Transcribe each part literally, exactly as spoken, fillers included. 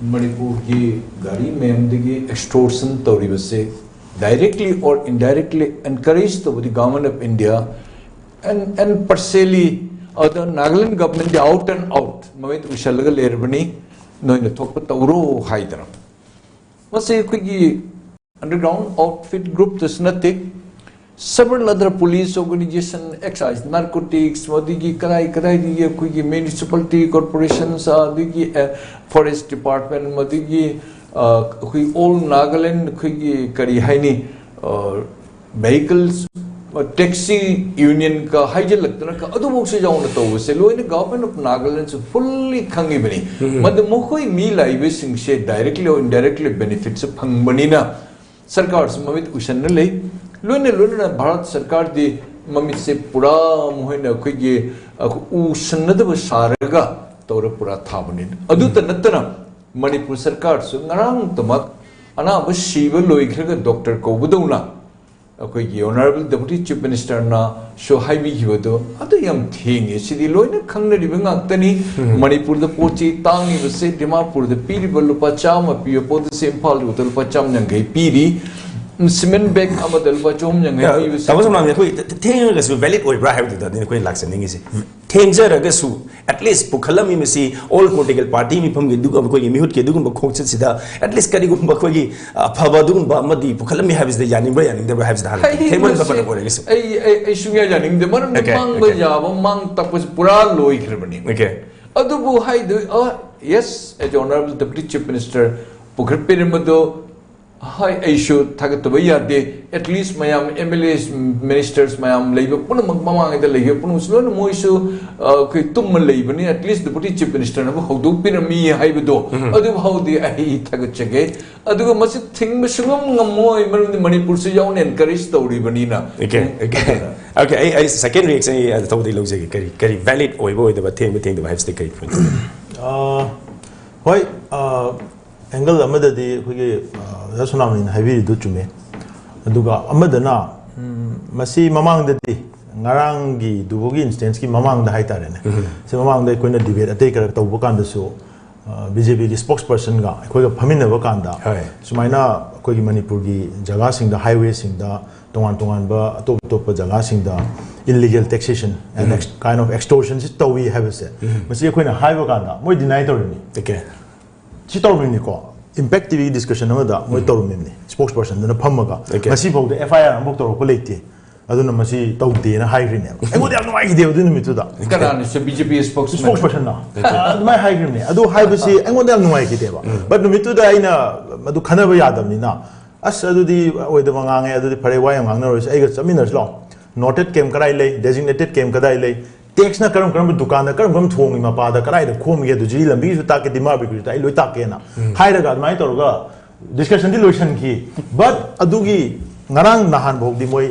ꯃꯅꯤꯄꯨꯔꯒꯤ ꯒꯥꯔꯤ ꯃꯌꯥꯝꯗꯒꯤ extortion ꯇꯧꯔꯤꯕꯁꯦ directly or indirectly encourage ꯇꯧꯕꯗꯤ Government of India and, and partially ꯑꯗ Nagaland government out and out ꯃꯃꯤꯠ ꯎꯏꯁꯜꯂꯒ ꯂꯩꯔꯕꯅꯤ, ꯅꯣꯏꯅ ꯊꯣꯛꯄ ꯇꯧꯔꯣ ꯍꯥꯏꯗꯅ꯫ ꯃꯁꯤ ꯑꯩꯈꯣꯏꯒꯤ underground outfit groupꯇꯁꯨ ꯅꯠꯇꯦ, several other police organization, excise, narcotics, ꯃꯗꯨꯒꯤ ꯀꯗꯥꯏ ꯀꯗꯥꯏꯗꯒꯤ ꯑꯩꯈꯣꯏꯒꯤ municipality corporations, ꯑꯗꯒꯤ forest department, ꯃꯗꯨꯒꯤ ꯑꯩꯈꯣꯏ all Nagaland ꯑꯩꯈꯣꯏꯒꯤ ꯀꯔꯤ ꯍꯥꯏꯅꯤ, vehicles, taxi unionꯒ ꯍꯥꯏꯖꯤꯜꯂꯛꯇꯅ ꯑꯗꯨꯐꯥꯎꯁꯨ ꯌꯥꯎꯅ ꯇꯧꯕꯁꯦ ꯂꯣꯏꯅ Government of Nagalandꯁꯨ fully ꯈꯪꯉꯤꯕꯅꯤ꯫ ꯃꯗꯨ ꯃꯈꯣꯏ ꯃꯤ ꯂꯥꯛꯏꯕꯁꯤꯡꯁꯦ directly or indirectly benefitꯁꯨ ꯐꯪꯕꯅꯤꯅ ꯁꯔꯀꯥꯔꯁꯨ ꯃꯃꯤꯠ ꯎꯏꯁꯟꯅ ꯂꯩ꯫ ꯂꯣꯏꯅ ꯂꯣꯏꯅꯅ ꯚꯥꯔꯠ ꯁꯔꯀꯥꯔꯗꯤ ꯃꯃꯤꯠꯁꯦ ꯄꯨꯔꯥ ꯃꯈꯣꯏꯅ ꯑꯩꯈꯣꯏꯒꯤ ꯎꯁꯟꯅꯗꯕ ꯁꯥꯔꯒ ꯇꯧꯔ ꯄꯨꯔꯥ ꯊꯥꯕꯅꯤ꯫ ꯑꯗꯨꯇ ꯅꯠꯇꯅ ꯃꯅꯤꯄꯨꯔ ꯁꯔꯀꯥꯔꯁꯨ ꯉꯔꯥꯡꯇꯃꯛ ꯑꯅꯥꯕ ꯁꯤꯕ ꯂꯣꯏꯈ꯭ꯔꯒ doctor ꯀꯧꯕꯗꯧꯅ ꯑꯩꯈꯣꯏꯒꯤ Honourable Deputy Chief Ministerꯅꯁꯨ ꯍꯥꯏꯕꯤꯈꯤꯕꯗꯣ ꯑꯗꯨ ꯌꯥꯝ ꯊꯦꯡꯉꯦ꯫ ꯁꯤꯗꯤ ꯂꯣꯏꯅ ꯈꯪꯅꯔꯤꯕ ꯉꯥꯛꯇꯅꯤ꯫ ꯃꯅꯤꯄꯨꯔꯗ ꯄꯣꯠ ꯆꯩ ꯇꯥꯡꯉꯤꯕꯁꯦ ꯗꯤꯃꯥꯄꯨꯔꯗ ꯄꯤꯔꯤꯕ ꯂꯨꯄꯥ ꯆꯥꯝꯃ ꯄꯤꯕ ꯄꯣꯠ ꯑꯁꯦ ꯏꯝꯐꯥꯜ ꯌꯧꯕꯗ ꯂꯨꯄꯥ ꯆꯥꯝꯃ ꯌꯥꯡꯈꯩ ꯄꯤꯔꯤ꯫ Cement bag ꯑꯃꯗ ꯂꯨꯄꯥ ꯆꯍꯨꯝ ꯌꯥꯡꯈꯩ ꯄꯤꯕꯁꯦ ꯇꯥꯃꯣ ꯁꯣꯝꯅꯥꯝꯅ ꯑꯩꯈꯣꯏ ꯊꯦꯡꯉꯒꯁꯨ valid ꯑꯣꯏꯕ꯭ꯔꯥ ꯍꯥꯏꯕꯗꯨꯗꯅꯤ ꯑꯩꯈꯣꯏꯅ ꯂꯥꯛꯆꯅꯤꯡꯉꯤꯁꯦ꯫ ꯊꯦꯡꯖꯔꯒꯁꯨ at least ꯄꯨꯈꯠꯂꯝꯃꯤ ꯃꯁꯤ all political party ꯃꯤꯐꯝꯒꯤ ꯑꯗꯨꯒ ꯑꯩꯈꯣꯏꯒꯤ ꯃꯤꯍꯨꯠꯀꯤ ꯑꯗꯨꯒꯨꯝꯕ ꯈꯣꯡꯆꯠꯁꯤꯗ at least ꯀꯔꯤꯒꯨꯝꯕ ꯑꯩꯈꯣꯏꯒꯤ ꯑꯐꯕ ꯑꯗꯨꯒꯨꯝꯕ ꯑꯃꯗꯤ ꯄꯨꯈꯠꯂꯝꯃꯤ ꯍꯥꯏꯕꯁꯤꯗ ꯌꯥꯅꯤꯡꯕ꯭ꯔꯥ ꯌꯥꯅꯤꯡꯗꯕ꯭ꯔꯥ ꯍꯥꯏꯕꯁꯤꯗ ꯍꯥꯟꯅ ꯊꯦꯡꯃꯟꯕ ꯐꯅ ꯑꯣꯏꯔꯒꯁꯨ꯫ ꯑꯩ ꯑꯩ ꯑꯩ ꯁꯨꯡꯌꯥ ꯌꯥꯅꯤꯡꯗꯦ꯫ ꯃꯔꯝꯗꯤ Okay, ꯃꯥꯡꯕ okay. ꯌꯥꯕ ꯃꯥꯡ ꯇꯥꯛꯄꯁꯤ ꯄꯨꯔꯥ ꯂꯣꯏꯈ꯭ꯔꯕꯅꯤ꯫ Okay. ꯑꯗꯨꯕꯨ ꯍꯥꯏꯗꯣꯏ ꯑ yes, as Honourable Deputy Chief Minister ꯄꯨꯈꯠꯄꯤꯔꯝꯕꯗꯣ ꯍꯣꯏ, ꯑꯩꯁꯨ ꯊꯥꯒꯠꯇꯕ ꯌꯥꯗꯦ꯫ At least ꯃꯌꯥꯝ M L As, ministers ꯃꯌꯥꯝ ꯂꯩꯕ ꯄꯨꯝꯅꯃꯛ ꯃꯃꯥꯡꯉꯩꯗ ꯂꯩꯕ ꯄꯨꯝꯅꯃꯛꯁꯨ ꯂꯣꯏꯅ ꯃꯣꯏꯁꯨ ꯑ, ꯑꯩꯈꯣꯏ ꯇꯨꯝꯃ ꯂꯩꯕꯅꯤ꯫ At least Deputy Chief Ministerꯅꯕꯨ ꯍꯧꯗꯣꯛꯄꯤꯔꯝꯃꯤ ꯍꯥꯏꯕꯗꯣ ꯑꯗꯨ ꯐꯥꯎꯗꯤ ꯑꯩ ꯊꯥꯒꯠꯆꯒꯦ꯫ ꯑꯗꯨꯒ ꯃꯁꯤ ꯊꯤꯡꯕ ꯁꯨꯡꯉꯝ ꯉꯝꯃꯣꯏ, ꯃꯔꯝꯗꯤ ꯃꯅꯤꯄꯨꯔꯁꯨ ꯌꯥꯎꯅ encourage ꯇꯧꯔꯤꯕꯅꯤꯅ꯫ Okay, okay. Okay, ꯑꯩ ꯑꯩ second reaction ꯑꯩ ꯑꯗꯨ ꯇꯧꯕꯗꯤ ꯂꯧꯖꯒꯦ꯫ ꯀꯔꯤ ꯀꯔꯤ valid ꯑꯣꯏꯕ ꯑꯣꯏꯗꯕ, ꯊꯦꯡꯕ ꯊꯦꯡꯗꯕ ꯍꯥꯏꯕꯁꯤꯗꯤ ꯀꯔꯤ point? ꯑ, ꯍꯣꯏ, ꯑ, angle ꯑꯃꯗꯗꯤ ꯑꯩꯈꯣꯏꯒꯤ ꯑ, ꯑꯣꯖꯥ ꯁꯣꯅꯥꯃꯅꯤꯅ ꯍꯥꯏꯕꯤꯔꯤꯗꯨ ꯆꯨꯝꯃꯦ꯫ ꯑꯗꯨꯒ ꯑꯃꯗꯅ ꯎꯝ, ꯃꯁꯤ ꯃꯃꯥꯡꯗꯗꯤ ꯉꯔꯥꯡꯒꯤꯗꯨꯐꯥꯎꯒꯤ instanceꯀꯤ ꯃꯃꯥꯡꯗ ꯍꯥꯏꯇꯥꯔꯦꯅꯦ, ꯁꯤ ꯃꯃꯥꯡꯗ ꯑꯩꯈꯣꯏꯅ debate ꯑꯇꯩ ꯈꯔ ꯇꯧꯕ ꯀꯥꯟꯗꯁꯨ ꯕꯤ ꯖꯦ ꯄꯤꯒꯤ ꯁ꯭ꯄꯣꯛꯁ ꯄꯔꯁꯟꯒ ꯑꯩꯈꯣꯏꯒ ꯐꯝꯃꯤꯟꯅꯕ ꯀꯥꯟꯗ, ꯍꯣꯏ꯫ ꯁꯨꯃꯥꯏꯅ ꯑꯩꯈꯣꯏꯒꯤ ꯃꯅꯤꯄꯨꯔꯒꯤ ꯖꯒꯥꯁꯤꯡꯗ, ꯍꯥꯏꯋꯦꯁꯤꯡꯗ, ꯇꯣꯉꯥꯟ ꯇꯣꯉꯥꯟꯕ ꯑꯇꯣꯞ ꯑꯇꯣꯞꯄ ꯖꯒꯥꯁꯤꯡꯗ illegal taxation and ex- kind of extortion ꯁꯤ ꯇꯧꯏ ꯍꯥꯏꯕꯁꯦ, ꯃꯁꯤ ꯑꯩꯈꯣꯏꯅ ꯍꯥꯏꯕ ꯀꯥꯟꯗ ꯃꯣꯏ ꯗꯤꯅꯥꯏ ꯇꯧꯔꯤꯅꯤ꯫ Okay. ꯁꯤ ꯇꯧꯔꯤꯅꯤꯀꯣ, ꯏꯝꯄꯦꯛ ꯇꯤ ꯚꯤꯒꯤ ꯗꯤꯁꯀꯁꯟ ꯑꯃꯗ ꯃꯣꯏ ꯇꯧꯔꯝꯃꯤꯕꯅꯤ, ꯁ꯭ꯄꯣꯛꯁ ꯄꯔꯁꯟꯗꯨꯅ ꯐꯝꯃꯒ꯫ Okay. ꯉꯁꯤꯐꯥꯎꯗ ꯑꯦꯐ ꯑꯥꯏ ꯑꯥꯔ ꯑꯃꯐꯥꯎ ꯇꯧꯔꯛꯄ ꯂꯩꯇꯦ, ꯑꯗꯨꯅ ꯃꯁꯤ ꯇꯧꯗꯦꯅ ꯍꯥꯏꯈ꯭ꯔꯤꯅꯦꯕ꯫ ꯑꯩꯉꯣꯟꯗ ꯌꯥꯝ ꯅꯨꯡꯉꯥꯏꯈꯤꯗꯦꯕ ꯑꯗꯨ ꯅꯨꯃꯤꯠꯇꯨꯗ꯫ ꯀꯅꯥꯅꯣ? ꯁꯤ ꯕꯤ ꯖꯦ ꯄꯤ ꯁ꯭ꯄꯣꯛꯁ ꯁ꯭ꯄꯣꯛꯁ ꯄꯔꯁꯟꯅ ꯑꯗꯨꯃꯥꯏꯅ ꯍꯥꯏꯈ꯭ꯔꯤꯕꯅꯦ꯫ ꯑꯗꯨ ꯍꯥꯏꯕꯁꯤ ꯑꯩꯉꯣꯟꯗ ꯌꯥꯝ ꯅꯨꯡꯉꯥꯏꯈꯤꯗꯦꯕ꯫ ꯕꯠ ꯅꯨꯃꯤꯠꯇꯨꯗ ꯑꯩꯅ ꯑꯗꯨ ꯈꯟꯅꯕ ꯌꯥꯗꯕꯅꯤꯅ, "ꯑꯁ, ꯑꯗꯨꯗꯤ ꯑꯣꯏꯗꯕ ꯉꯥꯡꯉꯦ, ꯑꯗꯨꯗꯤ ꯐꯔꯦ, ꯋꯥ ꯌꯥꯝ ꯉꯥꯡꯅꯔꯣꯏꯁꯦ, ꯑꯩꯒ ꯆꯠꯃꯤꯟꯅꯔꯁꯤ ꯂꯥꯛꯑꯣ꯫ Noted camp ꯀꯗꯥꯏ ꯂꯩ, designated camp ꯀꯗꯥꯏ ꯂꯩ, ꯇꯦꯛꯁꯅ ꯀꯔꯝ ꯀꯔꯝꯕ ꯗꯨꯀꯥꯟꯗ ꯀꯔꯝ ꯀꯔꯝ ꯊꯣꯡꯉꯤ, ꯃꯄꯥꯗ ꯀꯗꯥꯏꯗ ꯈꯣꯝꯒꯦ, ꯑꯗꯨ ꯖꯤꯔꯤ ꯂꯝꯕꯤꯒꯤꯁꯨ ꯇꯥꯛꯀꯦ, ꯗꯤꯃꯥ ꯕꯤꯀ꯭ꯔꯤꯁꯨ ꯇꯥꯛ-, ꯑꯩ ꯂꯣꯏ ꯇꯥꯛꯀꯦꯅ" ꯍꯥꯏꯔꯒ ꯑꯗꯨꯃꯥꯏꯅ ꯇꯧꯔꯒ ꯗꯤꯁꯀꯁꯟꯗꯤ ꯂꯣꯏꯁꯟꯈꯤ꯫ ꯕꯠ ꯑꯗꯨꯒꯤ ꯉꯔꯥꯡ ꯅꯍꯥꯟ ꯐꯥꯎꯗꯤ ꯃꯣꯏ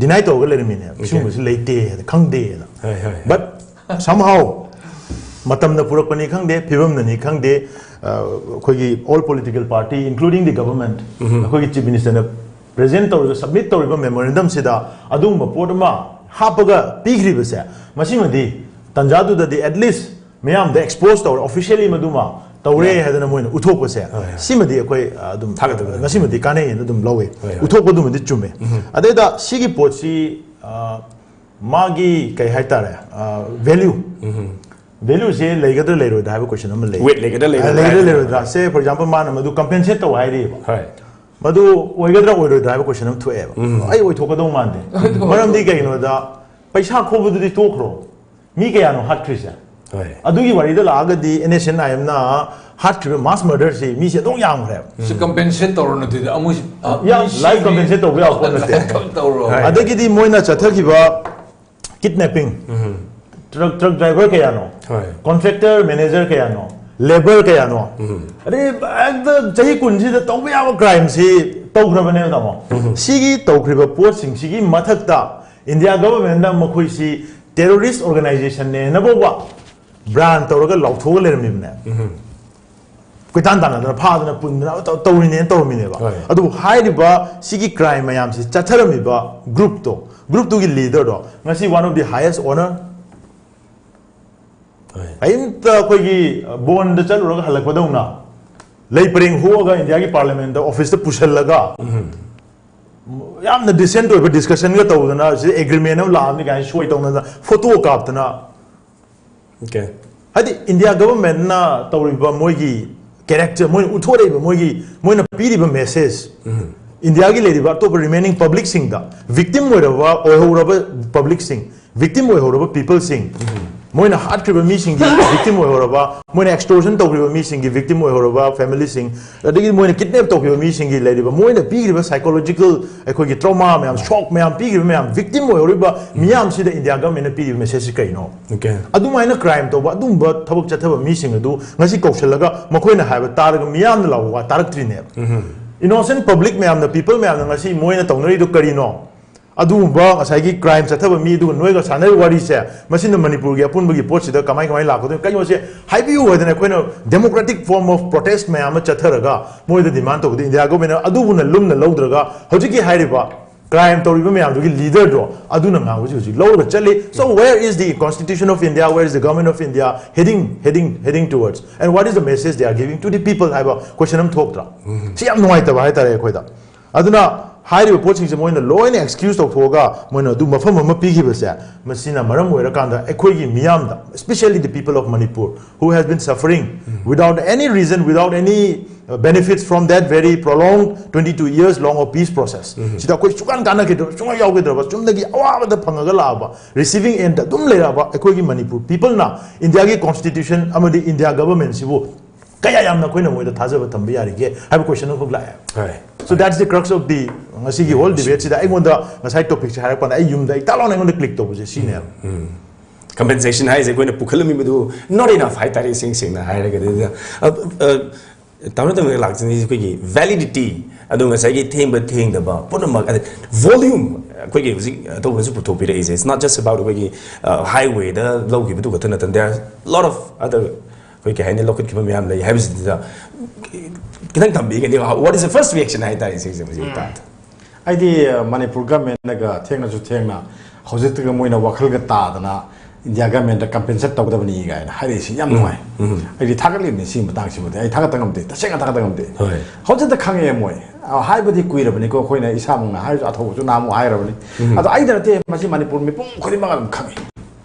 ꯗꯤꯅꯥꯏ ꯇꯧꯔꯒ ꯂꯩꯔꯝꯃꯤꯅꯦ, "ꯁꯤꯒꯨꯝꯕꯁꯤ ꯂꯩꯇꯦ, ꯈꯪꯗꯦꯅ"꯫ ꯍꯣꯏ, ꯍꯣꯏ, ꯍꯣꯏ꯫ ꯕꯠ somehow ꯃꯇꯝꯅ ꯄꯨꯔꯛꯄꯅꯤ ꯈꯪꯗꯦ, ꯐꯤꯕꯝꯅꯅꯤ ꯈꯪꯗꯦ, ꯑ, ꯑꯩꯈꯣꯏꯒꯤ all political party including the government, ꯑꯩꯈꯣꯏꯒꯤ ꯆꯤꯐ ꯃꯤꯅꯤꯁꯇꯔꯅ ꯄ꯭ꯔꯦꯖꯦꯟ ꯇꯧꯔꯤꯕ, ꯁꯕꯃꯤꯠ ꯇꯧꯔꯤꯕ ꯃꯦꯃꯣꯔꯦꯟꯗꯝꯁꯤꯗ ꯑꯗꯨꯒꯨꯝꯕ ꯄꯣꯠ ꯑꯃ ꯍꯥꯞꯄꯒ ꯄꯤꯈ꯭ꯔꯤꯕꯁꯦ, ꯃꯁꯤꯃꯗꯤ ꯇꯟꯖꯥꯗꯨꯗꯗꯤ at least ꯃꯤꯌꯥꯝꯗ ꯑꯦꯛꯁꯄꯣꯖ ꯇꯧꯔꯦ, ꯑꯣꯐꯤꯁꯤꯌꯦꯜꯂꯤ ꯃꯗꯨꯃ ꯇꯧꯔꯦ ꯍꯥꯏꯗꯅ ꯃꯣꯏꯅ ꯎꯠꯊꯣꯛꯄꯁꯦ, ꯍꯣꯏ, ꯍꯣꯏ꯫ ꯁꯤꯃꯗꯤ ꯑꯩꯈꯣꯏ, ꯑ, ꯑꯗꯨꯝ ꯊꯥꯒꯠꯇꯕ ꯌꯥꯗꯦ꯫ ꯉꯁꯤꯃꯗꯤ ꯀꯥꯟꯅꯩꯌꯦꯅ ꯑꯗꯨꯝ ꯂꯧꯋꯦ꯫ ꯍꯣꯏ, ꯍꯣꯏ꯫ ꯎꯠꯊꯣꯛꯄꯗꯨꯃꯗꯤ ꯆꯨꯝꯃꯦ꯫ ꯑꯗꯩꯗ ꯁꯤꯒꯤ ꯄꯣꯠꯁꯤ, ꯑ, ꯃꯥꯒꯤ ꯀꯩ ꯍꯥꯏꯇꯥꯔꯦ, ꯚꯦꯂ꯭ꯌꯨ, ꯚꯦꯂ꯭ꯌꯨꯁꯦ ꯂꯩꯒꯗ꯭ꯔꯥ ꯂꯩꯔꯣꯏꯗ꯭ꯔꯥ ꯍꯥꯏꯕ ꯀꯣꯏꯁꯟ ꯑꯃ ꯂꯩ꯫ Weight ꯂꯩꯒꯗ꯭ꯔꯥ ꯂꯩꯔꯣꯏꯗ꯭ꯔꯥ ꯂꯩꯒꯗ꯭ꯔꯥ ꯍꯥꯏꯕ ꯂꯩꯔꯣꯏꯗ꯭ꯔꯥ? ꯁꯦ, for example, ꯃꯥꯅ ꯃꯗꯨ ꯀꯝꯄꯦꯟꯁꯦꯠ ꯇꯧ ꯍꯥꯏꯔꯤꯕ꯫ ꯍꯣꯏ꯫ ꯃꯗꯨ ꯑꯣꯏꯒꯗ꯭ꯔꯥ ꯑꯣꯏꯔꯣꯏꯗ꯭ꯔꯥ ꯍꯥꯏꯕ ꯀꯣꯏꯁꯟ ꯑꯃ ꯊꯣꯛꯑꯦꯕ꯫ ꯑꯩ ꯑꯣꯏꯊꯣꯛꯀꯗꯧ ꯃꯥꯟꯗꯦ꯫ ꯃꯔꯝꯗꯤ ꯀꯩꯒꯤꯅꯣꯗ, ꯄꯩꯁꯥ ꯈꯣꯕꯗꯨꯗꯤ ꯇꯣꯛꯈ꯭ꯔꯣ, ꯃꯤ ꯀꯌꯥꯅꯣ ꯍꯥꯠꯈ꯭ꯔꯤꯁꯦ? ꯍꯣꯏ꯫ ꯑꯗꯨꯒꯤ ꯋꯥꯔꯤꯗ ꯂꯥꯛꯑꯒꯗꯤ, ꯑꯦꯟ ꯑꯦꯁ ꯑꯦꯟ ꯑꯥꯏ ꯑꯦꯝꯅ ꯍꯥꯠꯈ꯭ꯔꯤꯕ ꯃꯥꯁ ꯃꯔꯗꯔꯁꯤ ꯃꯤꯁꯦ ꯑꯗꯨꯝ ꯌꯥꯝꯈ꯭ꯔꯦꯕ꯫ ꯁꯤ ꯀꯝꯄꯦꯟꯁꯦꯠ ꯇꯧꯔꯣ ꯅꯠꯇꯦꯗ, ꯑꯃꯨꯛ ꯌꯥꯝ ꯂꯥꯏ ꯀꯝꯄꯦꯟꯁꯦꯠ ꯇꯧꯕ ꯌꯥꯕ ꯄꯣꯠ ꯅꯠꯇꯦ꯫ ꯇꯧꯔꯣ꯫ ꯑꯗꯒꯤꯗꯤ ꯃꯣꯏꯅ ꯆꯠꯊꯈꯤꯕ ꯀꯤꯗꯅꯦꯄꯤꯡ, ꯇ꯭ꯔꯛ, ꯇ꯭ꯔꯛ ꯗ꯭ꯔꯥꯏꯚꯔ ꯀꯌꯥꯅꯣ, ꯍꯣꯏ꯫ ꯀꯣꯟꯇ꯭ꯔꯦꯛꯇꯔ ꯃꯦꯅꯦꯖꯔ ꯀꯌꯥꯅꯣ, ꯂꯦꯕꯔ ꯀꯌꯥꯅꯣ, ꯑꯗꯩ ꯍꯦꯛꯇ ꯆꯍꯤ ꯀꯨꯟꯁꯤꯗ ꯇꯧꯕ ꯌꯥꯕ ꯀ꯭ꯔꯥꯏꯝꯁꯤ ꯇꯧꯈ꯭ꯔꯕꯅꯦꯕ, ꯇꯥꯃꯣ꯫ ꯁꯤꯒꯤ ꯇꯧꯈ꯭ꯔꯤꯕ ꯄꯣꯠꯁꯤꯡꯁꯤꯒꯤ ꯃꯊꯛꯇ ꯏꯟꯗꯤꯌꯥ ꯒꯚꯔꯟꯃꯦꯟꯠꯅ ꯃꯈꯣꯏꯁꯤ ꯇꯦꯔꯣꯔꯤꯁ ꯑꯣꯔꯒꯅꯥꯏꯖꯦꯁꯟꯅꯦꯅ ꯐꯥꯎꯕ ꯕ꯭ꯔꯥꯟ ꯇꯧꯔꯒ ꯂꯥꯎꯊꯣꯛꯑꯒ ꯂꯩꯔꯝꯃꯤꯕꯅꯦ꯫ ꯀꯣꯏꯇꯥꯟ ꯇꯥꯟꯅꯗꯅ, ꯐꯥꯗꯅ, ꯄꯨꯟꯗꯅ ꯇꯧ-, ꯇꯧꯔꯤꯅꯦꯅ ꯇꯧꯔꯝꯃꯤꯅꯦꯕ꯫ ꯍꯣꯏ꯫ ꯑꯗꯨꯕꯨ ꯍꯥꯏꯔꯤꯕ ꯁꯤꯒꯤ ꯀ꯭ꯔꯥꯏꯝ ꯃꯌꯥꯝꯁꯤ ꯆꯠꯊꯔꯝꯃꯤꯕ ꯒ꯭ꯔꯨꯞꯇꯣ, ꯒ꯭ꯔꯨꯞꯇꯨꯒꯤ ꯂꯤꯗꯔꯗꯣ ꯉꯁꯤ one of the highest honor ꯀꯔꯤꯝꯇ ꯑꯩꯈꯣꯏꯒꯤ ꯕꯣꯟꯗ ꯆꯠꯂꯨꯔꯒ ꯍꯜꯂꯛꯄꯗꯧꯅ ꯂꯩ ꯄꯔꯦꯡ ꯍꯨꯛꯑꯒ ꯏꯟꯗꯤꯌꯥꯒꯤ ꯄꯥꯔꯂꯤꯌꯥꯃꯦꯟꯗ ꯑꯣꯐꯤꯁꯇ ꯄꯨꯁꯜꯂꯒ ꯌꯥꯝꯅ ꯗꯤꯁꯦꯟꯠ ꯑꯣꯏꯕ ꯗꯤꯁꯀꯁꯟꯒ ꯇꯧꯗꯅ ꯁꯤꯗ ꯑꯦꯒ꯭ꯔꯤꯃꯦꯟ ꯑꯃ ꯂꯥꯛꯑꯕꯅꯤ ꯀꯥꯏꯅ ꯁꯣꯏ ꯇꯧꯅꯗꯅ ꯐꯣꯇꯣ ꯀꯥꯞꯇꯅ Okay. ꯍꯥꯏꯗꯤ ꯏꯟꯗꯤꯌꯥ ꯒꯕꯔꯃꯦꯟꯅ ꯇꯧꯔꯤꯕ ꯃꯣꯏꯒꯤ ꯀꯦꯔꯦꯛꯇꯔ, ꯃꯣꯏꯅ ꯎꯠꯊꯣꯔꯛꯏꯕ ꯃꯣꯏꯒꯤ, ꯃꯣꯏꯅ ꯄꯤꯔꯤꯕ ꯃꯦꯁꯦꯖ, ꯏꯟꯗꯤꯌꯥꯒꯤ ꯂꯩꯔꯤꯕ ꯑꯇꯣꯞꯄ ꯔꯤꯃꯦꯅꯤꯡ ꯄꯕ꯭ꯂꯤꯛꯁꯤꯡꯗ, ꯚꯤꯛꯇꯤꯝ ꯑꯣꯏꯔꯕ, ꯑꯣꯏꯍꯧꯔꯕ ꯄꯕ꯭ꯂꯤꯛꯁꯤꯡ, ꯚꯤꯛꯇꯤꯝ ꯑꯣꯏꯍꯧꯔꯕ ꯄꯤꯄꯜꯁꯤꯡ, ꯃꯣꯏꯅ ꯍꯥꯠꯈ꯭ꯔꯤꯕ ꯃꯤꯁꯤꯡꯒꯤ ꯚꯤꯛꯇꯤꯝ ꯑꯣꯏꯍꯧꯔꯕ, ꯃꯣꯏꯅ ꯑꯦꯛꯁꯇꯣꯔꯁꯟ ꯇꯧꯈ꯭ꯔꯤꯕ ꯃꯤꯁꯤꯡꯒꯤ ꯚꯤꯛꯇꯤꯝ ꯑꯣꯏꯍꯧꯔꯕ ꯐꯦꯃꯤꯂꯤꯁꯤꯡ, ꯑꯗꯒꯤ ꯃꯣꯏꯅ ꯀꯤꯗꯅꯦꯞ ꯇꯧꯈꯤꯕ ꯃꯤꯁꯤꯡꯒꯤ ꯂꯩꯔꯤꯕ, ꯃꯣꯏꯅ ꯄꯤꯈ꯭ꯔꯤꯕ ꯁꯥꯏꯀꯣꯂꯣꯖꯤꯀꯦꯜ ꯑꯩꯈꯣꯏꯒꯤ ꯇ꯭ꯔꯣꯃꯥ ꯃꯌꯥꯝ, ꯁꯣꯛ ꯃꯌꯥꯝ ꯄꯤꯈ꯭ꯔꯤꯕ ꯃꯌꯥꯝ, ꯚꯤꯛꯇꯤꯝ ꯑꯣꯏꯍꯧꯔꯤꯕ ꯃꯤꯌꯥꯝꯁꯤꯗ ꯏꯟꯗꯤꯌꯥ ꯒꯚꯔꯟꯃꯦꯟꯠꯅ ꯄꯤꯔꯤꯕ ꯃꯦꯁꯦꯖꯁꯤ ꯀꯩꯅꯣ? Okay. ꯑꯗꯨꯃꯥꯏꯅ ꯀ꯭ꯔꯥꯏꯝ ꯇꯧꯕ, ꯑꯗꯨꯝꯕ ꯊꯕꯛ ꯆꯠꯊꯕ ꯃꯤꯁꯤꯡ ꯑꯗꯨ ꯉꯁꯤ ꯀꯧꯁꯜꯂꯒ ꯃꯈꯣꯏꯅ ꯍꯥꯏꯕ ꯇꯥꯔꯒ ꯃꯤꯌꯥꯝꯅ ꯂꯥꯎꯕ ꯋꯥ ꯇꯥꯔꯛꯇ꯭ꯔꯤꯅꯦꯕ꯫ ꯏꯅꯣꯁꯦꯟ ꯄꯕ꯭ꯂꯤꯛ ꯃꯌꯥꯝꯅ, ꯄꯤꯄꯜ ꯃꯌꯥꯝꯅ ꯉꯁꯤ ꯃꯣꯏꯅ ꯇꯧꯅꯔꯤꯗꯨ ꯀꯔꯤꯅꯣ? ꯑꯗꯨꯒꯨꯝꯕ ꯉꯁꯥꯏꯒꯤ ꯀ꯭ꯔꯥꯏꯝ ꯆꯠꯊꯕ ꯃꯤ ꯑꯗꯨꯒ ꯅꯣꯏꯒ ꯁꯥꯟꯅꯔꯤꯕ ꯋꯥꯔꯤꯁꯦ, ꯃꯁꯤꯅ ꯃꯅꯤꯄꯨꯔꯒꯤ ꯑꯄꯨꯟꯕꯒꯤ ꯄꯣꯠꯁꯤꯗ ꯀꯃꯥꯏ ꯀꯃꯥꯏ ꯂꯥꯛꯀꯗꯣꯏꯅꯣ? ꯀꯩꯅꯣꯁꯦ ꯍꯥꯏꯕꯤꯌꯨ ꯍꯥꯏꯗꯅ ꯑꯩꯈꯣꯏꯅ democratic form of protest ꯃꯌꯥꯝ ꯑꯃ ꯆꯠꯊꯔꯒ ꯃꯣꯏꯗ ꯗꯤꯃꯥꯟ ꯇꯧꯕꯗ ꯏꯟꯗꯤꯌꯥ ꯒꯣꯔꯃꯦꯟꯅ ꯑꯗꯨꯕꯨꯅ ꯂꯨꯝꯅ ꯂꯧꯗ꯭ꯔꯒ ꯍꯧꯖꯤꯛꯀꯤ ꯍꯥꯏꯔꯤꯕ ꯀ꯭ꯔꯥꯏꯝ ꯇꯧꯔꯤꯕ ꯃꯌꯥꯝꯗꯨꯒꯤ ꯂꯤꯗꯔꯗꯣ ꯑꯗꯨꯅ ꯉꯥꯡꯕꯁꯤ ꯍꯧꯖꯤꯛ ꯂꯧꯔꯒ ꯆꯠꯂꯤ꯫ So where is the Constitution of India, where is the Government of India heading, heading, heading towards, and what is the message they are giving to the people ꯍꯥꯏꯕ ꯀꯣꯏꯁꯟ ꯑꯃ ꯊꯣꯛꯇ꯭ꯔꯥ? ꯁꯤ ꯌꯥꯝ ꯅꯨꯡꯉꯥꯏꯇꯕ ꯍꯥꯏꯇꯥꯔꯦ ꯑꯩꯈꯣꯏꯗ꯫ ꯑꯗꯨꯅ ꯍꯥꯏꯔꯤꯕ ꯄꯣꯠꯁꯤꯡꯁꯦ ꯃꯣꯏꯅ ꯂꯣꯏꯅ ꯑꯦꯛꯁꯀ꯭ꯌꯨꯁ ꯇꯧꯊꯣꯛꯑꯒ ꯃꯣꯏꯅ ꯑꯗꯨ ꯃꯐꯝ ꯑꯃ ꯄꯤꯈꯤꯕꯁꯦ, ꯃꯁꯤꯅ ꯃꯔꯝ ꯑꯣꯏꯔꯀꯥꯟꯗ ꯑꯩꯈꯣꯏꯒꯤ ꯃꯤꯌꯥꯝꯗ, especially the people of Manipur, who has been suffering without any reason, without any uh, benefits from that very prolonged twenty-two years long of peace process. ꯁꯤꯗ ꯑꯩꯈꯣꯏ ꯁꯨꯡꯀꯥꯟ ꯀꯥꯟꯅꯈꯤꯗ꯭ꯔꯕ, ꯁꯨꯡꯌꯥꯎ ꯌꯥꯎꯈꯤꯗ꯭ꯔꯕ, ꯆꯨꯝꯅꯒꯤ ꯑꯋꯥꯕꯗ ꯐꯪꯉꯒ ꯂꯥꯛꯑꯕ, receiving end ꯑꯗꯨꯝ ꯂꯩꯔꯛꯑꯕ ꯑꯩꯈꯣꯏꯒꯤ ꯃꯅꯤꯄꯨꯔ ꯄꯤꯄꯜꯅ ꯏꯟꯗꯤꯌꯥꯒꯤ ꯀꯣꯟꯁꯇꯤꯇ꯭ꯌꯨꯁꯟ ꯑꯃꯗꯤ ꯏꯟꯗꯤꯌꯥ ꯒꯕꯔꯃꯦꯟꯁꯤꯕꯨ ꯀꯌꯥ ꯌꯥꯝꯅ ꯑꯩꯈꯣꯏꯅ ꯃꯣꯏꯗ ꯊꯥꯖꯕ ꯊꯝꯕ ꯌꯥꯔꯤꯒꯦ ꯍꯥꯏꯕ ꯀꯣꯏꯁꯟ ꯑꯃꯈꯛ ꯂꯥꯛꯑꯦ꯫ ꯍꯣꯏ. So that's the crux of the ꯉꯁꯤꯒꯤ whole debate ꯁꯤꯗ ꯑꯩꯉꯣꯟꯗ ꯉꯁꯥꯏ ꯇꯣꯄꯤꯛꯁꯦ ꯍꯥꯏꯔꯛꯄꯗ ꯑꯩ ꯌꯨꯝꯗ ꯑꯩ ꯇꯥꯛ ꯂꯥꯎꯅ ꯑꯩꯉꯣꯟꯗ ꯀ꯭ꯂꯤꯛ ꯇꯧꯕꯁꯦ ꯁꯤꯅꯦꯕ꯫ Compensation ꯍꯥꯏꯁꯦ ꯑꯩꯈꯣꯏꯅ ꯄꯨꯈꯠꯂꯝꯃꯤꯕꯗꯨ not enough ꯍꯥꯏꯇꯥꯔꯦ, ꯏꯁꯦꯡ ꯁꯦꯡꯅ ꯍꯥꯏꯔꯒꯗꯤ꯫ ꯑꯗꯨꯅ, ꯑ, ꯑ, ꯇꯥꯃꯣ ꯇꯝꯅ ꯂꯥꯛꯆꯅꯤꯡꯉꯤꯁꯦ ꯑꯩꯈꯣꯏꯒꯤ validity, ꯑꯗꯨ ꯉꯁꯥꯏꯒꯤ ꯊꯦꯡꯕ ꯊꯦꯡꯗꯕ ꯄꯨꯝꯅꯃꯛ, ꯑꯗꯩ volume, ꯑꯩꯈꯣꯏꯒꯤ ꯍꯧꯖꯤꯛ ꯑꯇꯧꯕꯁꯨ ꯄꯨꯊꯣꯛꯄꯤꯔꯛꯏꯁꯦ, it's not just about ꯑꯩꯈꯣꯏꯒꯤ highwayꯗ ꯂꯧꯈꯤꯕꯗꯨ ꯈꯛꯇ ꯅꯠꯇꯅ, there are lot of other, ꯑꯩꯈꯣꯏ ꯀꯩ ꯍꯥꯏꯅꯤ, ꯂꯧꯈꯠꯈꯤꯕ ꯃꯌꯥꯝ ꯂꯩ ꯍꯥꯏꯕꯁꯤꯗ ꯈꯤꯇꯪ ꯊꯝꯕꯤꯒꯅꯤ꯫ What is the first reaction ꯍꯥꯏꯇꯥꯔꯦ ꯁꯤꯒꯤꯁꯦ ꯍꯧꯖꯤꯛ ꯃꯇꯥꯡꯗ? ꯑꯩꯗꯤ ꯃꯅꯤꯄꯨꯔ ꯒꯃꯦꯟꯅꯒ ꯊꯦꯡꯅꯁꯨ ꯊꯦꯡꯅ ꯍꯧꯖꯤꯛꯇꯒ ꯃꯣꯏꯅ ꯋꯥꯈꯜꯒ ꯇꯥꯗꯅ ꯏꯟꯗꯤꯌꯥ ꯒꯃꯦꯟꯗ ꯀꯝꯄꯦꯟꯁꯦꯠ ꯇꯧꯒꯗꯕꯅꯤ ꯀꯥꯏꯅ ꯍꯥꯏꯔꯛꯏꯁꯤ ꯌꯥꯝ ꯅꯨꯡꯉꯥꯏ꯫ ꯑꯩꯗꯤ ꯊꯥꯒꯠꯂꯤꯕꯅꯤ ꯁꯤꯒꯤ ꯃꯇꯥꯡꯁꯤꯃꯗꯤ, ꯑꯩ ꯊꯥꯒꯠꯇ ꯉꯝꯗꯦ, ꯇꯁꯦꯡꯅ ꯊꯥꯒꯠꯇ ꯉꯝꯗꯦ꯫ ꯍꯣꯏ꯫ ꯍꯧꯖꯤꯛꯇ ꯈꯪꯉꯛꯑꯦ ꯃꯣꯏ꯫ ꯑ, ꯍꯥꯏꯕꯗꯤ ꯀꯨꯏꯔꯕꯅꯤꯀꯣ, ꯑꯩꯈꯣꯏꯅ ꯏꯁꯥꯃꯛꯅ ꯍꯥꯏꯔꯁꯨ, ꯑꯊꯧꯕꯁꯨ ꯅꯍꯥꯟꯃꯨꯛ ꯍꯥꯏꯔꯕꯅꯤ꯫ ꯑꯗꯣ ꯑꯩꯗ ꯅꯠꯇꯦ, ꯃꯁꯤ ꯃꯅꯤꯄꯨꯔ ꯃꯤꯄꯨꯝ ꯈꯨꯗꯤꯡꯃꯛ ꯑꯗꯨꯝ ꯈꯪꯉꯤ꯫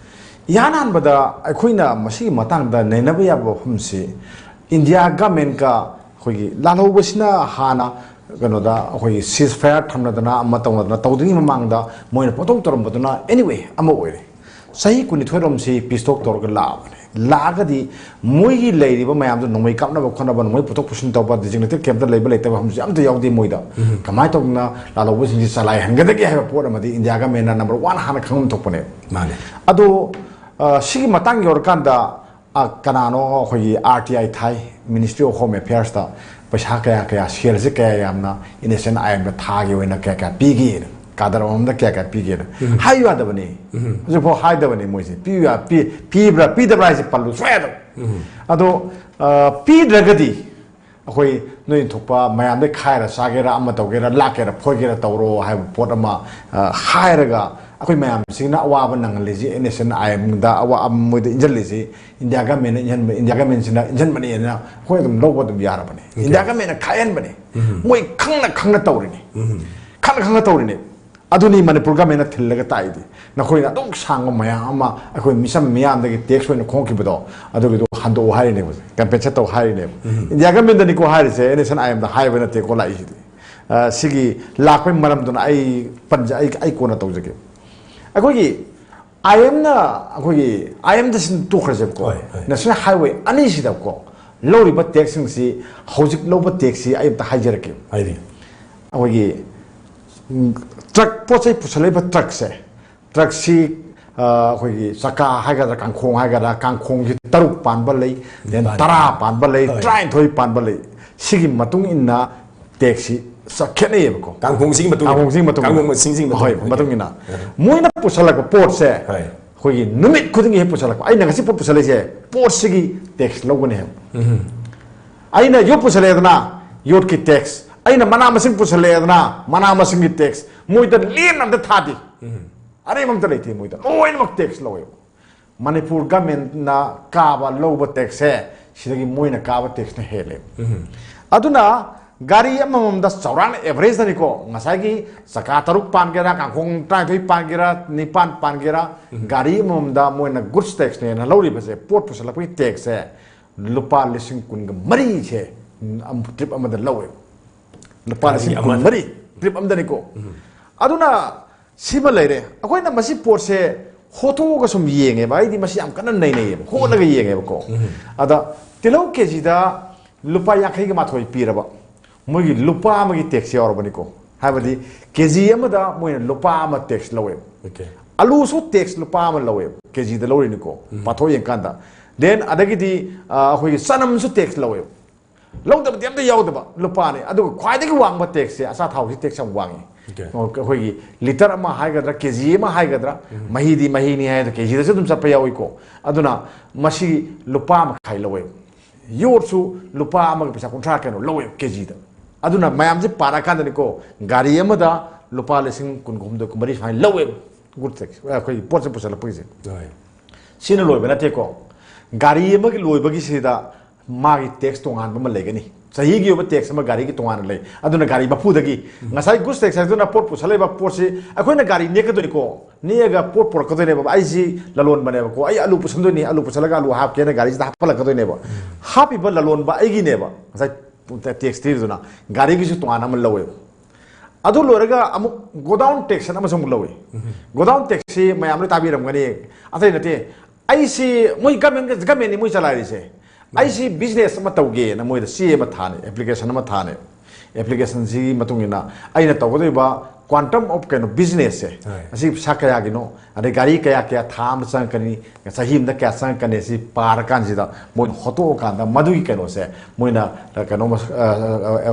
ꯏꯍꯥꯟ ꯍꯥꯟꯕꯗ ꯑꯩꯈꯣꯏꯅ ꯃꯁꯤꯒꯤ ꯃꯇꯥꯡꯗ ꯅꯩꯅꯕ ꯌꯥꯕ ꯋꯥꯐꯝꯁꯤ, ꯏꯟꯗꯤꯌꯥ ꯒꯃꯦꯟꯒ ꯑꯩꯈꯣꯏꯒꯤ ꯂꯥꯜꯍꯧꯕꯁꯤꯅ ꯍꯥꯟꯅ ꯀꯩꯅꯣꯗ ꯑꯩꯈꯣꯏꯒꯤ ceasefire ꯊꯝꯅꯗꯅ ꯑꯃ ꯇꯧꯅꯗꯅ ꯇꯧꯗ꯭ꯔꯤꯉꯩ ꯃꯃꯥꯡꯗ ꯃꯣꯏꯅ ꯄꯣꯠꯊꯣꯛ ꯇꯧꯔꯝꯕꯗꯨꯅ, anyway, ꯑꯃ ꯑꯣꯏꯔꯦ꯫ ꯆꯍꯤ ꯀꯨꯟꯅꯤꯊꯣꯏꯔꯣꯝꯁꯤ peace talk ꯇꯧꯔꯒ ꯂꯥꯛꯑꯕꯅꯦ꯫ ꯂꯥꯛꯑꯒꯗꯤ ꯃꯣꯏꯒꯤ ꯂꯩꯔꯤꯕ ꯃꯌꯥꯝꯗꯨ ꯅꯣꯡꯃꯩ ꯀꯥꯞꯅꯕ ꯈꯣꯠꯅꯕ, ꯅꯣꯡꯃꯩ ꯄꯨꯊꯣꯛ ꯄꯨꯁꯤꯟ ꯇꯧꯕ, designated camp ꯇ ꯂꯩꯕ ꯂꯩꯇꯕ ꯍꯥꯏꯕꯁꯨ ꯑꯝꯇ ꯌꯥꯎꯗꯦ ꯃꯣꯏꯗ꯫ ꯀꯃꯥꯏꯅ ꯇꯧꯗꯅ ꯂꯥꯜꯍꯧꯕꯁꯤꯡꯁꯤ ꯆꯂꯥꯏꯍꯟꯒꯗꯒꯦ ꯍꯥꯏꯕ ꯄꯣꯠ ꯑꯃꯗꯤ ꯏꯟꯗꯤꯌꯥ ꯒꯃꯦꯟꯅ number one ꯍꯥꯟꯅ ꯈꯪꯐꯝ ꯊꯣꯛꯄꯅꯦ꯫ ꯃꯥꯅꯦ꯫ ꯑꯗꯣ, ꯑ, ꯁꯤꯒꯤ ꯃꯇꯥꯡ ꯌꯧꯔꯀꯥꯟꯗ, ꯑ, ꯀꯅꯥꯅꯣ ꯑꯩꯈꯣꯏꯒꯤ R T I ꯊꯥꯏ, Ministry of Home Affairs ꯇ ꯄꯩꯁꯥ ꯀꯌꯥ ꯀꯌꯥ, ꯁꯦꯜꯁꯦ ꯀꯌꯥ ꯌꯥꯝꯅ NSCN-IM ꯗ ꯊꯥꯒꯤ ꯑꯣꯏꯅ ꯀꯌꯥ ꯀꯌꯥ ꯄꯤꯒꯦꯅ, ꯀꯥꯗꯔ ꯑꯃꯃꯝꯗ ꯀꯌꯥ ꯀꯌꯥ ꯄꯤꯒꯦꯅ ꯍꯥꯏꯌꯨ ꯌꯥꯗꯕꯅꯤ꯫ ꯍꯧꯖꯤꯛꯐꯥꯎ ꯍꯥꯏꯗꯕꯅꯤ ꯃꯣꯏꯁꯦ꯫ ꯄꯤꯌꯨ ꯌꯥ-, ꯄꯤ-, ꯄꯤꯕ꯭ꯔꯥ ꯄꯤꯗꯕ꯭ꯔꯥ ꯍꯥꯏꯁꯦ ꯄꯜꯂꯨ ꯁꯨꯡꯌꯥ ꯌꯥꯗꯕ꯫ ꯑꯗꯣ, ꯑ, ꯄꯤꯗ꯭ꯔꯒꯗꯤ ꯑꯩꯈꯣꯏ ꯅꯣꯏꯅ ꯊꯣꯛꯄ ꯃꯌꯥꯝꯗꯩ ꯈꯥꯏꯔ ꯆꯥꯒꯦꯔꯥ, ꯑꯃ ꯇꯧꯒꯦꯔꯥ, ꯂꯥꯛꯀꯦꯔꯥ ꯐꯣꯏꯒꯦꯔꯥ ꯇꯧꯔꯣ ꯍꯥꯏꯕ ꯄꯣꯠ ꯑꯃ, ꯑ, ꯍꯥꯏꯔꯒ ꯑꯩꯈꯣꯏ ꯃꯌꯥꯝꯁꯤꯅ ꯑꯋꯥꯕ ꯅꯪꯍꯜꯂꯤꯁꯤ, NSCN-IM ꯗ ꯑꯋꯥ-, ꯃꯣꯏꯗ ꯏꯟꯁꯤꯜꯂꯤꯁꯤ, ꯏꯟꯗꯤꯌꯥ ꯒꯃꯦꯟꯅ ꯏꯟꯁꯤꯟꯕ, ꯏꯟꯗꯤꯌꯥ ꯒꯃꯦꯟꯁꯤꯅ ꯏꯟꯁꯤꯟꯕꯅꯦꯅ ꯑꯩꯈꯣꯏ ꯑꯗꯨꯝ ꯂꯧꯕ ꯑꯗꯨꯝ ꯌꯥꯔꯕꯅꯦ꯫ ꯏꯟꯗꯤꯌꯥ ꯒꯃꯦꯟꯅ ꯈꯥꯏꯍꯟꯕꯅꯦ꯫ ꯃꯣꯏ ꯈꯪꯅ ꯈꯪꯅ ꯇꯧꯔꯤꯅꯦ꯫ ꯈꯪꯅ ꯈꯪꯅ ꯇꯧꯔꯤꯅꯦ꯫ ꯑꯗꯨꯅꯤ ꯃꯅꯤꯄꯨꯔ ꯒꯃꯦꯟꯅ ꯊꯤꯜꯂꯒ ꯇꯥꯛꯏꯗꯤ꯫ ꯅꯈꯣꯏꯅ ꯑꯗꯨꯛ ꯁꯥꯡꯕ ꯃꯌꯥꯝ ꯑꯃ ꯑꯩꯈꯣꯏ ꯃꯤꯆꯝ ꯃꯤꯌꯥꯝꯗꯒꯤ tax ꯑꯣꯏꯅ ꯈꯣꯡꯈꯤꯕꯗꯣ, ꯑꯗꯨꯒꯤꯗꯣ ꯍꯟꯗꯣꯛꯑꯣ ꯍꯥꯏꯔꯤꯅꯦꯕ, compensate ꯇꯧ ꯍꯥꯏꯔꯤꯅꯦꯕ꯫ ꯏꯟꯗꯤꯌꯥ ꯒꯃꯦꯟꯗꯅꯤꯀꯣ ꯍꯥꯏꯔꯤꯁꯦ, NSCN-IM ꯗ ꯍꯥꯏꯕ ꯅꯠꯇꯦꯀꯣ ꯂꯥꯛꯏꯁꯤꯗꯤ꯫ ꯑ, ꯁꯤꯒꯤ ꯂꯥꯛꯄꯒꯤ ꯃꯔꯝꯗꯨꯅ ꯑꯩ ꯄꯟꯖ-, ꯑꯩ, ꯑꯩ ꯀꯣꯟꯅ ꯇꯧꯖꯒꯦ꯫ ꯑꯩꯈꯣꯏꯒꯤ IM ꯅ, ꯑꯩꯈꯣꯏꯒꯤ IM ꯗ ꯁꯤꯟ ꯇꯣꯛꯈ꯭ꯔꯁꯦꯕꯀꯣ꯫ ꯍꯣꯏ, ꯍꯣꯏ꯫ National Highway ꯑꯅꯤꯁꯤꯗꯀꯣ ꯂꯧꯔꯤꯕ tax ꯁꯤꯡꯁꯤ, ꯍꯧꯖꯤꯛ ꯂꯧꯕ tax ꯁꯤ ꯑꯩ ꯑꯝꯇ ꯍꯥꯏꯖꯔꯛꯀꯦ꯫ ꯍꯥꯏꯕꯤꯌꯨ꯫ ꯑꯩꯈꯣꯏꯒꯤ, ꯎꯝ, truck, ꯄꯣꯠ ꯆꯩ ꯄꯨꯁꯜꯂꯛꯏꯕ truck ꯁꯦ, truck ꯁꯤ, ꯑ, ꯑꯩꯈꯣꯏꯒꯤ ꯆꯀꯥ ꯍꯥꯏꯒꯗ꯭ꯔꯥ, ꯀꯥꯡꯈꯣꯡ ꯍꯥꯏꯒꯗ꯭ꯔꯥ, ꯀꯥꯡꯈꯣꯡꯁꯤ ꯇꯔꯨꯛ ꯄꯥꯟꯕ ꯂꯩ, then ꯅꯤꯄꯥꯟ꯫ ꯇꯔꯥ ꯄꯥꯟꯕ ꯂꯩ, ꯍꯣꯏ꯫ ꯇꯔꯥꯅꯤꯊꯣꯏ ꯄꯥꯟꯕ ꯂꯩ꯫ ꯁꯤꯒꯤ ꯃꯇꯨꯡ ꯏꯟꯅ tax ꯁꯤ ꯆ-, ꯈꯦꯠꯅꯩꯌꯦꯕꯀꯣ꯫ ꯀꯥꯡꯈꯣꯡꯁꯤꯒꯤ ꯃꯇꯨꯡ ꯀꯥꯡꯈꯣꯡꯁꯤꯒꯤ ꯃꯇꯨꯡ ꯀꯥꯡꯈꯣꯡꯁꯤꯡꯒꯤ ꯃꯇꯨꯡ ꯍꯣꯏ, ꯃꯇꯨꯡ ꯏꯟꯅ꯫ ꯃꯣꯏꯅ ꯄꯨꯁꯜꯂꯛꯄ ꯄꯣꯠꯁꯦ, ꯍꯣꯏ꯫ ꯑꯩꯈꯣꯏꯒꯤ ꯅꯨꯃꯤꯠ ꯈꯨꯗꯤꯡꯒꯤ ꯍꯦꯛ ꯄꯨꯁꯜꯂꯛꯄ, ꯑꯩꯅ ꯉꯁꯤ ꯄꯣꯠ ꯄꯨꯁꯜꯂꯛꯏꯁꯦ, ꯄꯣꯠꯁꯤꯒꯤ tax ꯂꯧꯒꯅꯤ ꯍꯥꯏꯕ꯫ ꯑꯩꯅ ꯌꯣꯠ ꯄꯨꯁꯜꯂꯛꯑꯦꯗꯅ, ꯌꯣꯠꯀꯤ tax, ꯑꯩꯅ ꯃꯅꯥ ꯃꯁꯤꯡ ꯄꯨꯁꯜꯂꯛꯑꯦꯗꯅ, ꯃꯅꯥ ꯃꯁꯤꯡꯒꯤ tax, ꯃꯣꯏꯗ ꯂꯦꯝꯅ ꯑꯝꯇ ꯊꯥꯗꯦ꯫ ꯑꯔꯦꯝꯕ ꯑꯝꯇ ꯂꯩꯇꯦ ꯃꯣꯏꯗ, ꯂꯣꯏꯅꯃꯛ tax ꯂꯧꯋꯦꯕ꯫ ꯃꯅꯤꯄꯨꯔ ꯒꯃꯦꯟꯅ ꯀꯥꯕ ꯂꯧꯕ ꯇꯦꯛꯁꯁꯦ ꯁꯤꯗꯒꯤ ꯃꯣꯏꯅ ꯀꯥꯕ ꯇꯦꯛꯁꯅ ꯍꯦꯜꯂꯦ꯫ ꯑꯗꯨꯅ ꯒꯥꯔꯤ ꯑꯃꯃꯝꯗ ꯆꯥꯎꯔꯥꯛꯅ ꯑꯦꯚꯔꯦꯖꯇꯅꯤꯀꯣ, ꯉꯁꯥꯏꯒꯤ ꯆꯀꯥ ꯇꯔꯨꯛ ꯄꯥꯟꯒꯦꯔꯥ, ꯀꯥꯡꯈꯣꯡ ꯇꯔꯥꯅꯤꯊꯣꯏ ꯄꯥꯟꯒꯦꯔꯥ, ꯅꯤꯄꯥꯟ ꯄꯥꯟꯒꯦꯔꯥ, ꯒꯥꯔꯤ ꯑꯃꯃꯝꯗ ꯃꯣꯏꯅ ꯒꯨꯗꯁ ꯇꯦꯛꯁꯅꯦꯅ ꯂꯧꯔꯤꯕꯁꯦ, ꯄꯣꯠ ꯄꯨꯁꯜꯂꯛꯄꯒꯤ ꯇꯦꯛꯁꯁꯦ ꯂꯨꯄꯥ ꯂꯤꯁꯤꯡ ꯀꯨꯟꯒ ꯃꯔꯤꯁꯦ ꯇ꯭ꯔꯤꯞ ꯑꯃꯗ ꯂꯧꯋꯦꯕ꯫ ꯂꯨꯄꯥ ꯒꯥꯔꯤ ꯂꯤꯁꯤꯡ ꯑꯃꯗ? ꯀꯨꯟ ꯃꯔꯤ ꯇ꯭ꯔꯤꯞ ꯑꯃꯗꯅꯤꯀꯣ꯫ ꯑꯗꯨꯅ ꯁꯤꯃ ꯂꯩꯔꯦ꯫ ꯑꯩꯈꯣꯏꯅ ꯃꯁꯤ ꯄꯣꯠꯁꯦ ꯍꯣꯠꯇꯣꯛꯑꯒ ꯁꯨꯝ ꯌꯦꯡꯉꯦꯕ, ꯑꯩꯗꯤ ꯃꯁꯤ ꯌꯥꯝ ꯀꯟꯅ ꯅꯩꯅꯩꯌꯦꯕ, ꯍꯣꯠꯂꯒ ꯌꯦꯡꯉꯦꯕꯀꯣ꯫ ꯑꯗ ꯇꯤꯜꯍꯧ ꯀꯦꯖꯤꯗ ꯂꯨꯄꯥ ꯌꯥꯡꯈꯩꯒ ꯃꯥꯊꯣꯏ ꯄꯤꯔꯕ, ꯃꯣꯏꯒꯤ ꯂꯨꯄꯥ ꯑꯃꯒꯤ ꯇꯦꯛꯁ ꯌꯥꯎꯔꯕꯅꯤꯀꯣ꯫ ꯍꯥꯏꯕꯗꯤ ꯀꯦꯖꯤ ꯑꯃꯗ ꯃꯣꯏꯅ ꯂꯨꯄꯥ ꯑꯃ ꯇꯦꯛꯁ ꯂꯧꯋꯦꯕ꯫ Okay. ꯑꯂꯨꯁꯨ ꯇꯦꯛꯁ ꯂꯨꯄꯥ ꯑꯃ ꯂꯧꯋꯦꯕ, ꯀꯦꯖꯤꯗ ꯂꯧꯔꯤꯅꯤꯀꯣ, ꯄꯥꯊꯣꯛ ꯌꯦꯡꯀꯥꯟꯗ꯫ ꯗꯦꯟ ꯑꯗꯒꯤꯗꯤ ꯑ, ꯑꯩꯈꯣꯏꯒꯤ ꯆꯅꯝꯁꯨ ꯇꯦꯛꯁ ꯂꯧꯋꯦꯕ꯫ ꯂꯧꯗꯕꯗꯤ ꯑꯝꯇ ꯌꯥꯎꯗꯕ, ꯂꯨꯄꯥꯅꯤ꯫ ꯑꯗꯨꯒ ꯈ꯭ꯋꯥꯏꯗꯒꯤ ꯋꯥꯡꯕ ꯇꯦꯛꯁꯁꯦ ꯑꯆꯥꯊꯥꯎꯁꯤ ꯇꯦꯛꯁ ꯌꯥꯝ ꯋꯥꯡꯉꯤ꯫ Okay. ꯑꯩꯈꯣꯏꯒꯤ ꯂꯤꯇꯔ ꯑꯃ ꯍꯥꯏꯒꯗ꯭ꯔꯥ, ꯀꯦꯖꯤ ꯑꯃ ꯍꯥꯏꯒꯗ꯭ꯔꯥ, ꯃꯍꯤꯗꯤ ꯃꯍꯤꯅꯤ ꯍꯥꯏ, ꯑꯗꯣ ꯀꯦꯖꯤꯗꯁꯨ ꯑꯗꯨꯝ ꯆꯠꯄ ꯌꯥꯎꯏꯀꯣ꯫ ꯑꯗꯨꯅ ꯃꯁꯤ ꯂꯨꯄꯥ ꯃꯈꯥꯏ ꯂꯧꯋꯦꯕ꯫ ꯌꯣꯠꯁꯨ ꯂꯨꯄꯥ ꯑꯃꯒ ꯄꯩꯁꯥ ꯀꯨꯟꯊ꯭ꯔꯥ ꯀꯩꯅꯣ ꯂꯧꯋꯦꯕ ꯀꯦꯖꯤꯗ꯫ ꯑꯗꯨꯅ ꯃꯌꯥꯝꯁꯦ ꯄꯥꯔꯛꯑꯀꯥꯟꯗꯅꯤꯀꯣ, ꯒꯥꯔꯤ ꯑꯃꯗ ꯂꯨꯄꯥ ꯂꯤꯁꯤꯡ ꯀꯨꯟ ꯍꯨꯝꯗꯣꯏ, ꯀꯨꯟ ꯃꯔꯤ ꯁꯨꯃꯥꯏꯅ ꯂꯧꯋꯦꯕ꯫ ꯒꯨꯗ ꯇꯦꯛꯁ, ꯑꯩꯈꯣꯏꯒꯤ ꯄꯣꯠꯁꯦ ꯄꯨꯁꯜꯂꯛꯄꯒꯤꯁꯦ꯫ ꯍꯣꯏ꯫ ꯁꯤꯅ ꯂꯣꯏꯕ ꯅꯠꯇꯦꯀꯣ꯫ ꯒꯥꯔꯤ ꯑꯃꯒꯤ ꯂꯣꯏꯕꯒꯤꯁꯤꯗ ꯃꯥꯒꯤ ꯇꯦꯛꯁ ꯇꯣꯉꯥꯟꯕ ꯑꯃ ꯂꯩꯒꯅꯤ꯫ ꯆꯍꯤꯒꯤ ꯑꯣꯏꯕ ꯇꯦꯛꯁ ꯑꯃ ꯒꯥꯔꯤꯒꯤ ꯇꯣꯉꯥꯟꯅ ꯂꯩ꯫ ꯑꯗꯨꯅ ꯒꯥꯔꯤ ꯃꯄꯨꯗꯒꯤ ꯉꯁꯥꯏ ꯒꯨꯗꯁ ꯇꯦꯛꯁ ꯍꯥꯏꯗꯨꯅ ꯄꯣꯠ ꯄꯨꯁꯜꯂꯛꯏꯕ ꯄꯣꯠꯁꯤ ꯑꯩꯈꯣꯏꯅ ꯒꯥꯔꯤ ꯅꯦꯛꯀꯗꯣꯏꯅꯤꯀꯣ꯫ ꯅꯦꯛꯑꯒ ꯄꯣꯠ ꯄꯨꯔꯛꯀꯗꯣꯏꯅꯦꯕ꯫ ꯑꯩꯁꯤ ꯂꯂꯣꯟꯕꯅꯦꯕꯀꯣ, ꯑꯩ ꯑꯂꯨ ꯄꯨꯁꯟꯗꯣꯏꯅꯤ, ꯑꯂꯨ ꯄꯨꯁꯜꯂꯒ ꯑꯂꯨ ꯍꯥꯞꯀꯦꯅ ꯒꯥꯔꯤꯁꯤꯗ ꯍꯥꯞꯄꯜꯂꯛꯀꯗꯣꯏꯅꯦꯕ꯫ ꯍꯥꯞꯄꯤꯕ ꯂꯂꯣꯟꯕ ꯑꯩꯒꯤꯅꯦꯕ꯫ ꯉꯁꯥꯏ ꯇꯦꯛꯁ ꯊꯤꯔꯤꯗꯨꯅ ꯒꯥꯔꯤꯒꯤꯁꯨ ꯇꯣꯉꯥꯟꯅ ꯑꯃ ꯂꯧꯋꯦꯕ꯫ ꯑꯗꯨ ꯂꯣꯏꯔꯒ ꯑꯃꯨꯛ ꯒꯣꯗꯥꯎꯟ ꯇꯦꯛꯁ ꯑꯃꯁꯨ ꯑꯃꯨꯛ ꯂꯧꯏ꯫ ꯒꯣꯗꯥꯎꯟ ꯇꯦꯛꯁꯁꯤ ꯃꯌꯥꯝ ꯂꯣꯏ ꯇꯥꯕꯤꯔꯝꯒꯅꯤ꯫ ꯑꯇꯩ ꯅꯠꯇꯦ, ꯑꯩꯁꯤ ꯃꯣꯏ ꯒꯃꯦꯟꯒ ꯒꯃꯦꯟꯅꯤ ꯃꯣꯏ ꯆꯂꯥꯏꯔꯤꯁꯦ꯫ ꯑꯩꯁꯤ ꯕꯤꯖꯤꯅꯦꯁ ꯑꯃ ꯇꯧꯒꯦꯅ ꯃꯣꯏꯗ ꯆꯦ ꯑꯃ ꯊꯥꯅꯤ, ꯑꯦꯄ꯭ꯂꯤꯀꯦꯁꯟ ꯑꯃ ꯊꯥꯅꯤ꯫ ꯑꯦꯄ꯭ꯂꯤꯀꯦꯁꯟꯁꯤꯒꯤ ꯃꯇꯨꯡ ꯏꯟꯅ ꯑꯩꯅ ꯇꯧꯒꯗꯧꯔꯤꯕ ꯀ꯭ꯋꯥꯟꯇꯝ ꯑꯣꯐ ꯀꯩꯅꯣ ꯕꯤꯖꯤꯅꯦꯁꯁꯦ, ꯍꯣꯏ꯫ ꯑꯁꯤ ꯄꯩꯁꯥ ꯀꯌꯥꯒꯤꯅꯣ, ꯑꯗꯩ ꯒꯥꯔꯤ ꯀꯌꯥ ꯀꯌꯥ ꯊꯥ ꯑꯃ ꯆꯪꯉꯛꯀꯅꯤ, ꯆꯍꯤ ꯑꯃꯗ ꯀꯌꯥ ꯆꯪꯉꯛꯀꯅꯤ, ꯁꯤ ꯄꯥꯔꯀꯥꯟꯁꯤꯗ ꯃꯣꯏꯅ ꯍꯣꯠꯇꯣꯛꯑꯀꯥꯟꯗ ꯃꯗꯨꯒꯤ ꯀꯩꯅꯣꯁꯦ ꯃꯣꯏꯅ ꯀꯩꯅꯣ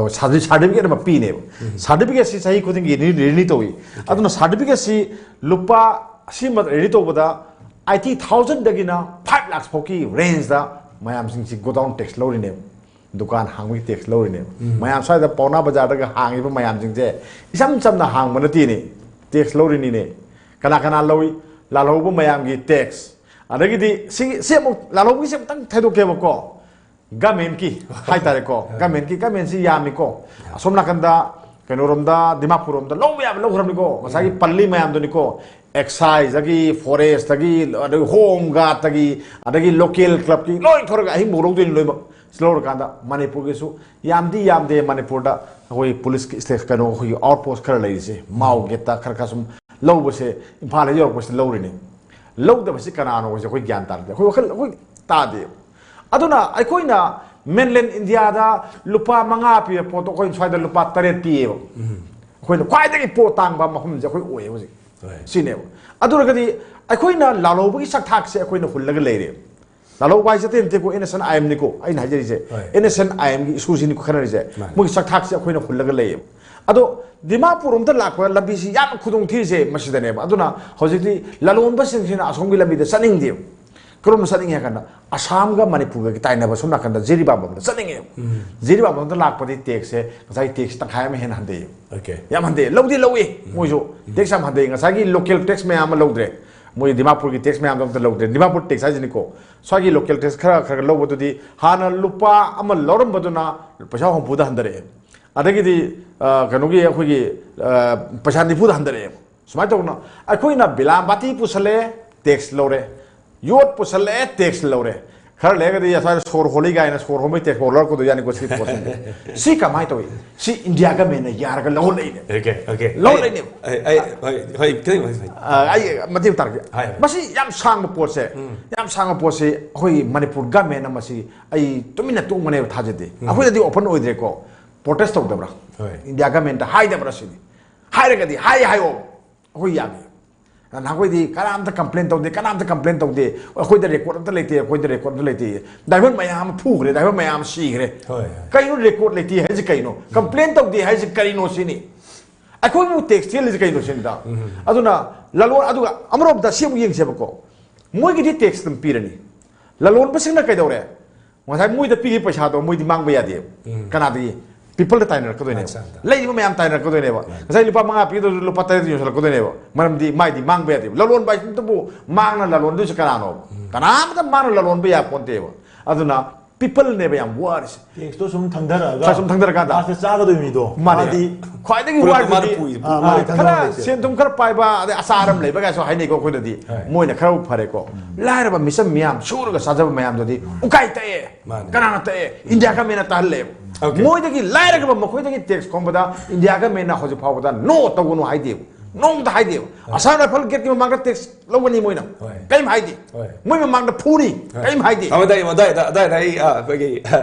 ꯁꯥꯔꯇꯤꯐꯤꯀꯦꯠ ꯑꯃ ꯄꯤꯅꯦꯕ꯫ ꯁꯥꯔꯇꯤꯐꯤꯀꯦꯠꯁꯤ ꯆꯍꯤ ꯈꯨꯗꯤꯡꯒꯤ ꯔꯤꯅ꯭ꯌꯨ ꯇꯧꯏ꯫ ꯑꯗꯨꯅ ꯁꯥꯔꯇꯤꯐꯤꯀꯦꯠꯁꯤ ꯂꯨꯄꯥ, ꯑꯁꯤꯃ ꯔꯤꯅ꯭ꯌꯨ ꯇꯧꯕꯗ ꯑꯥꯏꯇꯤ ꯊꯥꯎꯖꯟꯗꯒꯤꯅ ꯐꯥꯏꯚ ꯂꯥꯛꯁ ꯐꯥꯎꯒꯤ ꯔꯦꯟꯖꯇ ꯃꯌꯥꯝꯁꯤꯡꯁꯤ ꯒꯣꯗꯥꯎꯟ ꯇꯦꯛꯁ ꯂꯧꯔꯤꯅꯦꯕ꯫ ꯗꯨꯀꯥꯟ ꯍꯥꯡꯕꯒꯤ ꯇꯦꯛꯁ ꯂꯧꯔꯤꯅꯦꯕ꯫ ꯃꯌꯥꯝ ꯁ꯭ꯋꯥꯏꯗ ꯄꯥꯎꯅꯥ ꯕꯖꯥꯔꯗꯒ ꯍꯥꯡꯉꯤꯕ ꯃꯌꯥꯝꯁꯤꯡꯁꯦ ꯏꯆꯝ ꯆꯝꯅ ꯍꯥꯡꯕ ꯅꯠꯇꯦꯅꯦ, ꯇꯦꯛꯁ ꯂꯧꯔꯤꯅꯤꯅꯦ꯫ ꯀꯅꯥ ꯀꯅꯥ ꯂꯧꯏ? ꯂꯥꯜꯍꯧꯕ ꯃꯌꯥꯝꯒꯤ ꯇꯦꯛꯁ, ꯑꯗꯒꯤꯗꯤ ꯁꯤ ꯁꯤ ꯑꯃꯨꯛ ꯂꯥꯜꯍꯧꯕꯒꯤꯁꯦ ꯑꯃꯨꯛꯇꯪ ꯊꯩꯗꯣꯛꯀꯦꯕꯀꯣ꯫ ꯒꯃꯦꯟꯀꯤ ꯍꯥꯏꯇꯥꯔꯦꯀꯣ, ꯒꯃꯦꯟꯀꯤ ꯒꯃꯦꯟꯁꯤ ꯌꯥꯝꯃꯤꯀꯣ꯫ ꯑꯁꯣꯝ ꯅꯥꯀꯟꯗ ꯀꯩꯅꯣꯔꯣꯝꯗ, ꯗꯤꯃꯥꯄꯨꯔꯔꯣꯝꯗ ꯂꯧꯕ ꯌꯥꯕ ꯂꯧꯈ꯭ꯔꯕꯅꯤꯀꯣ꯫ ꯉꯁꯥꯏꯒꯤ ꯄꯜꯂꯤ ꯃꯌꯥꯝꯗꯨꯅꯤꯀꯣ, ꯑꯦꯛꯁꯥꯏꯖꯇꯒꯤ, ꯐꯣꯔꯦꯁꯇꯒꯤ, ꯑꯗꯒꯤ ꯍꯣꯝ ꯒꯥꯔꯗꯇꯒꯤ, ꯑꯗꯒꯤ ꯂꯣꯀꯦꯜ ꯀ꯭ꯂꯕꯀꯤ ꯂꯣꯏ ꯊꯣꯔꯒ ꯑꯍꯤꯡꯐꯥꯎ ꯂꯧꯗꯣꯏꯅꯤ ꯂꯣꯏꯅꯃꯛ꯫ ꯁꯤ ꯂꯧꯔꯀꯥꯟꯗ ꯃꯅꯤꯄꯨꯔꯒꯤꯁꯨ ꯌꯥꯝꯗꯤ ꯌꯥꯝꯗꯦ꯫ ꯃꯅꯤꯄꯨꯔꯗ ꯑꯩꯈꯣꯏ ꯄꯨꯂꯤꯁꯀꯤ ꯁ꯭ꯇꯦ-, ꯀꯩꯅꯣ, ꯑꯩꯈꯣꯏꯒꯤ ꯑꯥꯎꯠ ꯄꯣꯁ ꯈꯔ ꯂꯩꯔꯤꯁꯦ, ꯃꯥꯎ ꯒꯦꯠꯇ ꯈꯔ ꯈꯔ ꯁꯨꯝ ꯂꯧꯕꯁꯦ, ꯏꯝꯐꯥꯜ ꯍꯦꯛ ꯌꯧꯔꯛꯄꯁꯤꯗ ꯂꯧꯔꯤꯅꯤ꯫ ꯂꯧꯗꯕꯁꯤ ꯀꯅꯥꯅꯣ ꯍꯥꯏꯁꯦ ꯑꯩꯈꯣꯏ ꯒ꯭ꯌꯥꯟ ꯇꯥꯗꯦ, ꯑꯩꯈꯣꯏ ꯋꯥꯈꯜ ꯑꯩꯈꯣꯏ ꯇꯥꯗꯦꯕ꯫ ꯑꯗꯨꯅ ꯑꯩꯈꯣꯏꯅ ꯃꯦꯟꯂꯦꯟ ꯏꯟꯗꯤꯌꯥꯗ ꯂꯨꯄꯥ ꯃꯉꯥ ꯄꯤꯕ ꯄꯣꯠꯇꯣ ꯑꯩꯈꯣꯏꯅ ꯁ꯭ꯋꯥꯏꯗ ꯂꯨꯄꯥ ꯇꯔꯦꯠ ꯄꯤꯌꯦꯕ꯫ ꯑꯩꯈꯣꯏꯅ ꯈ꯭ꯋꯥꯏꯗꯒꯤ ꯄꯣꯠ ꯇꯥꯡꯕ ꯃꯐꯝꯁꯦ ꯑꯩꯈꯣꯏ ꯑꯣꯏꯌꯦ ꯍꯧꯖꯤꯛ꯫ ꯍꯣꯏ꯫ ꯁꯤꯅꯦꯕ꯫ ꯑꯗꯨ ꯑꯣꯏꯔꯒꯗꯤ ꯑꯩꯈꯣꯏꯅ ꯂꯥꯜꯍꯧꯕꯒꯤ ꯁꯛꯊꯥꯛꯁꯦ ꯑꯩꯈꯣꯏꯅ ꯍꯨꯜꯂꯒ ꯂꯩꯔꯦ꯫ ꯂꯥꯜꯍꯧꯕ ꯍꯥꯏꯁꯦ ꯑꯇꯩ ꯅꯠꯇꯦꯀꯣ, ꯑꯦꯟ ꯑꯦꯁ ꯑꯦꯟ ꯑꯥꯏ ꯑꯦꯝꯅꯤꯀꯣ ꯑꯩꯅ ꯍꯥꯏꯖꯔꯤꯁꯦ꯫ ꯍꯣꯏ꯫ ꯑꯦꯟ ꯑꯦꯁ ꯑꯦꯟ ꯑꯥꯏ ꯑꯦꯝꯒꯤ ꯏꯁꯨꯁꯤꯅꯤꯀꯣ ꯈꯟꯅꯔꯤꯁꯦ꯫ ꯃꯥꯅꯦ꯫ ꯃꯣꯏꯒꯤ ꯁꯛꯊꯥꯛꯁꯦ ꯑꯩꯈꯣꯏꯅ ꯍꯨꯜꯂꯒ ꯂꯩꯌꯦꯕ꯫ ꯑꯗꯣ ꯗꯤꯃꯥꯄꯨꯔ ꯔꯣꯝꯗ ꯂꯥꯛꯄ ꯂꯝꯕꯤꯁꯤ ꯌꯥꯝꯅ ꯈꯨꯗꯣꯡ ꯊꯤꯔꯤꯁꯦ ꯃꯁꯤꯗꯅꯦꯕ꯫ ꯑꯗꯨꯅ ꯍꯧꯖꯤꯛꯇꯤ ꯂꯂꯣꯟꯕꯁꯤꯡꯁꯤꯅ ꯑꯁꯣꯝꯒꯤ ꯂꯝꯕꯤꯗ ꯆꯠꯅꯤꯡꯗꯦꯕ꯫ ꯀꯔꯣꯝꯗ ꯆꯠꯅꯤꯡꯉꯦ ꯍꯥꯏ ꯀꯥꯟꯗ ꯑꯁꯥꯝꯒ ꯃꯅꯤꯄꯨꯔꯒ ꯇꯥꯏꯅꯕ ꯁꯣꯝ ꯅꯥꯀꯟꯗ ꯖꯤꯔꯤꯕꯥꯝ ꯂꯣꯝꯗ ꯆꯠꯅꯤꯡꯉꯦꯕ꯫ ꯖꯤꯔꯤꯕꯥꯝ ꯂꯣꯝꯗ ꯂꯥꯛꯄꯗꯤ ꯇꯦꯛꯁꯁꯦ ꯉꯁꯥꯏ ꯇꯦꯛꯁ ꯇꯪꯈꯥꯏ ꯑꯃ ꯍꯦꯟꯅ ꯍꯟꯊꯩꯌꯦꯕ꯫ ꯑꯣꯀꯦ꯫ ꯌꯥꯝ ꯍꯟꯊꯩ꯫ ꯂꯧꯗꯤ ꯂꯧꯏ ꯃꯣꯏꯁꯨ꯫ ꯇꯦꯛꯁ ꯌꯥꯝ ꯍꯟꯊꯩ꯫ ꯉꯁꯥꯏꯒꯤ ꯂꯣꯀꯦꯜ ꯇꯦꯛꯁ ꯃꯌꯥꯝ ꯑꯃ ꯂꯧꯗ꯭ꯔꯦ꯫ ꯃꯣꯏ ꯗꯤꯃꯥꯄꯨꯔꯒꯤ ꯇꯦꯛꯁ ꯃꯌꯥꯝꯗꯣ ꯑꯝꯇ ꯂꯧꯗ꯭ꯔꯦ꯫ ꯗꯤꯃꯥꯄꯨꯔ ꯇꯦꯛꯁ ꯍꯥꯏꯁꯤꯅꯤꯀꯣ꯫ ꯁ꯭ꯋꯥꯏꯒꯤ ꯂꯣꯀꯦꯜ ꯇꯦꯛꯁ ꯈꯔ ꯈꯔ ꯂꯧꯕꯗꯨꯗꯤ ꯍꯥꯟꯅ ꯂꯨꯄꯥ ꯑꯃ ꯂꯧꯔꯝꯕꯗꯨꯅ ꯄꯩꯁꯥ ꯍꯨꯝꯐꯨꯗ ꯍꯟꯊꯔꯛꯑꯦ꯫ ꯑꯗꯒꯤꯗꯤ, ꯑ, ꯀꯩꯅꯣꯒꯤ ꯑꯩꯈꯣꯏꯒꯤ, ꯑ, ꯄꯩꯁꯥ ꯅꯤꯐꯨꯗ ꯍꯟꯊꯔꯛꯑꯦꯕ꯫ ꯁꯨꯃꯥꯏꯅ ꯇꯧꯗꯅ ꯑꯩꯈꯣꯏꯅ ꯕꯤꯂꯥꯝꯕꯥꯇꯤ ꯄꯨꯁꯜꯂꯦ, ꯇꯦꯛꯁ ꯂꯧꯔꯦ꯫ ꯌꯣꯠ ꯄꯨꯁꯜꯂꯛꯑꯦ, ꯇꯦꯛꯁ ꯂꯧꯔꯦ꯫ ꯈꯔ ꯂꯩꯔꯒꯗꯤ ꯑꯁ꯭ꯋꯥꯏꯗ ꯁꯣꯔ ꯍꯣꯜꯂꯤ ꯀꯥꯏꯅ ꯁꯣꯔ ꯍꯣꯟꯕꯩ ꯇꯦꯛꯁ ꯂꯧꯔꯛꯀꯗꯣꯏ ꯌꯥꯅꯤꯀꯣ ꯁꯤ ꯄꯣꯠꯁꯤꯡꯁꯦ꯫ ꯁꯤ ꯀꯃꯥꯏꯅ ꯇꯧꯏ? ꯁꯤ ꯏꯟꯗꯤꯌꯥ ꯒꯃꯦꯟꯅ ꯌꯥꯔꯒ ꯂꯧꯍꯜꯂꯛꯏꯅꯦ꯫ Okay, okay. ꯂꯧꯍꯜꯂꯛꯏꯅꯦ꯫ ꯑꯩ, ꯑꯩ, ꯍꯣꯏ, ꯍꯣꯏ, ꯈꯤꯇꯪ ꯍꯣꯏ, ꯍꯣꯏ꯫ ꯑ, ꯑꯩ ꯃꯇꯦꯡ ꯇꯥꯔꯛꯀꯦ꯫ ꯍꯥꯏ, ꯍꯥꯏ꯫ ꯃꯁꯤ ꯌꯥꯝ ꯁꯥꯡꯕ ꯄꯣꯠꯁꯦ, ꯎꯝ꯫ ꯌꯥꯝ ꯁꯥꯡꯕ ꯄꯣꯠꯁꯦ ꯑꯩꯈꯣꯏꯒꯤ ꯃꯅꯤꯄꯨꯔ ꯒꯃꯦꯟꯅ ꯃꯁꯤ ꯑꯩ ꯇꯨꯃꯤꯟꯅ ꯇꯣꯛꯃꯅꯦꯕ ꯊꯥꯖꯗꯦ꯫ ꯎꯝ꯫ ꯑꯩꯈꯣꯏꯗꯗꯤ ꯑꯣꯄꯟ ꯑꯣꯏꯗ꯭ꯔꯦꯀꯣ꯫ ꯄ꯭ꯔꯣꯇꯦꯁ ꯇꯧꯗꯕ꯭ꯔꯥ? ꯍꯣꯏ꯫ ꯏꯟꯗꯤꯌꯥ ꯒꯃꯦꯟꯗ ꯍꯥꯏꯗꯕ꯭ꯔꯥ ꯁꯤꯅꯤ? ꯍꯥꯏꯔꯒꯗꯤ ꯍꯥꯏ ꯍꯥꯏꯌꯣ꯫ ꯑꯩꯈꯣꯏ ꯌꯥꯗꯦ꯫ ꯅꯈꯣꯏꯗꯤ ꯀꯅꯥꯝꯇ ꯀꯝꯄ꯭ꯂꯦꯟ ꯇꯧꯗꯦ, ꯀꯅꯥꯝꯇ ꯀꯝꯄ꯭ꯂꯦꯟ ꯇꯧꯗꯦ꯫ ꯑꯩꯈꯣꯏꯗ ꯔꯦꯀꯣꯔꯗ ꯑꯝꯇ ꯂꯩꯇꯦ, ꯑꯩꯈꯣꯏꯗ ꯔꯦꯀꯣꯔꯗ ꯑꯝꯇ ꯂꯩꯇꯦ꯫ ꯗ꯭ꯔꯥꯏꯚꯔ ꯃꯌꯥꯝ ꯑꯃ ꯐꯨꯈ꯭ꯔꯦ, ꯗ꯭ꯔꯥꯏꯚꯔ ꯃꯌꯥꯝ ꯑꯃ ꯁꯤꯈ꯭ꯔꯦ꯫ ꯍꯣꯏ, ꯍꯣꯏ꯫ ꯀꯩꯅꯣ ꯔꯦꯀꯣꯔꯗ ꯂꯩꯇꯦ ꯍꯥꯏꯁꯦ ꯀꯩꯅꯣ? ꯀꯝꯄ꯭ꯂꯦꯟ ꯇꯧꯗꯦ ꯍꯥꯏꯁꯦ ꯀꯔꯤꯅꯣ ꯁꯤꯅꯤ? ꯑꯩꯈꯣꯏꯕꯨ ꯇꯦꯛꯁ ꯊꯤꯍꯜꯂꯤꯁꯦ ꯀꯩꯅꯣ ꯁꯤꯅꯤꯗ? ꯑꯗꯨꯅ ꯂꯂꯣꯟ, ꯑꯗꯨꯒ ꯑꯃꯔꯣꯝꯗ ꯁꯤ ꯑꯃꯨꯛ ꯌꯦꯡꯁꯦꯕꯀꯣ꯫ ꯃꯣꯏꯒꯤꯗꯤ ꯇꯦꯛꯁ ꯑꯗꯨꯝ ꯄꯤꯔꯅꯤ꯫ ꯂꯂꯣꯟꯕꯁꯤꯡꯅ ꯀꯩꯗꯧꯔꯦ? ꯉꯁꯥꯏ ꯃꯣꯏꯗ ꯄꯤꯈꯤꯕ ꯄꯩꯁꯥꯗꯣ ꯃꯣꯏꯗꯤ ꯃꯥꯡꯕ ꯌꯥꯗꯦꯕ꯫ ꯎꯝ꯫ ꯀꯅꯥꯗꯒꯤ? ꯄꯤꯄꯜꯗ ꯇꯥꯏꯅꯔꯛꯀꯗꯣꯏꯅꯦꯕ꯫ ꯂꯩꯔꯤꯕ ꯃꯌꯥꯝ ꯇꯥꯏꯅꯔꯛꯀꯗꯣꯏꯅꯦꯕ꯫ ꯉꯁꯥꯏ ꯂꯨꯄꯥ ꯃꯉꯥ ꯄꯤꯗꯧꯁꯨ ꯂꯨꯄꯥ ꯇꯔꯦꯠ ꯌꯣꯟꯁꯤꯜꯂꯛꯀꯗꯣꯏꯅꯦꯕ꯫ ꯃꯔꯝꯗꯤ ꯃꯥꯏꯗꯤ ꯃꯥꯡꯕ ꯌꯥꯗꯦꯕ꯫ ꯂꯂꯣꯟꯕ ꯍꯥꯏꯁꯤꯃꯛꯇꯕꯨ ꯃꯥꯡꯅ ꯂꯂꯣꯟꯗꯣꯏꯁꯦ ꯀꯅꯥꯅꯣꯕ? ꯀꯅꯥꯝꯇ ꯃꯥꯡꯅ ꯂꯂꯣꯟꯕ ꯌꯥꯄꯣꯟꯇꯦꯕ꯫ ꯑꯗꯨꯅ ꯄꯤꯄꯜꯅꯦꯕ ꯌꯥꯝ ꯋꯥꯔꯤꯁꯦ꯫ ꯇꯦꯛꯁꯇꯣ ꯁꯨꯝ ꯊꯪꯊꯔꯛꯑꯒ ꯈꯔ ꯁꯨꯝ ꯊꯪꯊꯔꯀꯥꯟꯗ ꯃꯥꯁꯦ ꯆꯥꯒꯗꯣꯏ ꯃꯤꯗꯣ ꯃꯥꯅꯦ꯫ ꯃꯥꯗꯤ ꯈ꯭ꯋꯥꯏꯗꯒꯤ ꯄꯨꯔꯛꯄ ꯃꯥꯅ ꯋꯥꯔꯤꯁꯤꯗꯤ ꯄꯨꯏ- ꯑꯥ, ꯃꯥꯅꯦ, ꯊꯪꯊꯕ ꯈꯔ ꯍꯥꯏꯁꯦ꯫ ꯁꯦꯟ ꯊꯨꯝ ꯈꯔ ꯄꯥꯏꯕ, ꯑꯗꯩ ꯑꯆꯥꯔ ꯑꯃ ꯂꯩꯕ ꯀꯥꯏꯁꯨ ꯍꯥꯏꯅꯩꯀꯣ ꯑꯩꯈꯣꯏꯗꯗꯤ꯫ ꯍꯣꯏ꯫ ꯃꯣꯏꯅ ꯈꯔ ꯐꯔꯦꯀꯣ꯫ ꯂꯥꯏꯔꯕ ꯃꯤꯆꯝ ꯃꯤꯌꯥꯝ ꯁꯨꯔꯒ ꯆꯥꯖꯕ ꯃꯌꯥꯝꯗꯨꯗꯤ ꯎꯀꯥꯏ ꯇꯛꯑꯦ꯫ ꯃꯥꯅꯦ꯫ ꯀꯅꯥꯅ ꯇꯛꯑꯦ? ꯏꯟꯗꯤꯌꯥ ꯒꯃꯦꯟꯅ ꯇꯛꯍꯜꯂꯦꯕ꯫ Okay꯫ ꯃꯣꯏꯗꯒꯤ ꯂꯥꯏꯔꯒ ꯃꯈꯣꯏꯗꯒꯤ ꯇꯦꯛꯁ ꯈꯣꯝꯕꯗ ꯏꯟꯗꯤꯌꯥ ꯒꯃꯦꯟꯅ ꯍꯧꯖꯤꯛ ꯐꯥꯎꯕꯗ ꯅꯣ ꯇꯧꯒꯅꯨ ꯍꯥꯏꯗꯦꯕ꯫ ꯅꯣꯡꯃꯇ ꯍꯥꯏꯗꯦꯕ꯫ ꯑꯁꯥꯝ ꯔꯥꯏꯐꯜ ꯒꯦꯠꯀꯤ ꯃꯃꯥꯡꯗ ꯇꯦꯛꯁ ꯂꯧꯒꯅꯤ ꯃꯣꯏꯅ꯫ ꯍꯣꯏ꯫ ꯀꯔꯤꯝ ꯍꯥꯏꯗꯦ꯫ ꯍꯣꯏ꯫ ꯃꯣꯏ ꯃꯃꯥꯡꯗ ꯐꯨꯅꯤ꯫ ꯀꯔꯤꯝ ꯍꯥꯏꯗꯦ꯫ ꯑꯃꯗ ꯑꯩ ꯑꯗꯥꯏꯗ ꯑꯗꯥꯏꯗ ꯑꯩ ꯑꯥ, ꯑꯩꯈꯣꯏꯒꯤ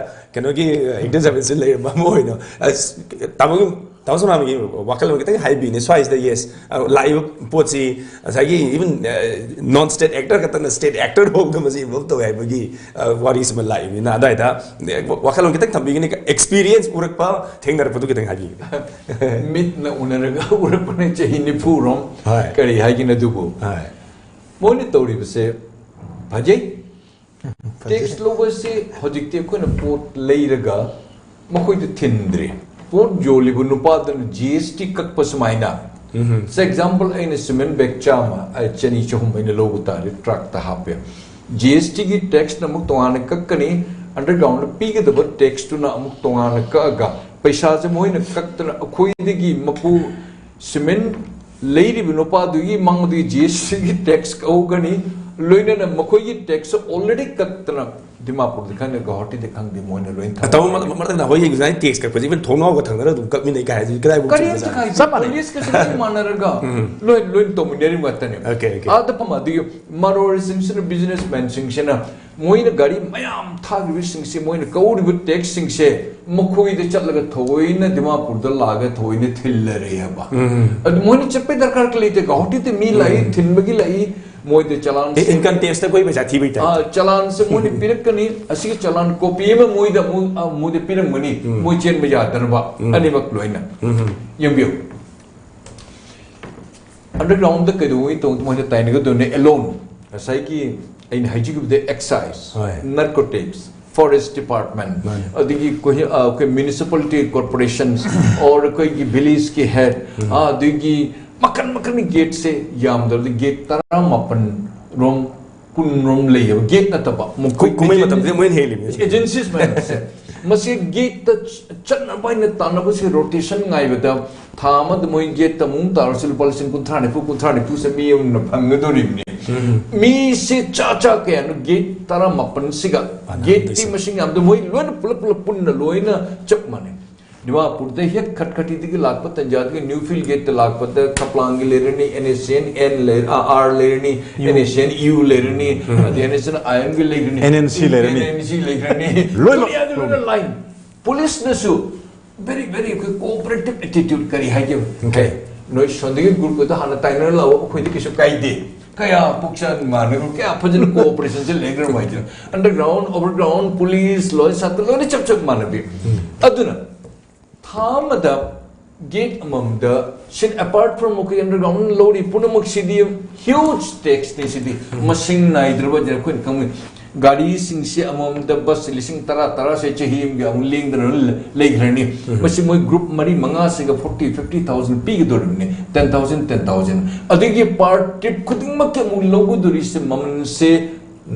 ꯀꯩꯅꯣꯒꯤ ꯏꯟꯇꯦꯂꯤꯖꯦꯟꯁ ꯂꯩꯔꯝꯕ ꯑꯃ ꯑꯣꯏꯅ ꯑꯁ, ꯇꯥꯃꯣꯒꯤ ꯇꯥꯃꯣ ꯁꯣꯅꯥꯃꯒꯤ ꯋꯥꯈꯜꯂꯣꯟ ꯈꯤꯇꯪ ꯍꯥꯏꯕꯤꯅꯦ ꯁ꯭ꯋꯥꯏꯁꯤꯗ꯫ ꯌꯦꯁ, ꯂꯥꯛꯏꯕ ꯄꯣꯠꯁꯤ ꯉꯁꯥꯏꯒꯤ ꯏꯚꯟ ꯅꯣꯟ ꯁ꯭ꯇꯦꯠ ꯑꯦꯛꯇꯔ ꯈꯛꯇꯅ ꯁ꯭ꯇꯦꯠ ꯑꯦꯛꯇꯔ ꯐꯥꯎꯗ ꯃꯁꯤ ꯏꯟꯚꯣꯜꯕ ꯇꯧꯋꯦ ꯍꯥꯏꯕꯒꯤ ꯑ, ꯋꯥꯔꯤꯁꯤꯃ ꯂꯥꯛꯏꯕꯅꯤꯅ ꯑꯗꯥꯏꯗ ꯋꯥꯈꯜꯂꯣꯟ ꯈꯤꯇꯪ ꯊꯝꯕꯤꯒꯅꯤ꯫ ꯑꯦꯛꯁꯄꯤꯔꯤꯌꯦꯟꯁ ꯎꯔꯛꯄ ꯊꯦꯡꯅꯔꯛꯄꯗꯨ ꯈꯤꯇꯪ ꯍꯥꯏꯕꯤꯌꯨ꯫ ꯃꯤꯠꯅ ꯎꯅꯔꯒ ꯎꯔꯛꯄꯅꯦ ꯆꯍꯤ ꯅꯤꯐꯨꯔꯣꯝ꯫ ꯍꯣꯏ꯫ ꯀꯔꯤ ꯍꯥꯏꯒꯅꯤ ꯑꯗꯨꯕꯨ? ꯍꯣꯏ꯫ ꯃꯣꯏꯅ ꯇꯧꯔꯤꯕꯁꯦ ꯐꯖꯩ꯫ ꯇꯦꯛꯁ ꯂꯧꯕꯁꯤ ꯍꯧꯖꯤꯛꯇꯤ ꯑꯩꯈꯣꯏꯅ ꯄꯣꯠ ꯂꯩꯔꯒ ꯃꯈꯣꯏꯗ ꯊꯤꯟꯗ꯭ꯔꯦ꯫ ꯄꯣꯠ ꯌꯣꯜꯂꯤꯕ ꯅꯨꯄꯥꯗꯨꯅ ꯖꯤ ꯑꯦꯁ ꯇꯤ ꯀꯛꯄ ꯁꯨꯃꯥꯏꯅ꯫ ꯁꯦ ꯑꯦꯛꯖꯥꯝꯄꯜ, ꯑꯩꯅ ꯁꯤꯃꯦꯟ ꯕꯦꯒ ꯆꯥꯝꯃ, ꯑ, ꯆꯅꯤ ꯆꯍꯨꯝ ꯑꯩꯅ ꯂꯧꯕ ꯇꯥꯔꯦ, ꯇ꯭ꯔꯛꯇ ꯍꯥꯞꯄꯦ꯫ ꯖꯤ ꯑꯦꯁ ꯇꯤꯒꯤ ꯇꯦꯛꯁꯅ ꯑꯃꯨꯛ ꯇꯣꯉꯥꯟꯅ ꯀꯛꯀꯅꯤ, ꯑꯟꯗꯔꯒ꯭ꯔꯥꯎꯟꯗ ꯄꯤꯒꯗꯕ ꯇꯦꯛꯁꯇꯨꯅ ꯑꯃꯨꯛ ꯇꯣꯉꯥꯟꯅ ꯀꯛꯑꯒ ꯄꯩꯁꯥꯁꯦ ꯃꯣꯏꯅ ꯀꯛꯇꯅ ꯑꯩꯈꯣꯏꯗꯒꯤ ꯃꯄꯨ ꯁꯤꯃꯦꯟ ꯂꯩꯔꯤꯕ ꯅꯨꯄꯥꯗꯨꯒꯤ ꯃꯉꯣꯟꯗꯒꯤ ꯖꯤ ꯑꯦꯁ ꯇꯤꯒꯤ ꯇꯦꯛꯁ ꯀꯛꯍꯧꯒꯅꯤ, ꯂꯣꯏꯅꯅ ꯃꯈꯣꯏꯒꯤ ꯇꯦꯛꯁ ꯑꯣꯜꯔꯦꯗꯤ ꯀꯛꯇꯅ ꯗꯤꯃꯥꯄꯨꯔꯗ ꯈꯪꯗꯦ, ꯒꯧꯍꯥꯇꯤꯗ ꯈꯪꯗꯦ, ꯃꯣꯏꯅ ꯂꯣꯏꯅ ꯊꯝꯃꯦ꯫ ꯇꯧꯕ ꯃꯔꯛ ꯃꯔꯛꯇ ꯑꯩꯈꯣꯏꯒꯤ ꯉꯁꯥꯏ ꯇꯦꯛꯁ ꯀꯛꯄꯁꯦ ꯏꯚꯟ ꯊꯣꯡꯅꯥꯎꯒ ꯊꯪꯅꯔ ꯑꯗꯨꯝ ꯀꯛꯃꯤꯟꯅꯩ ꯀꯥꯏ ꯍꯥꯏꯁꯤ ꯀꯗꯥꯏꯕꯨꯛ ꯀꯔꯤꯝꯇ ꯆꯨꯝꯕꯖꯥꯠꯅꯣ? ꯈꯥꯏꯗꯦ꯫ ꯆꯞ ꯃꯥꯟꯅꯩ꯫ ꯄꯨꯂꯤꯁꯀꯁꯨ ꯂꯣꯏ ꯃꯥꯟꯅꯔꯒ ꯂꯣꯏ ꯂꯣꯏ ꯇꯧꯃꯤꯟꯅꯔꯤꯕ ꯉꯥꯛꯇꯅꯦ꯫ Okay, okay. ꯑꯥꯗ ꯐꯝ ꯑꯗꯨꯒꯤ ꯃꯔꯋꯥꯔꯤꯁꯤꯡꯁꯤꯅ, ꯕꯤꯖꯤꯅꯦꯁ ꯃꯦꯟꯁꯤꯡꯁꯤꯅ ꯃꯣꯏꯅ ꯒꯥꯔꯤ ꯃꯌꯥꯝ ꯊꯥꯈ꯭ꯔꯤꯕꯁꯤꯡꯁꯦ, ꯃꯣꯏꯅ ꯀꯧꯔꯤꯕ ꯇꯦꯛꯁꯁꯤꯡꯁꯦ ꯃꯈꯣꯏꯗ ꯆꯠꯂꯒ ꯊꯑꯣꯏꯅ ꯗꯤꯃꯥꯄꯨꯔꯗ ꯂꯥꯛꯑꯒ ꯊꯑꯣꯏꯅ ꯊꯤꯜꯂꯔꯦ ꯍꯥꯏꯕ꯫ ꯑꯗꯨ ꯃꯣꯏꯅ ꯆꯠꯄꯩ ꯗꯔꯀꯥꯔ ꯂꯩꯇꯦ꯫ ꯒꯧꯍꯥꯇꯤꯗ ꯃꯤ ꯂꯥꯛꯏ, ꯊꯤꯟꯕꯒꯤ ꯂꯥꯛꯏ, ꯃꯣꯏꯗ ꯆꯂꯥꯟ ꯏꯟꯀꯝ ꯇꯦꯛꯁꯇ ꯑꯩꯈꯣꯏ ꯄꯩꯁꯥ ꯊꯤꯕꯩ ꯇꯥꯏꯞ꯫ ꯑꯥ, ꯆꯂꯥꯟꯁꯦ ꯃꯣꯏꯅ ꯄꯤꯔꯛꯀꯅꯤ꯫ ꯑꯁꯤꯒꯤ ꯆꯂꯥꯟ ꯀꯣꯄꯤ ꯑꯃ ꯃꯣꯏꯗ ꯑꯃꯨꯛ, ꯑꯥ, ꯃꯣꯏꯗ ꯄꯤꯔꯝꯒꯅꯤ, ꯃꯣꯏ ꯆꯦꯟꯕ ꯌꯥꯗꯅꯕ꯫ ꯑꯅꯤꯃꯛ ꯂꯣꯏꯅ꯫ ꯌꯦꯡꯕꯤꯌꯨ, ꯑꯟꯗꯔꯒ꯭ꯔꯥꯎꯟꯗ ꯀꯩꯗꯧꯉꯩ ꯇꯧ-, ꯃꯣꯏꯗ ꯇꯥꯏꯅꯒꯗꯣꯏꯅꯦ? ꯑꯦꯂꯣꯟ, ꯉꯁꯥꯏꯒꯤ ꯑꯩꯅ ꯍꯥꯏꯖꯈꯤꯕꯗ ꯑꯦꯛꯁꯥꯏꯁ, ꯍꯣꯏ꯫ ꯅꯥꯔꯀꯣꯇꯤꯛꯁ, forest department, ꯃꯥꯅꯤ꯫ ꯑꯗꯒꯤ ꯑꯩꯈꯣꯏ ꯑ, ꯑꯩꯈꯣꯏ municipality corporations, or ꯑꯩꯈꯣꯏꯒꯤ village ꯀꯤ head, ꯑꯗꯒꯤ ꯃꯈꯟ ꯃꯈꯟꯒꯤ gate ꯁꯦ ꯌꯥꯝꯗ꯭ꯔꯕꯗ gate ꯇꯔꯥꯃꯥꯄꯟ ꯔꯣꯝ, ꯀꯨꯟ ꯔꯣꯝ ꯂꯩꯌꯦꯕ, gate ꯅꯠꯇꯕ꯫ ꯃꯈꯣꯏ ꯀꯨꯝꯍꯩ ꯃꯇꯝꯁꯦ ꯃꯣꯏꯅ ꯍꯦꯜꯂꯤꯕꯅꯤ꯫ Agencies ꯃꯌꯥꯝꯁꯦ ꯃꯁꯤ gate ꯇ ꯆꯠꯅꯕ ꯍꯥꯏꯅ ꯇꯥꯟꯅꯕꯁꯦ, rotation ꯉꯥꯏꯕꯗ ꯊꯥ ꯑꯃꯗ ꯃꯣꯏ gate ꯇ ꯑꯃꯨꯛ ꯇꯥꯔꯁꯨ ꯂꯨꯄꯥ ꯂꯤꯁꯤꯡ ꯀꯨꯟꯊ꯭ꯔꯥ ꯅꯤꯐꯨ, ꯀꯨꯟꯊ꯭ꯔꯥ ꯅꯤꯐꯨꯁꯦ ꯃꯤ ꯑꯃꯅ ꯐꯪꯒꯗꯧꯔꯤꯕꯅꯤ꯫ ꯃꯤꯁꯦ ꯆꯥ ꯆꯥ ꯀꯌꯥꯅꯣ gate ꯇꯔꯥꯃꯥꯄꯟꯁꯤꯒ? Gate ꯇꯤ ꯃꯁꯤꯡ ꯌꯥꯝꯗ, ꯃꯣꯏ ꯂꯣꯏꯅ ꯄꯨꯂꯞ ꯄꯨꯂꯞ ꯄꯨꯟꯅ ꯂꯣꯏꯅ ꯆꯞ ꯃꯥꯟꯅꯩ꯫ ꯗꯤꯃꯥꯄꯨꯔꯗ ꯍꯦꯛ ꯈꯠꯈꯇꯤꯗꯒꯤ ꯂꯥꯛꯄ ꯇꯟꯖꯥꯗꯒꯤ New Field gate ꯇ ꯂꯥꯛꯄꯗ ꯈꯄꯂꯥꯡꯒꯤ ꯂꯩꯔꯅꯤ, N H N, N ꯂꯩ-, ꯑ, R ꯂꯩꯔꯅꯤ, N H N U ꯂꯩꯔꯅꯤ, ꯑꯗꯩ N H N I M ꯒꯤ ꯂꯩꯔꯅꯤ, N N C ꯂꯩꯔꯅꯤ꯫ N N C ꯂꯩꯔꯅꯤ꯫ ꯂꯣꯏꯅꯃꯛ꯫ ꯗꯨꯅꯤꯌꯥꯗ ꯂꯣꯏꯅ line꯫ ꯄꯨꯂꯤꯁꯅꯁꯨ very, very ꯑꯩꯈꯣꯏ cooperative attitude, ꯀꯔꯤ ꯍꯥꯏꯒꯦ? Okay. "ꯅꯣꯏ ꯁꯣꯟꯗꯒꯤ group ꯇ ꯍꯥꯟꯅ ꯇꯥꯏꯅꯔ ꯂꯥꯛꯑꯣ, ꯑꯩꯈꯣꯏꯗꯤ ꯀꯩꯁꯨ ꯀꯥꯏꯗꯦ"꯫ ꯀꯌꯥ ꯄꯨꯛꯆꯦꯜ ꯃꯥꯟꯅꯔꯣ, ꯀꯌꯥ ꯐꯖꯅ cooperation ꯁꯦ ꯂꯩꯈ꯭ꯔꯕ ꯍꯥꯏꯗꯅ꯫ Underground, overground, police, ꯂꯣꯏ ꯁꯥꯇ꯭ꯔ ꯂꯣꯏꯅ ꯆꯞ ꯆꯞ ꯃꯥꯟꯅꯕꯤ꯫ ꯑꯗꯨꯅ ꯊꯥ ꯑꯃꯗ gate ꯑꯃꯃꯝꯗ, ꯁꯤꯟ apart from ꯑꯩꯈꯣꯏ underground ꯂꯧꯔꯤ ꯄꯨꯝꯅꯃꯛꯁꯤꯗꯤ huge tax ꯅꯤ ꯁꯤꯗꯤ꯫ ꯃꯁꯤꯡ ꯅꯥꯏꯗ꯭ꯔꯕ ꯍꯥꯏꯗꯅ ꯑꯩꯈꯣꯏꯅ ꯈꯪꯕ꯫ ꯒꯥꯔꯤꯁꯤꯡꯁꯦ ꯑꯃꯃꯝꯗ bus ꯂꯤꯁꯤꯡ ꯇꯔꯥ, ꯇꯔꯥꯁꯦ ꯆꯍꯤ ꯑꯃꯒꯤ ꯑꯃꯨꯛ ꯂꯦꯡꯗꯅ ꯂꯩꯈ꯭ꯔꯅꯤ꯫ ꯃꯁꯤ ꯃꯣꯏ group ꯃꯔꯤ ꯃꯉꯥꯁꯤꯒ forty, fifty thousand ꯄꯤꯒꯗꯧꯔꯤꯕꯅꯤ, ten thousand, ten thousand꯫ ꯑꯗꯒꯤ per trip ꯈꯨꯗꯤꯡꯃꯛꯀꯤ ꯑꯃꯨꯛ ꯂꯧꯒꯗꯧꯔꯤꯁꯦ ꯃꯃꯜꯁꯦ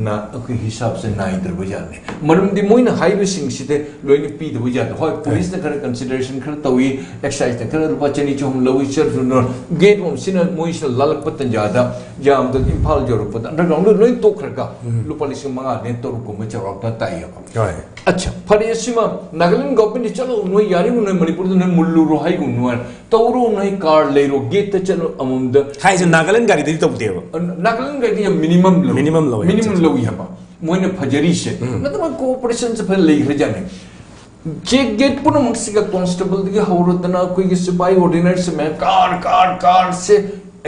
ꯅ ꯑꯩꯈꯣꯏ ꯍꯤꯁꯥꯞꯁꯦ ꯅꯥꯏꯗ꯭ꯔꯕ ꯖꯥꯠꯅꯤ꯫ ꯃꯔꯝꯗꯤ ꯃꯣꯏꯅ ꯍꯥꯏꯕꯁꯤꯡꯁꯤꯗ ꯂꯣꯏꯅ ꯄꯤꯗꯕ ꯖꯥꯠꯅꯤ꯫ ꯍꯣꯏ, ꯄꯨꯂꯤꯁꯅ ꯈꯔ consideration ꯈꯔ ꯇꯧꯏ, excise ꯅ ꯈꯔ ꯂꯨꯄꯥ ꯆꯅꯤ ꯆꯍꯨꯝ ꯂꯧꯏ, ꯆꯠꯂꯨꯅꯨ꯫ Gate ꯑꯃꯁꯤꯅ ꯃꯣꯏꯁꯤꯅ ꯂꯥꯜꯂꯛꯄ ꯇꯟꯖꯥꯗ ꯌꯥꯝꯗ ꯏꯝꯐꯥꯜ ꯌꯧꯔꯛꯄꯗ underground ꯗ ꯂꯣꯏ ꯇꯣꯛꯈ꯭ꯔꯒ ꯂꯨꯄꯥ ꯂꯤꯁꯤꯡ ꯃꯉꯥꯗꯩꯅ ꯇꯔꯨꯛ ꯀꯨꯝꯕ ꯆꯥꯎꯔꯥꯛꯅ ꯇꯥꯏꯌꯦꯕ꯫ ꯍꯣꯏ꯫ ꯑꯠꯆꯥ, ꯐꯔꯦ, ꯁꯤꯃ ꯅꯥꯒꯥꯂꯦꯟ government ꯗꯤ ꯆꯠꯂꯣ, ꯅꯣꯏ ꯌꯥꯔꯤꯕ ꯅꯣꯏ ꯃꯅꯤꯄꯨꯔꯗ ꯅꯣꯏ ꯃꯨꯜꯂꯨꯔꯣ ꯍꯥꯏꯒꯨꯝ ꯅꯣꯏ ꯇꯧꯔꯣ, ꯅꯣꯏ car ꯂꯩꯔꯣ, gate ꯇ ꯆꯠꯂꯣ ꯑꯃꯃꯝꯗ꯫ ꯍꯥꯏꯁꯦ ꯅꯥꯒꯥꯂꯦꯟ ꯒꯥꯔꯤꯗꯗꯤ ꯇꯧꯗꯦꯕ꯫ ꯅꯥꯒꯥꯂꯦꯟ ꯒꯥꯔꯤꯗꯤ ꯌꯥꯝ minimum ꯂꯧꯏ꯫ Minimum ꯂꯧꯏ꯫ Minimum ꯂꯧꯏ ꯍꯥꯏꯕ꯫ ꯃꯣꯏꯅ ꯐꯖꯔꯤꯁꯦ꯫ ꯅꯠꯇꯕ cooperation ꯁꯦ ꯐꯖꯅ ꯂꯩꯈ꯭ꯔꯖꯥꯠꯅꯤ꯫ Check gate ꯄꯨꯝꯅꯃꯛꯁꯤꯒ constable ꯗꯒꯤ ꯍꯧꯔꯗꯅ ꯑꯩꯈꯣꯏꯒꯤ ꯁꯤꯐꯥꯏ ordinary ꯁꯦ ꯃꯌꯥꯝ car, car, car ꯁꯦ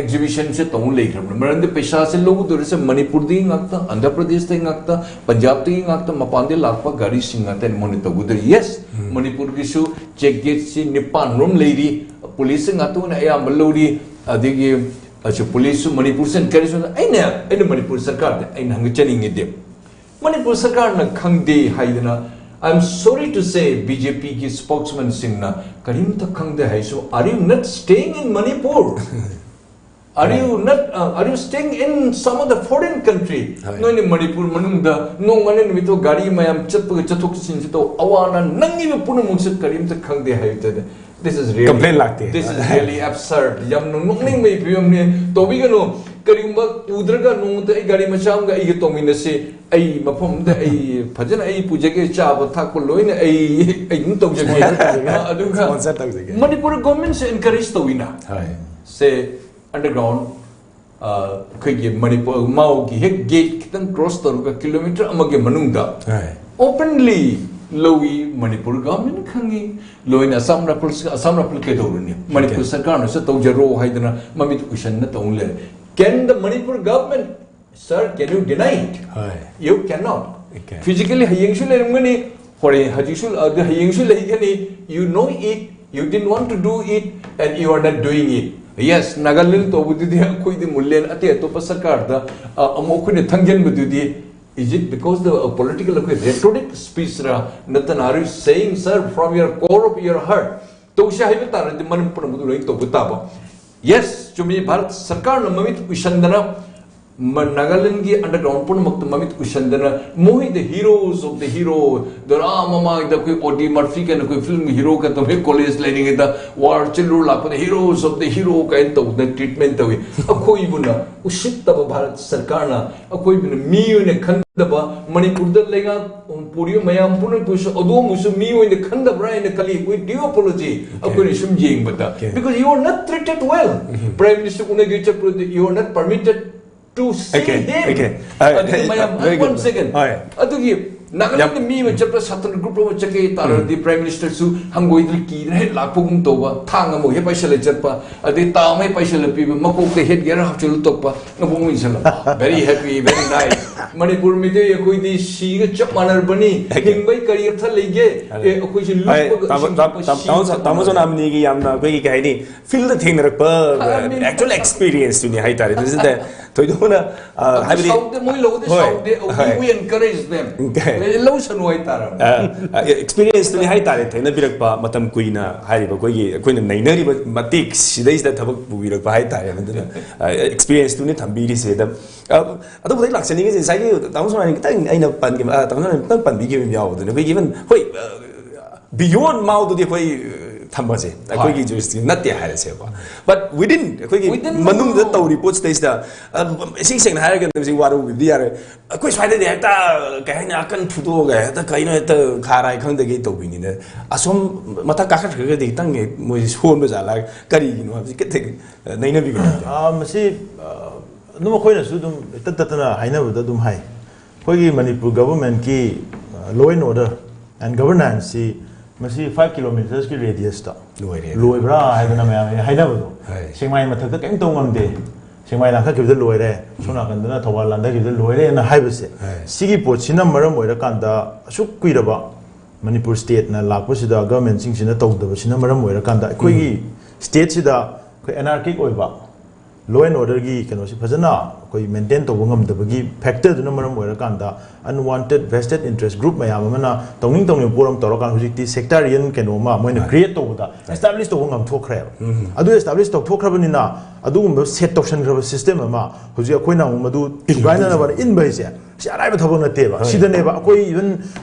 exhibition ꯁꯦ ꯇꯧ ꯂꯩꯈ꯭ꯔꯕꯅꯤ꯫ ꯃꯔꯝꯗꯤ ꯄꯩꯁꯥꯁꯦ ꯂꯧꯒꯗꯧꯔꯤꯁꯦ ꯃꯅꯤꯄꯨꯔꯗꯒꯤ ꯉꯥꯛꯇ, ꯑꯟꯙ꯭ꯔ ꯄ꯭ꯔꯗꯦꯁꯇꯒꯤ ꯉꯥꯛꯇ, ꯄꯟꯖꯥꯕꯇꯒꯤ ꯉꯥꯛꯇ, ꯃꯄꯥꯟꯗꯒꯤ ꯂꯥꯛꯄ ꯒꯥꯔꯤꯁꯤꯡ ꯉꯥꯛꯇꯅꯤ ꯃꯣꯏꯅ ꯇꯧꯒꯗꯧꯔꯤ꯫ Yes, ꯃꯅꯤꯄꯨꯔꯒꯤꯁꯨ check gate ꯁꯤ ꯅꯤꯄꯥꯟ ꯔꯣꯝ ꯂꯩꯔꯤ, ꯄꯨꯂꯤꯁꯁꯤꯡ ꯉꯥꯛꯇ ꯑꯣꯏꯅ ꯑꯌꯥꯝꯕ ꯂꯧꯔꯤ꯫ ꯑꯗꯒꯤ ꯑꯁꯤ ꯄꯨꯂꯤꯁꯁꯨ ꯃꯅꯤꯄꯨꯔ ꯁꯦꯟ ꯀꯔꯤꯁꯨ ꯑꯩꯅ, ꯑꯩꯅ ꯃꯅꯤꯄꯨꯔ ꯁꯔꯀꯥꯔꯗ ꯑꯩꯅ ꯍꯪꯒꯠꯆꯅꯤꯡꯉꯤꯗꯤ, ꯃꯅꯤꯄꯨꯔ ꯁꯔꯀꯥꯔꯅ ꯈꯪꯗꯦ ꯍꯥꯏꯗꯅ, I am sorry to say, B J ꯄꯤꯒꯤ ꯁ꯭ꯄꯣꯛꯁꯃꯦꯟꯁꯤꯡꯅ ꯀꯔꯤꯝꯇ ꯈꯪꯗꯦ ꯍꯥꯏꯁꯨ, are you not staying in Manipur? Are you not, uh, are you staying in some of the foreign country? ꯍꯣꯏ꯫ ꯅꯣꯏꯅ ꯃꯅꯤꯄꯨꯔ ꯃꯅꯨꯡꯗ ꯅꯣꯡꯃꯅ ꯅꯨꯃꯤꯠꯇꯣ ꯒꯥꯔꯤ ꯃꯌꯥꯝ ꯆꯠꯄꯒ ꯆꯠꯊꯣꯛ ꯆꯠꯁꯤꯟꯁꯤ ꯇꯧ, ꯑꯋꯥ ꯑꯅꯥ ꯅꯪꯉꯤꯕ ꯄꯨꯝꯅꯃꯛꯁꯦ ꯀꯔꯤꯝꯇ ꯈꯪꯗꯦ ꯍꯥꯏꯕꯗ, this is really, Complain ꯂꯥꯛꯇꯦ꯫ This is really absurd. ꯌꯥꯝꯅ ꯅꯣꯛꯅꯤꯡꯕꯒꯤ ꯐꯤꯕꯝꯅꯤ꯫ ꯇꯧꯕꯤꯒꯅꯨ꯫ ꯀꯔꯤꯒꯨꯝꯕ ꯎꯗ꯭ꯔꯒ ꯅꯣꯡꯃꯇ ꯑꯩ ꯒꯥꯔꯤ ꯃꯆꯥ ꯑꯃꯒ ꯑꯩꯒ ꯇꯧꯃꯤꯟꯅꯁꯤ, ꯑꯩ ꯃꯐꯝꯗ ꯑꯩ ꯐꯖꯅ ꯑꯩ ꯄꯨꯖꯒꯦ, ꯆꯥꯕ ꯊꯛꯄ ꯂꯣꯏꯅ ꯑꯩ ꯑꯩ ꯑꯗꯨꯝ ꯇꯧꯖꯒꯦ꯫ Sponsor ꯇꯧꯖꯒꯦ꯫ ꯑꯗꯨꯒ Sponsor ꯇꯧꯖꯒꯦ꯫ ꯃꯅꯤꯄꯨꯔ ꯒꯣꯔꯃꯦꯟꯁꯦ encourage ꯇꯧꯏꯅ꯫ ꯍꯣꯏ꯫ ꯁꯦ underground, ꯑ, ꯑꯩꯈꯣꯏꯒꯤ ꯃꯅꯤꯄꯨꯔ ꯃꯥꯎꯒꯤ ꯍꯦꯛ ꯒꯦꯠ ꯈꯤꯇꯪ ꯀ꯭ꯔꯣꯁ ꯇꯧꯔꯒ ꯀꯤꯂꯣꯃꯤꯇꯔ ꯑꯃꯒꯤ ꯃꯅꯨꯡꯗ ꯍꯣꯏ꯫ openly ꯂꯧꯏ꯫ ꯃꯅꯤꯄꯨꯔ ꯒꯣꯔꯃꯦꯟ ꯈꯪꯉꯤ꯫ ꯂꯣꯏꯅ ꯑꯁꯥꯝ ꯔꯥꯏꯐꯜꯁ, ꯑꯁꯥꯝ ꯔꯥꯏꯐꯜ ꯀꯩꯗꯧꯔꯨꯅꯤ? ꯃꯅꯤꯄꯨꯔ ꯁꯔꯀꯥꯔꯅꯁꯨ ꯇꯧꯖꯔꯣ ꯍꯥꯏꯗꯅ ꯃꯃꯤꯠ ꯎꯏꯁꯟꯅ ꯇꯧ ꯂꯩꯔꯦ꯫ Can the Manipur government, sir, can you deny it? ꯍꯣꯏ꯫ You cannot. Okay. Physically ꯍꯌꯦꯡꯁꯨ ꯂꯩꯔꯝꯒꯅꯤ, ꯍꯣꯔꯦꯟ ꯍꯧꯖꯤꯛꯁꯨ, ꯑꯗꯨ ꯍꯌꯦꯡꯁꯨ ꯂꯩꯒꯅꯤ꯫ You know it, you didn't want to do it, and you are not doing it. Yes, Nagaland ꯇꯧꯕꯗꯨꯗꯤ ꯑꯩꯈꯣꯏꯗꯤ ꯃꯨꯜꯂꯦꯟ ꯑꯇꯩ ꯑꯇꯣꯞꯄ ꯁꯔꯀꯥꯔꯗ, ꯑ, ꯑꯃꯨꯛ ꯑꯩꯈꯣꯏꯅ ꯊꯪꯖꯟꯕꯗꯨꯗꯤ, is it because the, uh, political ꯑꯩꯈꯣꯏ rhetoric speech ꯔ? ꯅꯠꯇꯅ, are you saying, sir, from your core of your heart? ꯇꯧꯁꯦ ꯍꯥꯏꯕ ꯇꯥꯔꯗꯤ ꯃꯅꯤꯄꯨꯔ ꯄꯨꯝꯅꯃꯛꯇ ꯂꯣꯏ ꯇꯧꯕ ꯇꯥꯕ꯫ Yes, ꯆꯨꯝꯃꯤ, ꯚꯥꯔꯠ ꯁꯔꯀꯥꯔꯅ ꯃꯃꯤꯠ ꯎꯏꯁꯟꯗꯅ ꯃ-, ꯅꯥꯒꯥꯂꯦꯟꯒꯤ underground ꯄꯨꯝꯅꯃꯛꯇ ꯃꯃꯤꯠ ꯎꯏꯁꯟꯗꯅ, ꯃꯣꯏꯗ heroes of the hero, ꯗꯣꯔꯥ ꯃꯃꯥꯡꯗ ꯑꯩꯈꯣꯏ ꯑꯣ ꯗꯤ ꯃꯔꯐꯤ ꯀꯥꯏꯅ ꯑꯩꯈꯣꯏ ꯐꯤꯂꯝꯒꯤ ꯍꯤꯔꯣ ꯀꯥꯏꯅ ꯇꯧꯋꯤ, ꯀꯣꯂꯦꯖ ꯂꯩꯔꯤꯉꯩꯗ ꯋꯥꯔ ꯆꯦꯜꯂꯨꯔ ꯂꯥꯛꯄꯗ heroes of the hero ꯀꯥꯏꯅ ꯇꯧꯗꯅ treatment ꯇꯧꯋꯤ꯫ ꯑꯩꯈꯣꯏꯕꯨꯅ ꯎꯁꯤꯠꯇꯕ ꯚꯥꯔꯠ ꯁꯔꯀꯥꯔꯅ ꯑꯩꯈꯣꯏꯕꯨꯅ ꯃꯤ ꯑꯣꯏꯅ ꯈꯟꯗꯕ, ꯃꯅꯤꯄꯨꯔꯗ ꯂꯩꯉꯥꯛ ꯄꯨꯔꯤꯕ ꯃꯌꯥꯝ ꯄꯨꯝꯅꯃꯛꯄꯨꯁꯨ ꯑꯗꯣꯝꯕꯨꯁꯨ ꯃꯤ ꯑꯣꯏꯅ ꯈꯟꯗꯕ꯭ꯔꯥ ꯍꯥꯏꯅ ꯈꯜꯂꯤ꯫ We do apology꯫ ꯑꯩꯈꯣꯏꯅ ꯁꯨꯝ ꯌꯦꯡꯕꯗ, Okay. because you are not treated well. Prime Minister ꯎꯅꯒꯦ ꯆꯠꯄꯗ you are not permitted to see Okay, him. Okay. Uh, ꯑꯗꯨꯒ ꯃꯌꯥꯝ, very good. One second. ꯍꯣꯏ꯫ ꯑꯗꯨꯒꯤ ꯅꯥꯒꯥꯂꯦꯟꯗ ꯃꯤ ꯑꯃ ꯆꯠꯄ, ꯁꯥꯇ꯭ꯔ group ꯑꯃ ꯆꯠꯀꯦ ꯇꯥꯔꯗꯤ, Prime Minister ꯁꯨ ꯍꯪꯒꯣꯏꯗꯅ ꯀꯤꯗꯅ ꯍꯦꯛ ꯂꯥꯛꯄꯒꯨꯝ ꯇꯧꯕ, ꯊꯥꯡ ꯑꯃ ꯍꯦꯛ ꯄꯥꯏꯁꯜꯂ ꯆꯠꯄ, ꯑꯗꯩ ꯇꯥ ꯑꯃ ꯍꯦꯛ ꯄꯥꯏꯁꯜꯂ ꯄꯤꯕ, ꯃꯀꯣꯛꯇ head gear ꯍꯥꯞꯆꯤꯜꯂ ꯇꯣꯛꯄ, ꯃꯕꯨꯛ ꯃꯅꯨꯡ ꯆꯜꯂꯝꯕ꯫ Very happy, very nice. Manipur Meitei ꯑꯩꯈꯣꯏꯗꯤ ꯁꯤꯒ ꯆꯞ ꯃꯥꯟꯅꯔꯕꯅꯤ꯫ ꯍꯤꯡꯕꯩ ꯀꯔꯤ ꯑꯔꯊ ꯂꯩꯒꯦ? ꯑꯦ, ꯑꯩꯈꯣꯏꯁꯦ ꯑꯩ ꯂꯨꯞꯄꯒ ꯇꯥꯃꯣ-, ꯏꯁꯤꯡ ꯊꯛꯄ ꯇꯥꯃꯣ-, ꯁꯤ ꯇꯥꯃꯣ-, ꯆꯞ ꯇꯥꯃꯣ ꯃꯥꯟꯅꯔꯕꯅꯤ꯫ ꯁꯣꯅꯥꯃꯅꯤꯒꯤ ꯌꯥꯝꯅ ꯑꯩꯈꯣꯏꯒꯤ ꯀꯩ ꯍꯥꯏꯅꯤ, field ꯊꯦꯡꯅꯔꯛꯄ, I mean, actual experience ꯇꯨꯅꯤ ꯍꯥꯏꯇꯥꯔꯦ꯫ This is the ꯊꯣꯏꯗꯣꯛꯅ ꯑ, ꯍꯥꯏꯕꯗꯤ ꯁꯥꯎꯗꯦ, ꯃꯣꯏ ꯂꯧꯗꯦ, ꯍꯣꯏ, ꯁꯥꯎꯗꯦ, we, ꯍꯣꯏ. We encourage them. Okay. ꯂꯧꯁꯅꯨ ꯍꯥꯏꯇꯥꯔꯦ. ꯑꯦꯛꯁꯄꯤꯔꯤꯌꯦꯟꯁꯇꯨꯅꯤ ꯍꯥꯏꯇꯥꯔꯦ, ꯊꯦꯡꯅꯕꯤꯔꯛꯄ ꯃꯇꯝ ꯀꯨꯏꯅ ꯍꯥꯏꯔꯤꯕ ꯑꯩꯈꯣꯏꯒꯤ, ꯑꯩꯈꯣꯏꯅ ꯅꯩꯅꯔꯤꯕ ꯃꯇꯦꯛ ꯁꯤꯗꯩꯁꯤꯗ ꯊꯕꯛ ꯄꯨꯕꯤꯔꯛꯄ ꯍꯥꯏꯇꯥꯔꯦ꯫ ꯑꯗꯨꯅ ꯑꯦꯛꯁꯄꯤꯔꯤꯌꯦꯟꯁꯇꯨꯅꯤ ꯊꯝꯕꯤꯔꯤꯁꯦ꯫ ꯑꯗ ꯑ, ꯑꯗꯨꯕꯨꯗꯤ ꯂꯥꯛꯆꯅꯤꯡꯉꯤꯁꯦ, ꯉꯁꯥꯏꯒꯤ ꯇꯥꯃꯣ ꯁꯣꯃꯥꯅꯤ ꯈꯤꯇꯪ ꯑꯩꯅ ꯄꯟꯈꯤꯕ, ꯑ, ꯇꯥꯃꯣ ꯁꯣꯃꯥꯅꯤ ꯈꯤꯇꯪ ꯄꯟꯕꯤꯈꯤꯕ ꯑꯃ ꯌꯥꯎꯕꯗꯨꯅ ꯑꯩꯈꯣꯏꯒꯤ ꯏꯚꯟ ꯍꯣꯏ, ꯕꯤꯌꯣꯟ ꯃꯥꯎꯗꯨꯗꯤ ꯑꯩꯈꯣꯏ ꯊꯝꯕꯁꯦ ꯑꯩꯈꯣꯏꯒꯤ ꯖꯨꯔꯤꯁꯇꯤꯛꯁꯟ ꯅꯠꯇꯦ ꯍꯥꯏꯔꯁꯦꯕ꯫ ꯕꯠ ꯋꯤꯗꯤꯟ ꯑꯩꯈꯣꯏꯒꯤ Within ꯃꯅꯨꯡꯗ ꯃꯅꯨꯡ. ꯇꯧꯔꯤ ꯄꯣꯠꯁꯤꯗꯩꯁꯤꯗ ꯑ, ꯏꯁꯦꯡ ꯁꯦꯡꯅ ꯍꯥꯏꯔꯒꯅ ꯍꯧꯖꯤꯛ ꯋꯥꯔꯧꯕꯤꯕꯗꯤ ꯌꯥꯔꯦ꯫ ꯑꯩꯈꯣꯏ ꯁ꯭ꯋꯥꯏꯗꯗꯤ ꯍꯦꯛꯇ ꯀꯩ ꯍꯥꯏꯅꯤ, ꯑꯀꯟ ꯐꯨꯗꯣꯛꯑꯒ ꯍꯦꯛꯇ ꯀꯩꯅꯣ ꯍꯦꯛꯇ ꯈꯥꯔꯥꯏ ꯈꯪꯗꯒꯩ ꯇꯧꯕꯤꯅꯤꯅ, ꯑꯁꯣꯝ ꯃꯊꯛ ꯀꯥꯈꯠꯈ꯭ꯔꯒꯗꯤ ꯈꯤꯇꯪ ꯍꯦꯛ ꯃꯣꯏꯁꯦ ꯁꯣꯟꯕ ꯖꯥꯠꯂꯥ, ꯀꯔꯤꯒꯤꯅꯣ ꯍꯥꯏꯕꯁꯤ ꯈꯤꯇꯪ ꯅꯩꯅꯕꯤꯒꯅꯣ꯫ ꯑꯥ, ꯃꯁꯤ ꯑꯥ, ꯑꯗꯨꯝ ꯑꯩꯈꯣꯏꯅꯁꯨ ꯑꯗꯨꯝ ꯏꯇꯠ ꯇꯠꯇꯅ ꯍꯥꯏꯅꯕꯗ ꯑꯗꯨꯝ ꯍꯥꯏ꯫ ꯑꯩꯈꯣꯏꯒꯤ Manipur ꯒꯚꯔꯟꯃꯦꯟꯠꯀꯤ law and order and governanceꯁꯤ ꯃꯁꯤ five kilometersꯀꯤ radiusꯇ ꯂꯣꯏꯔꯦ꯫ ꯂꯣꯏꯕ꯭ꯔꯥ ꯍꯥꯏꯗꯅ ꯃꯌꯥꯝ ꯍꯥꯏꯅꯕꯗꯣ꯫ ꯍꯣꯏ꯫ ꯁꯦꯛꯃꯥꯏ ꯃꯊꯛꯇ ꯀꯔꯤꯝ ꯇꯧ ꯉꯝꯗꯦ, ꯁꯦꯛꯃꯥꯏ ꯂꯥꯟꯈꯠꯈꯤꯕꯗ ꯂꯣꯏꯔꯦ, ꯁꯣꯝ ꯅꯥꯀꯟꯗꯅ ꯊꯧꯕꯥꯜ ꯂꯥꯟꯊꯈꯤꯕꯗ ꯂꯣꯏꯔꯦꯅ ꯍꯥꯏꯕꯁꯦ꯫ ꯍꯣꯏ꯫ ꯁꯤꯒꯤ ꯄꯣꯠꯁꯤꯅ ꯃꯔꯝ ꯑꯣꯏꯔꯀꯥꯟꯗ ꯑꯁꯨꯛ ꯀꯨꯏꯔꯕ ꯃꯅꯤꯄꯨꯔ stateꯅ ꯂꯥꯛꯄꯁꯤꯗ governmentꯁꯤꯡꯁꯤꯅ ꯇꯧꯗꯕꯁꯤꯅ ꯃꯔꯝ ꯑꯣꯏꯔꯀꯥꯟꯗ ꯑꯩꯈꯣꯏꯒꯤ stateꯁꯤꯗ ꯑꯩꯈꯣꯏ anarchic ꯑꯣꯏꯕ law and orderꯒꯤ ꯀꯩꯅꯣꯁꯤ ꯐꯖꯅ ꯑꯩꯈꯣꯏ maintain ꯇꯧꯕ ꯉꯝꯗꯕꯒꯤ factorꯗꯨꯅ ꯃꯔꯝ ꯑꯣꯏꯔꯀꯥꯟꯗ unwanted vested interest group ꯃꯌꯥꯝ ꯑꯃꯅ ꯇꯧꯅꯤꯡ ꯇꯧꯅꯤꯡꯕ ꯄꯣꯠ ꯑꯃ ꯇꯧꯔꯀꯥꯟꯗ ꯍꯧꯖꯤꯛꯇꯤ sectarian ꯀꯩꯅꯣ ꯑꯃ ꯃꯣꯏꯅ create ꯇꯧꯕꯗ establish ꯇꯧꯕ ꯉꯝꯊꯣꯛꯈ꯭ꯔꯦꯕ꯫ ꯑꯗꯨ establish ꯇꯧꯊꯣꯛꯈ꯭ꯔꯕꯅꯤꯅ ꯑꯗꯨꯒꯨꯝꯕ set ꯇꯧꯁꯟꯈ꯭ꯔꯕ system ꯑꯃ ꯍꯧꯖꯤꯛ ꯑꯩꯈꯣꯏꯅ ꯑꯃꯨꯛ ꯃꯗꯨ ꯊꯨꯒꯥꯏꯅꯅꯕ ꯏꯟꯕ ꯍꯥꯏꯁꯦ ꯁꯤ ꯑꯔꯥꯏꯕ ꯊꯕꯛ ꯅꯠꯇꯦꯕ꯫ ꯁꯤꯗꯅꯦꯕ ꯑꯩꯈꯣꯏ even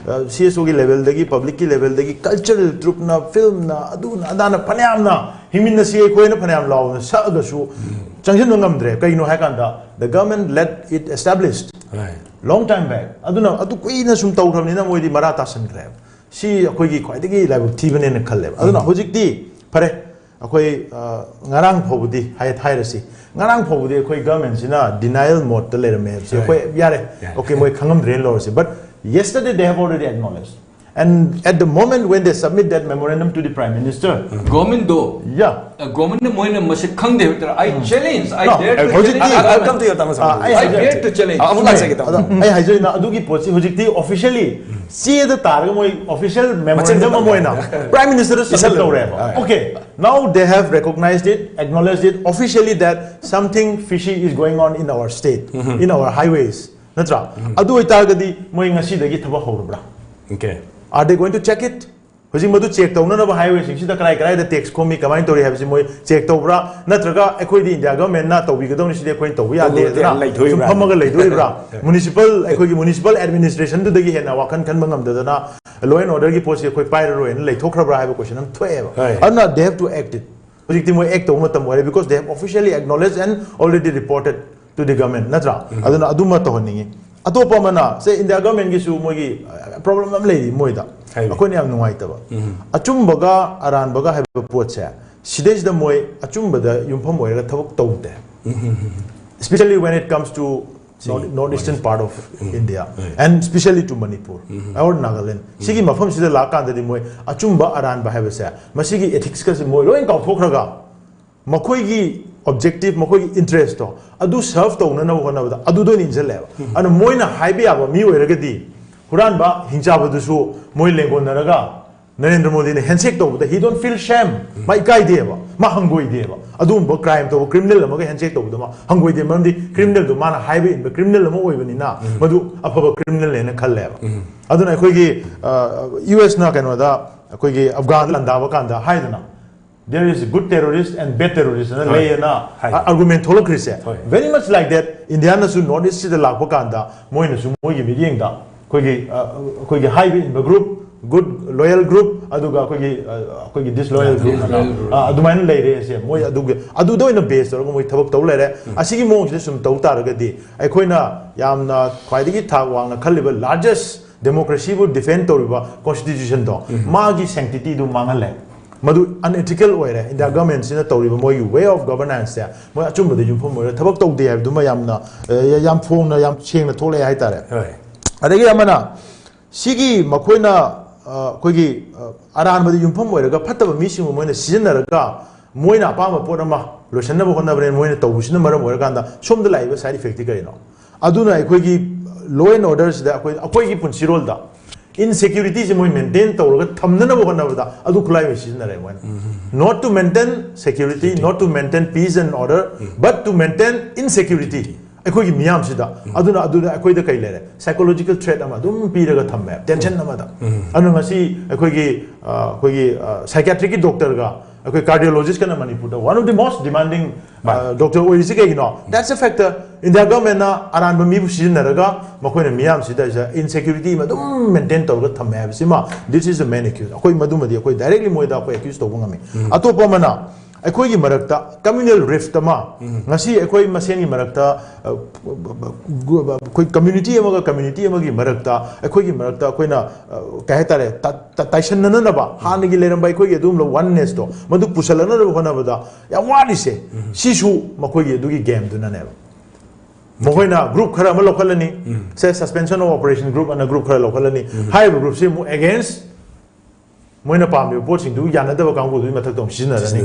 CSOꯒꯤ levelꯗꯒꯤ publicꯀꯤ levelꯗꯒꯤ cultural troupeꯅ filmꯅ ꯑꯗꯨꯅ ꯑꯗꯥꯅ ꯐꯅꯌꯥꯝꯅ ꯍꯤꯡꯃꯤꯟꯅꯁꯤ ꯑꯩꯈꯣꯏꯅ ꯐꯅꯌꯥꯝ ꯂꯥꯎꯅ ꯁꯛꯑꯒꯁꯨ ꯆꯪꯁꯤꯟꯕ ꯉꯝꯗ꯭ꯔꯦ꯫ ꯀꯩꯅꯣ ꯍꯥꯏꯀꯥꯟꯗ the government let it established long time back꯫ ꯑꯗꯨꯅ ꯑꯗꯨ ꯀꯨꯏꯅ ꯁꯨꯝ ꯇꯧꯈ꯭ꯔꯕꯅꯤꯅ ꯃꯣꯏꯗꯤ ꯃꯔꯥ ꯇꯥꯁꯟꯈ꯭ꯔꯦꯕ꯫ ꯁꯤ ꯑꯩꯈꯣꯏꯒꯤ ꯈ꯭ꯋꯥꯏꯗꯒꯤ ꯂꯥꯏꯕꯛ ꯊꯤꯕꯅꯦꯅ ꯈꯜꯂꯦꯕ꯫ ꯑꯗꯨꯅ ꯍꯧꯖꯤꯛꯇꯤ ꯐꯔꯦ, ꯑꯩꯈꯣꯏ ꯑ, ꯉꯔꯥꯡ ꯐꯥꯎꯕꯗꯤ ꯍꯥꯏ-, ꯍꯥꯏꯔꯁꯤ, ꯉꯔꯥꯡ ꯐꯥꯎꯕꯗꯤ ꯑꯩꯈꯣꯏ governmentꯁꯤꯅ denial modeꯇ ꯂꯩꯔꯝꯃꯦ ꯍꯥꯏꯕꯁꯤ ꯑꯩꯈꯣꯏ ꯌꯥꯔꯦ, okay, ꯃꯣꯏ ꯈꯪꯉꯝꯗ꯭ꯔꯦꯅ ꯂꯧꯔꯁꯤ꯫ But yesterday they have already acknowledged꯫ And at the moment when they submit that memorandum to the Prime Minister, ꯒꯣꯔꯃꯦꯟꯗꯣ yeah, ꯒꯣꯔꯃꯦꯟꯅ ꯃꯣꯏꯅ ꯃꯁꯤ ꯈꯪꯗꯦ ꯍꯥꯏꯕ ꯇꯥꯔꯦ꯫ I challenge, I No, dare to ꯍꯧꯖꯤꯛꯇꯤ challenge. I- I come to your ꯇꯥꯃꯣ ꯁꯥꯃꯣ. Uh, I- I dare to challenge. ꯑꯃꯨꯛ ꯂꯥꯛꯆꯒꯦ ꯇꯥꯃꯣ꯫ ꯑꯗꯣ ꯑꯩ ꯍꯥꯏꯖꯔꯤꯅ ꯑꯗꯨꯒꯤ ꯄꯣꯠꯁꯤ ꯍꯧꯖꯤꯛꯇꯤ officially ꯆꯦꯗ ꯇꯥꯔꯒ ꯃꯣꯏ official memorandum ꯑꯃ ꯑꯣꯏꯅ Prime Minister ꯗ submit ꯇꯧꯔꯦꯕ꯫ Okay, now they have recognized it, acknowledged it officially that something fishy is going on in our state, in our highways. ꯅꯠꯇ꯭ꯔꯥ? ꯑꯗꯨ ꯑꯣꯏꯇꯥꯔꯒꯗꯤ ꯃꯣꯏ ꯉꯁꯤꯗꯒꯤ ꯊꯕꯛ ꯍꯧꯔꯕ꯭ꯔꯥ? Okay. Are they going to check it? ꯍꯧꯖꯤꯛ ꯃꯗꯨ check ꯇꯧꯅꯅꯕ highway ꯁꯤꯡꯁꯤꯗ ꯀꯔꯥꯏ ꯀꯔꯥꯏꯗ tax ꯈꯣꯝꯃꯤ, ꯀꯃꯥꯏꯅ ꯇꯧꯔꯤ ꯍꯥꯏꯕꯁꯤ ꯃꯣꯏ ꯆꯦꯛ ꯇꯧꯕ꯭ꯔꯥ? ꯅꯠꯇ꯭ꯔꯒ ꯑꯩꯈꯣꯏꯗꯤ India government ꯅ ꯇꯧꯕꯤꯒꯗꯧꯅꯤ, ꯁꯤꯗꯤ ꯑꯩꯈꯣꯏꯅ ꯇꯧꯕ ꯌꯥꯗꯦ ꯇꯧꯕ ꯌꯥꯗꯦ, ꯍꯥꯏꯗꯅ ꯂꯩꯊꯣꯛꯏꯕ꯭ꯔꯥ? ꯁꯨꯝ ꯐꯝꯃꯒ ꯂꯩꯗꯣꯔꯤꯕ꯭ꯔꯥ? Municipal, ꯑꯩꯈꯣꯏꯒꯤ municipal administration ꯗꯨꯗꯒꯤ ꯍꯦꯟꯅ ꯋꯥꯈꯜ ꯈꯟꯕ ꯉꯝꯗꯗꯅ law and order ꯒꯤ ꯄꯣꯠꯁꯤ ꯑꯩꯈꯣꯏ ꯄꯥꯏꯔꯔꯣꯏꯅ ꯂꯩꯊꯣꯛꯈ꯭ꯔꯕ꯭ꯔꯥ ꯍꯥꯏꯕ question ꯑꯃ ꯊꯣꯛꯑꯦꯕ꯫ ꯍꯣꯏ. ꯑꯗꯨꯅ they have to act it. ꯍꯧꯖꯤꯛꯇꯤ ꯃꯣꯏ act ꯇꯧꯕ ꯃꯇꯝ ꯑꯣꯏꯔꯦ, because they have officially acknowledged and already reported to the government, ꯅꯠꯇ꯭ꯔꯥ? ꯑꯗꯨꯅ ꯑꯗꯨꯃ ꯇꯧꯍꯟꯅꯤꯡꯉꯤ꯫ ꯑꯇꯣꯞꯄ ꯑꯃꯅ, say, India government ꯒꯤꯁꯨ ꯃꯣꯏꯒꯤ problem ꯑꯃ ꯂꯩꯔꯤ ꯃꯣꯏꯗ꯫ ꯍꯥꯏꯕꯤ. ꯑꯩꯈꯣꯏꯅ ꯌꯥꯝ ꯅꯨꯡꯉꯥꯏꯇꯕ, ꯑꯆꯨꯝꯕꯒ ꯑꯔꯥꯟꯕꯒ ꯍꯥꯏꯕ ꯄꯣꯠꯁꯦ, ꯁꯤꯗꯩꯁꯤꯗ ꯃꯣꯏ ꯑꯆꯨꯝꯕꯗ ꯌꯨꯝꯐꯝ ꯑꯣꯏꯔꯒ ꯊꯕꯛ ꯇꯧꯗꯦ꯫ Especially when it comes to North, North Eastern part of India and especially to Manipur or Nagaland, ꯁꯤꯒꯤ ꯃꯐꯝꯁꯤꯗ ꯂꯥꯛꯀꯥꯟꯗꯗꯤ ꯃꯣꯏ ꯑꯆꯨꯝꯕ ꯑꯔꯥꯟꯕ ꯍꯥꯏꯕꯁꯦ, ꯃꯁꯤꯒꯤ ethics ꯀꯁꯦ ꯃꯣꯏ ꯂꯣꯏ ꯀꯥꯎꯊꯣꯛꯈ꯭ꯔꯒ ꯃꯈꯣꯏꯒꯤ objective, ꯃꯈꯣꯏꯒꯤ interest ꯇꯣ ꯑꯗꯨ serve ꯇꯧꯅꯅꯕ ꯍꯣꯠꯅꯕꯗ ꯑꯗꯨꯗ ꯑꯣꯏꯅ ꯏꯟꯁꯤꯜꯂꯦꯕ꯫ ꯑꯗꯨꯅ ꯃꯣꯏꯅ ꯍꯥꯏꯕ ꯌꯥꯕ ꯃꯤ ꯑꯣꯏꯔꯒꯗꯤ, ꯍꯨꯔꯥꯟꯕ ꯍꯤꯡꯆꯥꯕꯗꯨꯁꯨ ꯃꯣꯏ ꯂꯦꯡꯒꯣꯟꯅꯔꯒ ꯅꯔꯦꯟꯗ꯭ꯔ ꯃꯣꯗꯤꯅ handshake ꯇꯧꯕꯗ he don't feel shame, ꯃꯥ ꯏꯀꯥꯏꯗꯦꯕ, ꯃꯥ ꯍꯪꯒꯣꯏꯗꯦꯕ꯫ ꯑꯗꯨꯒꯨꯝꯕ crime ꯇꯧꯕ criminal ꯑꯃꯒ handshake ꯇꯧꯕꯗ ꯃꯥ ꯍꯪꯒꯣꯏꯗꯦ, ꯃꯔꯝꯗꯤ criminal ꯗꯣ ꯃꯥꯅ ꯍꯥꯏꯕ ꯏꯟꯕ criminal ꯑꯃ ꯑꯣꯏꯕꯅꯤꯅ ꯃꯗꯨ ꯑꯐꯕ criminal ꯅꯦꯅ ꯈꯜꯂꯦꯕ꯫ ꯑꯗꯨꯅ ꯑꯩꯈꯣꯏꯒꯤ, ꯑ, U S ꯅ ꯀꯩꯅꯣꯗ, ꯑꯩꯈꯣꯏꯒꯤ ꯑꯐꯒꯥꯟ ꯂꯥꯟꯗꯥꯕ ꯀꯥꯟꯗ ꯍꯥꯏꯗꯅ, there is good terrorist and bad terrorist ꯅ ꯍꯣꯏ. ꯂꯩꯌꯦꯅ ꯍꯥꯏ. argument ꯊꯣꯛꯂꯛꯈ꯭ꯔꯤꯁꯦ, ꯍꯣꯏ. very much like that, India ꯅꯁꯨ North East ꯁꯤꯗ ꯂꯥꯛꯄ ꯀꯥꯟꯗ ꯃꯣꯏꯅꯁꯨ ꯃꯣꯏꯒꯤ ꯃꯤꯠꯌꯦꯡꯗ ꯑꯩꯈꯣꯏꯒꯤ, ꯑ, ꯑꯩꯈꯣꯏꯒꯤ ꯍꯥꯏꯕ ꯏꯟꯕ group, good loyal group, ꯑꯗꯨꯒ ꯑꯩꯈꯣꯏꯒꯤ, ꯑ, ꯑꯩꯈꯣꯏꯒꯤ disloyal group, Disloyal group. ꯑ, ꯑꯗꯨꯃꯥꯏꯅ ꯂꯩꯔꯦ ꯍꯥꯏꯁꯦ꯫ ꯃꯣꯏ ꯑꯗꯨꯒꯤ, ꯑꯗꯨꯗ ꯑꯣꯏꯅ base ꯇꯧꯔꯒ ꯃꯣꯏ ꯊꯕꯛ ꯇꯧ ꯂꯩꯔꯦ꯫ ꯑꯁꯤꯒꯤ ꯃꯑꯣꯡꯁꯤꯗ ꯁꯨꯝ ꯇꯧ ꯇꯥꯔꯒꯗꯤ ꯑꯩꯈꯣꯏꯅ ꯌꯥꯝꯅ ꯈ꯭ꯋꯥꯏꯗꯒꯤ ꯊꯥꯛ ꯋꯥꯡꯅ ꯈꯜꯂꯤꯕ largest democracy ꯕꯨ defend ꯇꯧꯔꯤꯕ constitution ꯗꯣ, ꯃꯥꯒꯤ sanctity ꯗꯨ ꯃꯥꯡꯍꯜꯂꯦ꯫ ꯃꯗꯨ unethical ꯑꯣꯏꯔꯦ꯫ India government ꯁꯤꯅ ꯇꯧꯔꯤꯕ ꯃꯣꯏꯒꯤ way of governance ꯁꯦ, ꯃꯣꯏ ꯑꯆꯨꯝꯕꯗ ꯌꯨꯝꯐꯝ ꯑꯣꯏꯔꯒ ꯊꯕꯛ ꯇꯧꯗꯦ ꯍꯥꯏꯕꯗꯨꯃ ꯌꯥꯝꯅ, ꯑ, ꯌꯥꯝ ꯐꯣꯡꯅ, ꯌꯥꯝ ꯁꯦꯡꯅ ꯊꯣꯛꯂꯛꯑꯦ ꯍꯥꯏꯇꯥꯔꯦ꯫ ꯍꯣꯏ. ꯑꯗꯒꯤ ꯑꯃꯅ, ꯁꯤꯒꯤ ꯃꯈꯣꯏꯅ ꯑꯩꯈꯣꯏꯒꯤ ꯑꯔꯥꯟꯕꯗ ꯌꯨꯝꯐꯝ ꯑꯣꯏꯔꯒ ꯐꯠꯇꯕ ꯃꯤꯁꯤꯡꯕꯨ ꯃꯣꯏꯅ ꯁꯤꯖꯤꯟꯅꯔꯒ ꯃꯣꯏꯅ ꯑꯄꯥꯝꯕ ꯄꯣꯠ ꯑꯃ ꯂꯣꯏꯁꯤꯟꯅꯕ ꯍꯣꯠꯅꯕꯅꯦꯅ ꯃꯣꯏꯅ ꯇꯧꯕꯁꯤꯅ ꯃꯔꯝ ꯑꯣꯏꯔꯀꯥꯟꯗ ꯁꯣꯝꯗ ꯂꯥꯛꯏꯕ ꯁꯥꯏꯠ ꯏꯐꯦꯛꯇꯤ ꯀꯔꯤꯅꯣ? ꯑꯗꯨꯅ ꯑꯩꯈꯣꯏꯒꯤ law and order ꯁꯤꯗ ꯑꯩꯈꯣꯏ ꯑꯩꯈꯣꯏꯒꯤ ꯄꯨꯟꯁꯤꯔꯣꯜꯗ ꯏꯟꯁꯦꯀ꯭ꯌꯨꯔꯤꯇꯤꯁꯦ ꯃꯣꯏ ꯃꯦꯟꯇꯦꯟ ꯇꯧꯔꯒ ꯊꯝꯅꯅꯕ ꯍꯣꯠꯅꯕꯗ ꯑꯗꯨ ꯈꯨꯠꯂꯥꯏ ꯑꯣꯏꯅ ꯁꯤꯖꯤꯟꯅꯔꯦ ꯃꯣꯏꯅ꯫ Not to maintain security, not to maintain peace and order, but to maintain insecurity. ꯑꯩꯈꯣꯏꯒꯤ ꯃꯤꯌꯥꯝꯁꯤꯗ ꯑꯗꯨꯅ ꯑꯗꯨꯅ ꯑꯩꯈꯣꯏꯗ ꯀꯩ ꯂꯩꯔꯦ? Psychological threat ꯑꯃ ꯑꯗꯨꯝ ꯄꯤꯔꯒ ꯊꯝꯃꯦ, ꯇꯦꯟꯁꯟ ꯑꯃꯗ꯫ ꯑꯗꯨꯅ ꯉꯁꯤ ꯑꯩꯈꯣꯏꯒꯤ ꯑꯩꯈꯣꯏꯒꯤ psychiatric ꯀꯤ doctor ꯒ ꯑꯩꯈꯣꯏ cardiologist ꯀꯅ ꯃꯅꯤꯄꯨꯔꯗ one of the most demanding doctor ꯑꯣꯏꯔꯤꯁꯤ ꯀꯩꯒꯤꯅꯣ? That's a factor. ꯏꯟꯗꯤꯌꯥ ꯒꯚꯔꯟꯃꯦꯟꯠꯅ ꯑꯔꯥꯟꯕ ꯃꯤꯕꯨ ꯁꯤꯖꯤꯟꯅꯔꯒ ꯃꯈꯣꯏꯅ ꯃꯤꯌꯥꯝꯁꯤꯗ ꯏꯟꯁꯦꯀ꯭ꯌꯨꯔꯤꯇꯤ ꯑꯃ ꯑꯗꯨꯝ ꯃꯦꯟꯇꯦꯟ ꯇꯧꯔꯒ ꯊꯝꯃꯦ ꯍꯥꯏꯕꯁꯤꯃ, this is the main accuse. ꯑꯩꯈꯣꯏ ꯃꯗꯨꯃꯗꯤ ꯑꯩꯈꯣꯏ directly ꯃꯣꯏꯗ ꯑꯩꯈꯣꯏ accuse ꯇꯧꯕ ꯉꯝꯃꯤ꯫ ꯑꯇꯣꯞꯄ ꯑꯃꯅ ꯑꯩꯈꯣꯏꯒꯤ ꯃꯔꯛꯇ communal rift ꯑꯃ, ꯉꯁꯤ ꯑꯩꯈꯣꯏ ꯃꯁꯦꯟꯒꯤ ꯃꯔꯛꯇ ꯑꯩꯈꯣꯏ community ꯑꯃꯒ community ꯑꯃꯒꯤ ꯃꯔꯛꯇ ꯑꯩꯈꯣꯏꯒꯤ ꯃꯔꯛꯇ ꯑꯩꯈꯣꯏꯅ ꯀꯩ ꯍꯥꯏꯇꯥꯔꯦ, ꯇꯥꯏꯁꯟꯅꯅꯕ, ꯍꯥꯟꯅꯒꯤ ꯂꯩꯔꯝꯕ ꯑꯩꯈꯣꯏꯒꯤ ꯑꯗꯨꯒꯨꯝꯕ oneness ꯇꯣ ꯃꯗꯨ ꯄꯨꯁꯜꯂꯛꯅꯕ ꯍꯣꯠꯅꯕꯗ ꯌꯥꯝ ꯋꯥꯔꯤꯁꯦ꯫ ꯁꯤꯁꯨ ꯃꯈꯣꯏꯒꯤ ꯑꯗꯨꯒꯤ game ꯗꯨꯅꯅꯦꯕ꯫ ꯃꯈꯣꯏꯅ group ꯈꯔ ꯑꯃ ꯂꯧꯈꯠꯂꯅꯤ, ꯁꯦ suspension of operation group ꯑꯅ group ꯈꯔ ꯂꯧꯈꯠꯂꯅꯤ꯫ ꯍꯥꯏꯔꯤꯕ group ꯁꯤ ꯑꯃꯨꯛ against ꯃꯣꯏꯅ ꯄꯥꯝꯃꯤꯕ ꯄꯣꯠꯁꯤꯡꯗꯨ ꯌꯥꯅꯗꯕ ꯀꯥꯡꯕꯨꯗꯨꯒꯤ ꯃꯊꯛꯇ ꯑꯃꯨꯛ ꯁꯤꯖꯤꯟꯅꯔꯅꯤ꯫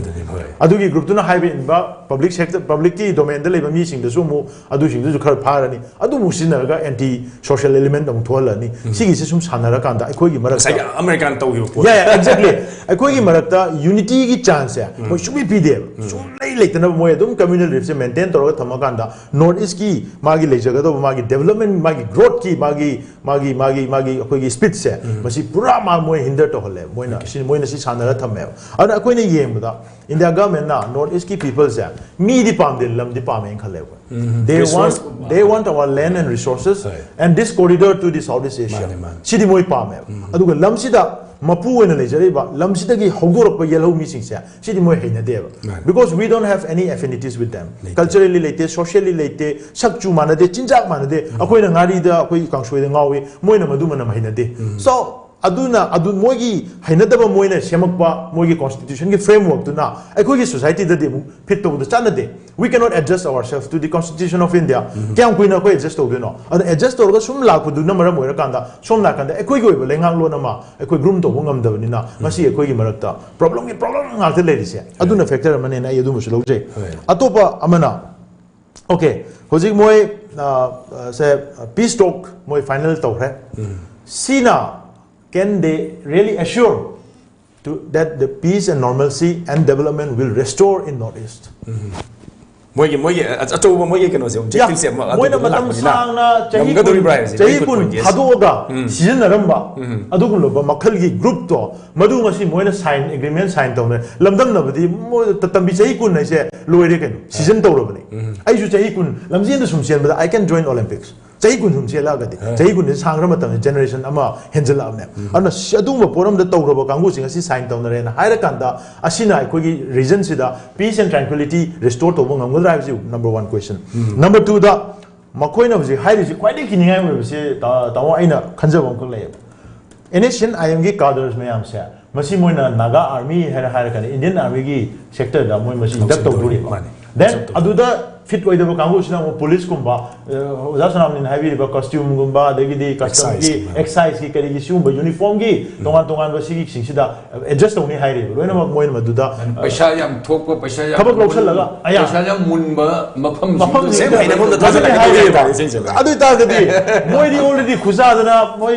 ꯑꯗꯨꯒꯤ group ꯇꯨꯅ ꯍꯥꯏꯕ ꯏꯟꯕ public sector, public ꯀꯤ domain ꯗ ꯂꯩꯕ ꯃꯤꯁꯤꯡꯗꯁꯨ ꯑꯃꯨꯛ ꯑꯗꯨꯁꯤꯡꯗꯨꯁꯨ ꯈꯔ ꯐꯥꯔꯅꯤ꯫ ꯑꯗꯨ ꯑꯃꯨꯛ ꯁꯤꯖꯤꯟꯅꯔꯒ anti social element ꯑꯃꯨꯛ ꯊꯣꯛꯍꯜꯂꯅꯤ꯫ ꯁꯤꯒꯤꯁꯦ ꯁꯨꯝ ꯁꯥꯟꯅꯔꯀꯥꯟꯗ ꯑꯩꯈꯣꯏꯒꯤ ꯃꯔꯛꯇ ꯑꯃꯦꯔꯤꯀꯥꯅ ꯇꯧꯈꯤꯕ ꯄꯣꯠ꯫ Yeah, yeah, exactly. ꯑꯩꯈꯣꯏꯒꯤ ꯃꯔꯛꯇ unity ꯒꯤ chance ꯁꯦ ꯃꯣꯏ ꯁꯨꯡꯄꯤ ꯄꯤꯗꯦꯕ꯫ ꯁꯨꯡꯂꯩ ꯂꯩꯇꯅꯕ ꯃꯣꯏ ꯑꯗꯨꯝ communal rift ꯁꯦ maintain ꯇꯧꯔꯒ ꯊꯝꯃꯀꯥꯟꯗ North East ꯀꯤ ꯃꯥꯒꯤ ꯂꯩꯖꯒꯗꯧꯕ ꯃꯥꯒꯤ development, ꯃꯥꯒꯤ growth ꯀꯤ ꯃꯥꯒꯤ ꯃꯥꯒꯤ ꯃꯥꯒꯤ ꯃꯥꯒꯤ ꯑꯩꯈꯣꯏꯒꯤ speed ꯁꯦ ꯃꯁꯤ ꯄꯨꯔꯥ ꯃꯥ ꯃꯣꯏ hinder ꯇꯧꯍꯜꯂꯦ꯫ ꯃꯣꯏꯅ ꯁꯤ ꯃꯣꯏꯅ ꯁꯤ ꯁꯥꯟꯅꯔ ꯊꯝꯃꯦꯕ꯫ ꯑꯗꯨꯅ ꯑꯩꯈꯣꯏꯅ ꯌꯦꯡꯕꯗ India government ꯅ North East ꯀꯤ people ꯁꯦ ꯃꯤꯗꯤ ꯄꯥꯝꯗꯦ, ꯂꯝꯗꯤ ꯄꯥꯝꯃꯦꯅ ꯈꯜꯂꯦ ꯑꯩꯈꯣꯏ꯫ They want, they want our land and resources and this corridor to the Southeast Asia. ꯁꯤꯗꯤ ꯃꯣꯏ ꯄꯥꯝꯃꯦꯕ꯫ ꯑꯗꯨꯒ ꯂꯝꯁꯤꯗ ꯃꯄꯨ ꯑꯣꯏꯅ ꯂꯩꯖꯔꯤꯕ ꯂꯝꯁꯤꯗꯒꯤ ꯍꯧꯗꯣꯔꯛꯄ ꯌꯦꯜꯍꯧ ꯃꯤꯁꯤꯡꯁꯦ ꯁꯤꯗꯤ ꯃꯣꯏ ꯍꯩꯅꯗꯦꯕ꯫ Because we don't have any affinities with them. Culturally ꯂꯩꯇꯦ, socially ꯂꯩꯇꯦ, ꯁꯛ ꯆꯨ ꯃꯥꯟꯅꯗꯦ, ꯆꯤꯟꯖꯥꯛ ꯃꯥꯟꯅꯗꯦ꯫ ꯑꯩꯈꯣꯏꯅ ꯉꯥꯔꯤꯗ, ꯑꯩꯈꯣꯏ ꯀꯥꯡꯁꯣꯏꯗ ꯉꯥꯎꯏ, ꯃꯣꯏꯅ ꯃꯗꯨ ꯃꯅꯝ ꯍꯩꯅꯗꯦ꯫ So ꯑꯗꯨꯅ ꯑꯗꯨ ꯃꯣꯏꯒꯤ ꯍꯩꯅꯗꯕ, ꯃꯣꯏꯅ ꯁꯦꯝꯃꯛꯄ ꯃꯣꯏꯒꯤ constitution ꯒꯤ framework ꯇꯨꯅ ꯑꯩꯈꯣꯏꯒꯤ society ꯗꯗꯤ ꯑꯃꯨꯛ fit ꯇꯧꯕꯗ ꯆꯥꯟꯅꯗꯦ. We cannot adjust ourselves to the Constitution of India. ꯀꯌꯥꯝ ꯀꯨꯏꯅ ꯑꯩꯈꯣꯏ adjust ꯇꯧꯗꯣꯏꯅꯣ? ꯑꯗꯨꯅ adjust ꯇꯧꯔꯒ ꯁꯨꯝ ꯂꯥꯛꯄꯗꯨꯅ ꯃꯔꯝ ꯑꯣꯏꯔꯀꯥꯟꯗ ꯁꯣꯝ ꯅꯥꯀꯟꯗ ꯑꯩꯈꯣꯏꯒꯤ ꯑꯣꯏꯕ ꯂꯩꯉꯥꯛꯂꯣꯟ ꯑꯃ ꯑꯩꯈꯣꯏ groom ꯇꯧꯕ ꯉꯝꯗꯕꯅꯤꯅ ꯉꯁꯤ ꯑꯩꯈꯣꯏꯒꯤ ꯃꯔꯛꯇ problem ꯒꯤ problem ꯉꯥꯛꯇ ꯂꯩꯔꯤꯁꯦ. ꯑꯗꯨꯅ factor ꯑꯃꯅꯦꯅ ꯑꯩ ꯑꯗꯨꯃꯁꯨ ꯂꯧꯖꯩ. ꯑꯇꯣꯞꯄ ꯑꯃꯅ, okay, ꯍꯧꯖꯤꯛ ꯃꯣꯏ, ꯑ, ꯑ, ꯁꯦ, peace talk ꯃꯣꯏ final ꯇꯧꯈ꯭ꯔꯦ. ꯁꯤꯅ, can they really assure to, that the peace and normalcy and development will restore in North East? ꯃꯣꯏꯒꯤ ꯃꯣꯏꯒꯤ ꯑꯆꯧꯕ ꯃꯣꯏꯒꯤ ꯀꯩꯅꯣꯁꯦ, objective ꯁꯦ ꯑꯃ ꯃꯣꯏꯅ ꯑꯗꯨꯒꯨꯝꯕ ꯃꯇꯝ ꯂꯥꯛꯄꯅꯤꯅ ꯁꯥꯡꯅ ꯆꯍꯤ ꯀꯨꯟ, ꯉꯝꯒꯗꯧꯔꯤꯕ꯭ꯔꯥ ꯍꯥꯏꯕꯁꯦ ꯆꯍꯤ very good ꯀꯨꯟ point, yes. ꯊꯥꯗꯣꯛꯑꯒ ꯁꯤꯖꯤꯟꯅꯔꯝꯕ ꯑꯗꯨꯒꯨꯝꯂꯕ ꯃꯈꯜꯒꯤ group ꯇꯣ, ꯃꯗꯨ ꯉꯁꯤ ꯃꯣꯏꯅ sign, agreement sign ꯇꯧꯅꯔꯦ. ꯂꯝꯗꯝꯅꯕꯗꯤ ꯃꯣꯏ ꯇ-, ꯇꯝꯕꯤ ꯆꯍꯤ ꯀꯨꯟ ꯍꯥꯏꯁꯦ ꯂꯣꯏꯔꯦ ꯀꯩꯅꯣ, season ꯇꯧꯔꯕꯅꯦ. ꯑꯩꯁꯨ ꯆꯍꯤ ꯀꯨꯟ ꯂꯝꯖꯦꯟꯗ ꯁꯨꯝ ꯆꯦꯟꯕꯗ I can join Olympics. ꯆꯍꯤ ꯀꯨꯟ ꯁꯨꯝ ꯆꯦꯜꯂꯛꯑꯒꯗꯤ, ꯆꯍꯤ ꯀꯨꯟꯁꯦ ꯁꯥꯡꯈ꯭ꯔ ꯃꯇꯝꯗ generation ꯑꯃ ꯍꯦꯟꯖꯜꯂꯛꯑꯕꯅꯦ. ꯑꯗꯨꯅ ꯁꯤ, ꯑꯗꯨꯒꯨꯝꯕ ꯄꯣꯠ ꯑꯃꯗ ꯇꯧꯔꯕ ꯀꯥꯡꯕꯨꯁꯤꯡ ꯑꯁꯤ sign ꯇꯧꯅꯔꯦꯅ ꯍꯥꯏꯔꯀꯥꯟꯗ, ꯑꯁꯤꯅ ꯑꯩꯈꯣꯏꯒꯤ region ꯁꯤꯗ peace and tranquility restore ꯇꯧꯕ ꯉꯝꯒꯗ꯭ꯔꯥ ꯍꯥꯏꯕꯁꯤ number one question. Number two ꯗ, ꯃꯈꯣꯏꯅ ꯍꯧꯖꯤꯛ ꯍꯥꯏꯔꯤꯁꯤ ꯈ꯭ꯋꯥꯏꯗꯒꯤ ꯀꯤꯅꯤꯡꯉꯥꯏ ꯑꯣꯏꯕꯁꯤ, ꯇꯥ-, ꯇꯥꯃꯣ, ꯑꯩꯅ ꯈꯟꯖꯕ ꯑꯃꯈꯛ ꯂꯩꯌꯦꯕ. NSCN IM ꯒꯤ cadres ꯃꯌꯥꯝꯁꯦ, ꯃꯁꯤ ꯃꯣꯏꯅ ꯅꯥꯒꯥ army ꯍꯥꯏꯔ ꯍꯥꯏꯔꯒꯅꯤ, Indian army ꯒꯤ sector ꯗ ꯃꯣꯏ ꯃꯁꯤ induct ꯇꯧꯗꯣꯔꯤꯕ. ꯃꯥꯅꯤ. Then ꯑꯗꯨꯗ fit ꯑꯣꯏꯗꯕ ꯀꯥꯡꯕꯨꯁꯤꯅ ꯑꯃꯨꯛ police ꯀꯨꯝꯕ, ꯑ, ꯑꯣꯖꯥ ꯁꯣꯅꯥꯝꯅꯤꯅ ꯍꯥꯏꯕꯤꯔꯤꯕ costume ꯒꯨꯝꯕ, ꯑꯗꯒꯤꯗꯤ custom ꯒꯤ, Excise ꯀꯨꯝꯕ. Excise ꯀꯤ, ꯀꯔꯤꯒꯤ, ꯁꯤꯒꯨꯝꯕ uniform ꯒꯤ ꯇꯣꯉꯥꯟ ꯇꯣꯉꯥꯟꯕ ꯁꯤꯒꯤꯁꯤꯡꯁꯤꯗ adjust ꯇꯧꯅꯤ ꯍꯥꯏꯔꯤꯕ, ꯂꯣꯏꯅꯃꯛ ꯃꯣꯏꯅ ꯃꯗꯨꯗ, ꯑ, ꯄꯩꯁꯥ ꯌꯥꯝ ꯊꯣꯛꯄ, ꯄꯩꯁꯥ ꯌꯥꯝ ꯊꯕꯛ ꯃꯨꯟ-, ꯂꯧꯁꯜꯂꯒ, ꯑꯌꯥ. ꯄꯩꯁꯥ ꯌꯥꯝ ꯃꯨꯟꯕ ꯃꯐꯝꯁꯤꯡꯗꯨ ꯃꯐꯝꯁꯤꯡꯗꯨ ꯁꯦꯝ ꯍꯩꯅꯐꯝꯗ ꯃꯗꯨꯅꯤ ꯊꯥꯖꯤꯜꯂꯒ ꯍꯥꯏꯔꯤꯕ. ꯇꯧꯔꯦ ꯏꯁꯩꯁꯦ꯫ ꯑꯗꯨ ꯑꯣꯏꯇꯥꯔꯒꯗꯤ ꯃꯣꯏꯗꯤ already ꯈꯨꯖꯥꯗꯅ ꯃꯣꯏ,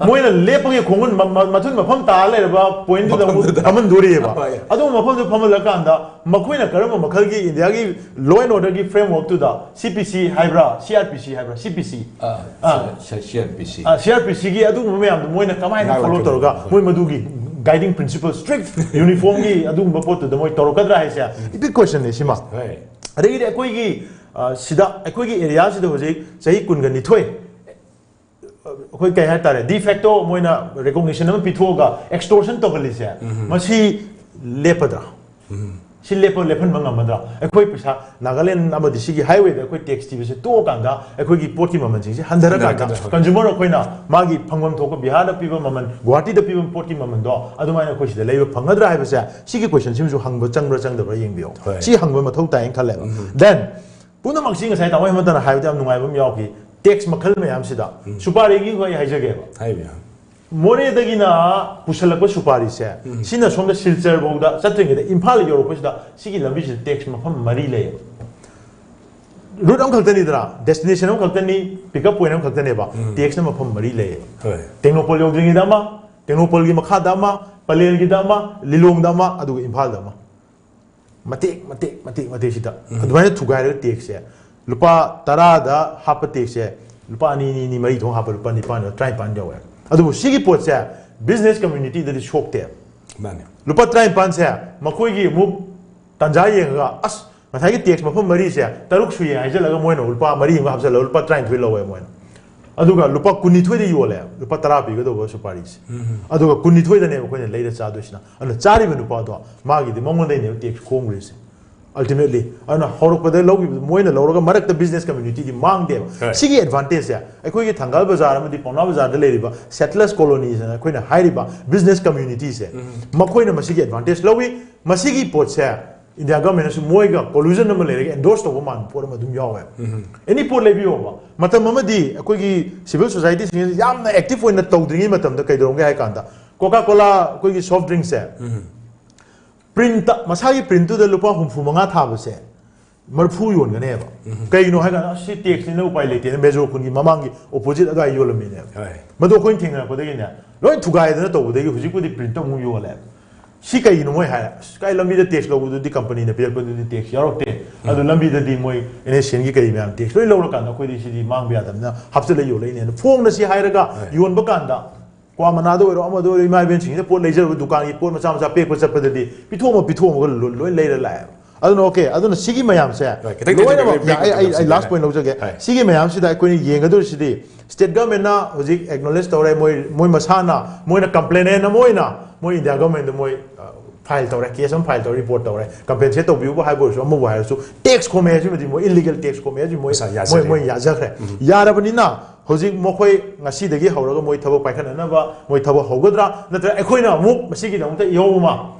ꯃꯣꯏꯅ ꯂꯦꯞꯄꯒꯤ ꯈꯣꯡꯒꯨꯟ ꯃ-, ꯃ-, ꯃꯊꯨꯟ ꯃꯐꯝ ꯇꯥꯔ ꯂꯩꯔꯕ point ꯗꯨꯗ ꯑꯃꯨꯛ ꯃꯐꯝꯗꯨꯗ꯫ ꯐꯝꯍꯟꯗꯣꯔꯤꯑꯕ. ꯍꯣꯏ. ꯑꯗꯨꯒꯨꯝꯕ ꯃꯐꯝꯗꯨ ꯐꯝꯍꯜꯂꯀꯥꯟꯗ ꯃꯈꯣꯏꯅ ꯀꯔꯝꯕ ꯃꯈꯜꯒꯤ ꯏꯟꯗꯤꯌꯥꯒꯤ law and order ꯒꯤ framework ꯇꯨꯗ CPC ꯍꯥꯏꯕ꯭ꯔꯥ, CRPC ꯍꯥꯏꯕ꯭ꯔꯥ, CPC? ꯑꯥ, ꯑꯥ. ꯁꯤ-, ꯁꯤ-, CRPC. ꯑꯥ, CRPC ꯒꯤ ꯑꯗꯨꯒꯨꯝꯕ ꯃꯌꯥꯝꯗꯣ ꯃꯣꯏꯅ ꯀꯃꯥꯏꯅ follow ꯇꯧꯔꯒ ꯃꯣꯏ ꯃꯗꯨꯒꯤ guiding principle, strict uniform ꯒꯤ ꯑꯗꯨꯒꯨꯝꯕ ꯄꯣꯠꯇꯨꯗ ꯃꯣꯏ ꯇꯧꯔꯛꯀꯗ꯭ꯔꯥ ꯍꯥꯏꯁꯦ big question ꯅꯦ ꯁꯤꯃ. ꯍꯣꯏ. ꯑꯗꯒꯤꯗꯤ ꯑꯩꯈꯣꯏꯒꯤ, ꯑ, ꯁꯤꯗ, ꯑꯩꯈꯣꯏꯒꯤ area ꯁꯤꯗ ꯍꯧꯖꯤꯛ ꯆꯍꯤ ꯀꯨꯟꯒ ꯅꯤꯊꯣꯏ, ꯑ, ꯑꯩꯈꯣꯏ ꯀꯩ ꯍꯥꯏꯇꯥꯔꯦ, de facto ꯃꯣꯏꯅ recognition ꯑꯃ ꯄꯤꯊꯣꯛꯑꯒ extortion ꯇꯧꯍꯜꯂꯤꯁꯦ, ꯃꯁꯤ ꯂꯦꯞꯄꯗ꯭ꯔꯥ? ꯁꯤ ꯂꯦꯞꯄ ꯂꯦꯞꯍꯟꯕ ꯉꯝꯃꯗ꯭ꯔꯥ? ꯑꯩꯈꯣꯏ ꯄꯩꯁꯥ, ꯅꯥꯒꯥꯂꯦꯟ ꯑꯃꯗꯤ ꯁꯤꯒꯤ ꯍꯥꯏꯋꯦꯗ ꯑꯩꯈꯣꯏ ꯇꯦꯛꯁ ꯊꯤꯕꯁꯦ ꯇꯣꯛꯑꯀꯥꯟꯗ ꯑꯩꯈꯣꯏꯒꯤ ꯄꯣꯠꯀꯤ ꯃꯃꯜꯁꯤꯡꯁꯦ ꯍꯟꯊꯔꯀꯥꯟꯗ, ꯍꯟꯊꯔꯛꯀꯗ꯭ꯔꯥ? ꯀꯟꯖꯨꯃꯔ ꯑꯩꯈꯣꯏꯅ ꯃꯥꯒꯤ ꯐꯪꯐꯝ ꯊꯣꯛꯄ ꯕꯤꯍꯥꯔꯗ ꯄꯤꯕ ꯃꯃꯜ, ꯒꯨꯋꯥꯍꯥꯇꯤꯗ ꯄꯤꯕ ꯄꯣꯠꯀꯤ ꯃꯃꯜꯗꯣ ꯑꯗꯨꯃꯥꯏꯅ ꯑꯩꯈꯣꯏ ꯁꯤꯗ ꯂꯩꯕ ꯐꯪꯒꯗ꯭ꯔꯥ ꯍꯥꯏꯕꯁꯦ, ꯁꯤꯒꯤ ꯀꯣꯏꯁꯟꯁꯤꯃꯁꯨ ꯍꯪꯕ ꯆꯪꯕ꯭ꯔꯥ ꯆꯪꯗꯕ꯭ꯔꯥ ꯌꯦꯡꯕꯤꯌꯣ꯫ ꯍꯣꯏ꯫ ꯁꯤ ꯍꯪꯕ ꯃꯊꯧ ꯇꯥꯏꯅ ꯈꯜꯂꯦꯕ꯫ ꯎꯝ꯫ Then, ꯄꯨꯝꯅꯃꯛꯁꯤ ꯉꯁꯥꯏ ꯇꯥꯃꯣ ꯍꯦꯃꯟꯇꯅ ꯍꯥꯏꯕꯗ ꯌꯥꯝ ꯅꯨꯡꯉꯥꯏꯕ ꯑꯃ ꯌꯥꯎꯈꯤ, ꯇꯦꯛꯁ ꯃꯈꯜ ꯃꯌꯥꯝꯁꯤꯗ꯫ ꯎꯝ꯫ ꯁꯨꯄꯥꯔꯤꯒꯤ ꯑꯩ ꯍꯥꯏꯖꯒꯦꯕ꯫ ꯍꯥꯏꯕꯤꯌꯨ꯫ ꯃꯣꯔꯦꯗꯒꯤꯅ ꯄꯨꯁꯜꯂꯛꯄ ꯁꯨꯄꯥꯔꯤꯁꯦ, ꯎꯝ꯫ ꯁꯤꯅ ꯁꯣꯝꯗ ꯁꯤꯜꯆꯔ ꯐꯥꯎꯗ ꯆꯠꯇ꯭ꯔꯤꯉꯩꯗ ꯏꯝꯐꯥꯜ ꯌꯧꯔꯛꯄꯁꯤꯗ ꯁꯤꯒꯤ ꯂꯝꯕꯤꯁꯤꯗ ꯇꯦꯛꯁ ꯃꯐꯝ ꯃꯔꯤ ꯂꯩꯌꯦꯕ꯫ ꯔꯨꯠ ꯑꯃꯈꯛꯇꯅꯤꯗꯅ, ꯗꯦꯁꯇꯤꯅꯦꯁꯟ ꯑꯃꯈꯛꯇꯅꯤ, ꯄꯤꯛ ꯑꯞ ꯄꯣꯏꯟ ꯑꯃꯈꯛꯇꯅꯦꯕ, ꯎꯝ꯫ ꯇꯦꯛꯁꯅ ꯃꯐꯝ ꯃꯔꯤ ꯂꯩꯌꯦꯕ꯫ ꯍꯣꯏ꯫ ꯇꯦꯡꯅꯧꯄꯜ ꯌꯧꯗ꯭ꯔꯤꯉꯩꯗ ꯑꯃ, ꯇꯦꯡꯅꯧꯄꯜꯒꯤ ꯃꯈꯥꯗ ꯑꯃ, ꯄꯂꯦꯜꯒꯤꯗ ꯑꯃ, ꯂꯤꯂꯣꯡꯗ ꯑꯃ, ꯑꯗꯨꯒ ꯏꯝꯐꯥꯜꯗ ꯑꯃ꯫ ꯃꯇꯦꯛ ꯃꯇꯦꯛ ꯃꯇꯦꯛ ꯃꯇꯦꯛꯁꯤꯗ ꯎꯝ꯫ ꯑꯗꯨꯃꯥꯏꯅ ꯊꯨꯒꯥꯏꯔꯒ ꯇꯦꯛꯁꯁꯦ ꯂꯨꯄꯥ ꯇꯔꯥꯗ ꯍꯥꯞꯄ ꯇꯦꯛꯁꯁꯦ ꯂꯨꯄꯥ ꯑꯅꯤ, ꯑꯅꯤ, ꯑꯅꯤ, ꯃꯔꯤ ꯊꯣꯡ ꯍꯥꯞꯄ ꯂꯨꯄꯥ ꯅꯤꯄꯥꯟ, ꯇꯔꯥꯅꯤꯄꯥꯟ ꯌꯧꯋꯦ꯫ ꯑꯗꯨꯕꯨ ꯁꯤꯒꯤ ꯄꯣꯠꯁꯦ ꯕꯤꯖꯤꯅꯦꯁ ꯀꯝꯃ꯭ꯌꯨꯅꯤꯇꯤꯗꯗꯤ ꯁꯣꯛꯇꯦ꯫ ꯃꯥꯅꯦ꯫ ꯂꯨꯄꯥ ꯇꯔꯥꯅꯤꯄꯥꯟꯁꯦ ꯃꯈꯣꯏꯒꯤ ꯑꯃꯨꯛ ꯇꯥꯟꯖꯥ ꯌꯦꯡꯉꯒ, "ꯑꯁ, ꯉꯁꯥꯏꯒꯤ ꯇꯦꯛꯁ ꯃꯐꯝ ꯃꯔꯤꯁꯦ ꯇꯔꯨꯛ ꯁꯨꯏꯌꯦ" ꯍꯥꯏꯖꯜꯂꯒ ꯃꯣꯏꯅ ꯂꯨꯄꯥ ꯃꯔꯤ ꯑꯃ ꯍꯥꯞꯆꯜꯂꯒ ꯂꯨꯄꯥ ꯇꯔꯥꯅꯤꯊꯣꯏ ꯂꯧꯋꯦ ꯃꯣꯏꯅ꯫ ꯑꯗꯨꯒ ꯂꯨꯄꯥ ꯀꯨꯟꯅꯤꯊꯣꯏꯗ ꯌꯣꯜꯂꯦ, ꯂꯨꯄꯥ ꯇꯔꯥ ꯄꯤꯒꯗꯧꯕ ꯁꯨꯄꯥꯔꯤꯁꯦ꯫ ꯎꯝ꯫ ꯑꯗꯨꯒ ꯀꯨꯟꯅꯤꯊꯣꯏꯗꯅꯦꯕ ꯑꯩꯈꯣꯏꯅ ꯂꯩꯔ ꯆꯥꯗꯣꯏꯁꯤꯅ꯫ ꯑꯗꯨꯅ ꯆꯥꯔꯤꯕ ꯅꯨꯄꯥꯗꯣ, ꯃꯥꯒꯤꯗꯤ ꯃꯉꯣꯟꯗꯩꯅꯦꯕ ꯇꯦꯛꯁ ꯈꯣꯡꯈ꯭ꯔꯤꯁꯦ꯫ Ultimately, ꯑꯗꯨꯅ ꯍꯧꯔꯛꯄꯗ ꯂꯧꯈꯤꯕꯗꯨ ꯃꯣꯏꯅ ꯂꯧꯔꯒ ꯃꯔꯛꯇ ꯕꯤꯖꯤꯅꯦꯁ ꯀꯝꯃ꯭ꯌꯨꯅꯤꯇꯤꯗꯤ ꯃꯥꯡꯗꯦꯕ꯫ Right. ꯁꯤꯒꯤ ꯑꯦꯗꯚꯥꯟꯇꯦꯖꯁꯦ ꯑꯩꯈꯣꯏꯒꯤ ꯊꯪꯒꯥꯜ ꯕꯖꯥꯔ ꯑꯃꯗꯤ ꯄꯥꯎꯅꯥ ꯕꯖꯥꯔꯗ ꯂꯩꯔꯤꯕ ꯁꯦꯇꯂꯔꯁ ꯀꯣꯂꯣꯅꯤꯁ ꯍꯥꯏꯅ ꯑꯩꯈꯣꯏꯅ ꯍꯥꯏꯔꯤꯕ ꯕꯤꯖꯤꯅꯦꯁ ꯀꯝꯃ꯭ꯌꯨꯅꯤꯇꯤꯁꯦ, ꯎꯝ꯫ ꯃꯈꯣꯏꯅ ꯃꯁꯤꯒꯤ ꯑꯦꯗꯚꯥꯟꯇꯦꯖ ꯂꯧꯏ꯫ ꯃꯁꯤꯒꯤ ꯄꯣꯠꯁꯦ ꯏꯟꯗꯤꯌꯥ ꯒꯚꯔꯟꯃꯦꯟꯅꯁꯨ ꯃꯣꯏꯒ ꯀꯣꯂꯨꯖꯟ ꯑꯃ ꯂꯩꯔꯒ ꯑꯦꯟꯗꯣꯔꯁ ꯇꯧꯕ ꯃꯥꯟꯕ ꯄꯣꯠ ꯑꯃ ꯑꯗꯨꯝ ꯌꯥꯎꯋꯦꯕ꯫ ꯎꯝ꯫ ꯑꯦꯅꯤ ꯄꯣꯠ ꯂꯩꯕꯤꯌꯣꯕ, ꯃꯇꯝ ꯑꯃꯗꯤ ꯑꯩꯈꯣꯏꯒꯤ ꯁꯤꯚꯤꯜ ꯁꯣꯁꯥꯏꯇꯤꯁꯤꯡꯁꯤ ꯌꯥꯝꯅ ꯑꯦꯛꯇꯤꯚ ꯑꯣꯏꯅ ꯇꯧꯗ꯭ꯔꯤꯉꯩ ꯃꯇꯝꯗ ꯀꯩꯗꯧꯔꯝꯒꯦ ꯍꯥꯏ ꯀꯥꯟꯗ, ꯀꯣꯀꯥ ꯀꯣꯂꯥ ꯑꯩꯈꯣꯏꯒꯤ ꯁꯣꯐ ꯗ꯭ꯔꯤꯡꯁꯦ, ꯎꯝ꯫ ꯄ꯭ꯔꯤꯟꯠꯇ, ꯃꯁꯥꯒꯤ ꯄ꯭ꯔꯤꯟꯠꯇꯨꯗ ꯂꯨꯄꯥ ꯍꯨꯝꯐꯨ ꯃꯉꯥ ꯊꯥꯕꯁꯦ ꯃꯔꯤꯐꯨ ꯌꯣꯟꯒꯅꯦꯕ꯫ ꯎꯝ꯫ ꯀꯩꯒꯤꯅꯣ ꯍꯥꯏ ꯀꯥꯟꯗ, "ꯑꯁ, ꯁꯤ ꯇꯦꯛꯁꯅꯤꯅ ꯎꯄꯥꯏ ꯂꯩꯇꯦꯅ" ꯃꯦꯖꯣ ꯈꯨꯟꯒꯤ ꯃꯃꯥꯡꯒꯤ ꯑꯣꯄꯣꯖꯤꯠ ꯑꯗꯨꯋꯥꯏ ꯌꯣꯜꯂꯝꯃꯤꯅꯦꯕ꯫ ꯍꯣꯏ꯫ ꯃꯗꯨ ꯑꯩꯈꯣꯏꯅ ꯊꯦꯡꯅꯔꯛꯄꯗꯒꯤꯅꯦ, ꯂꯣꯏ ꯊꯨꯒꯥꯏꯗꯅ ꯇꯧꯕꯗꯒꯤ ꯍꯧꯖꯤꯛꯄꯨꯗꯤ ꯄ꯭ꯔꯤꯟꯠꯇ ꯑꯃꯨꯛ ꯌꯣꯜꯂꯦ꯫ ꯁꯤ ꯀꯩꯒꯤꯅꯣ ꯃꯣꯏ ꯍꯥꯏꯔꯦ, "ꯑꯁ, ꯀꯥꯏ ꯂꯝꯕꯤꯗ ꯇꯦꯛꯁ ꯂꯧꯕꯗꯨꯗꯤ ꯀꯝꯄꯅꯤꯅ ꯄꯤꯔꯛꯄꯗꯨꯗꯤ ꯇꯦꯛꯁ ꯌꯥꯎꯔꯛꯇꯦ꯫ ꯎꯝ꯫ ꯑꯗꯨ ꯂꯝꯕꯤꯗꯗꯤ ꯃꯣꯏ ꯑꯦꯟ ꯑꯦꯁ ꯁꯤ ꯑꯦꯟꯒꯤ ꯀꯔꯤ ꯃꯌꯥꯝ ꯇꯦꯛꯁ ꯂꯣꯏ ꯂꯧꯔꯀꯥꯟꯗ ꯑꯩꯈꯣꯏꯗꯤ ꯁꯤꯗꯤ ꯃꯥꯡꯕ ꯌꯥꯗꯕꯅꯤꯅ ꯍꯥꯞꯆꯤꯜꯂ ꯌꯣꯜꯂꯛꯏꯅꯦꯅ" ꯐꯣꯡꯅ ꯁꯤ ꯍꯥꯏꯔꯒ ꯍꯣꯏ꯫ ꯌꯣꯟꯕ ꯀꯥꯟꯗ ꯀ꯭ꯋꯥ ꯃꯅꯥꯗ ꯑꯣꯏꯔꯣ, ꯑꯃꯗ ꯑꯣꯏꯔꯣ, ꯏꯃꯥ ꯏꯕꯦꯟꯁꯤꯡꯁꯤꯅ ꯄꯣꯠ ꯂꯩꯖꯔꯨꯕ ꯗꯨꯀꯥꯟꯒꯤ ꯄꯣꯠ ꯃꯆꯥ ꯃꯆꯥ ꯄꯦꯛꯄ ꯆꯠꯄꯗꯗꯤ ꯄꯤꯊꯣꯛꯑꯝꯃ ꯄꯤꯊꯣꯛꯑꯝꯃꯒ ꯂꯣ-, ꯂꯣꯏ ꯂꯩꯔ ꯂꯥꯛꯑꯦꯕ꯫ ꯑꯗꯨꯅ okay, ꯑꯗꯨꯅ ꯁꯤꯒꯤ ꯃꯌꯥꯝꯁꯦ ꯍꯣꯏ, ꯈꯤꯇꯪ ꯂꯣꯏꯅꯃꯛ ꯊꯦꯡꯖꯤꯜꯂꯒ break ꯑꯩ ꯑꯩ ꯑꯩ ꯇꯧꯁꯤ꯫ Last point ꯂꯧꯖꯒꯦ꯫ ꯍꯣꯏ꯫ ꯁꯤꯒꯤ ꯃꯌꯥꯝꯁꯤꯗ ꯑꯩꯈꯣꯏꯅ ꯌꯦꯡꯒꯗꯧꯔꯤꯁꯤꯗꯤ state government ꯅ ꯍꯧꯖꯤꯛ acknowledge ꯇꯧꯔꯦ, ꯃꯣꯏ ꯃꯣꯏ ꯃꯁꯥꯅ ꯃꯣꯏꯅ complainant ꯑꯃ ꯑꯣꯏꯅ ꯃꯣꯏ India government ꯗ ꯃꯣꯏ file ꯇꯧꯔꯦ, case ꯑꯃ file ꯇꯧꯔꯦ, report ꯇꯧꯔꯦ, compensate ꯇꯧꯕꯤꯌꯨꯕ ꯍꯥꯏꯕ ꯑꯣꯏꯔꯁꯨ, ꯑꯃꯕꯨ ꯍꯥꯏꯔꯁꯨ, tax ꯈꯣꯝꯃꯦ ꯍꯥꯏꯁꯤꯃꯗꯤ ꯃꯣꯏ illegal tax ꯈꯣꯝꯃꯦ ꯍꯥꯏꯁꯤ ꯃꯣꯏ ꯃꯁꯥ ꯌꯥꯖꯔꯦ꯫ ꯃꯣꯏ ꯃꯣꯏ ꯌꯥꯖꯈ꯭ꯔꯦ꯫ ꯌꯥꯔꯕꯅꯤꯅ ꯍꯧꯖꯤꯛ ꯃꯈꯣꯏ ꯉꯁꯤꯗꯒꯤ ꯍꯧꯔꯒ ꯃꯣꯏ ꯊꯕꯛ ꯄꯥꯏꯈꯠꯅꯅꯕ ꯃꯣꯏ ꯊꯕꯛ ꯍꯧꯒꯗ꯭ꯔꯥ, ꯅꯠꯇ꯭ꯔꯒ ꯑꯩꯈꯣꯏꯅ ꯑꯃꯨꯛ ꯃꯁꯤꯒꯤꯗꯃꯛꯇ ꯏꯍꯧ ꯑꯃ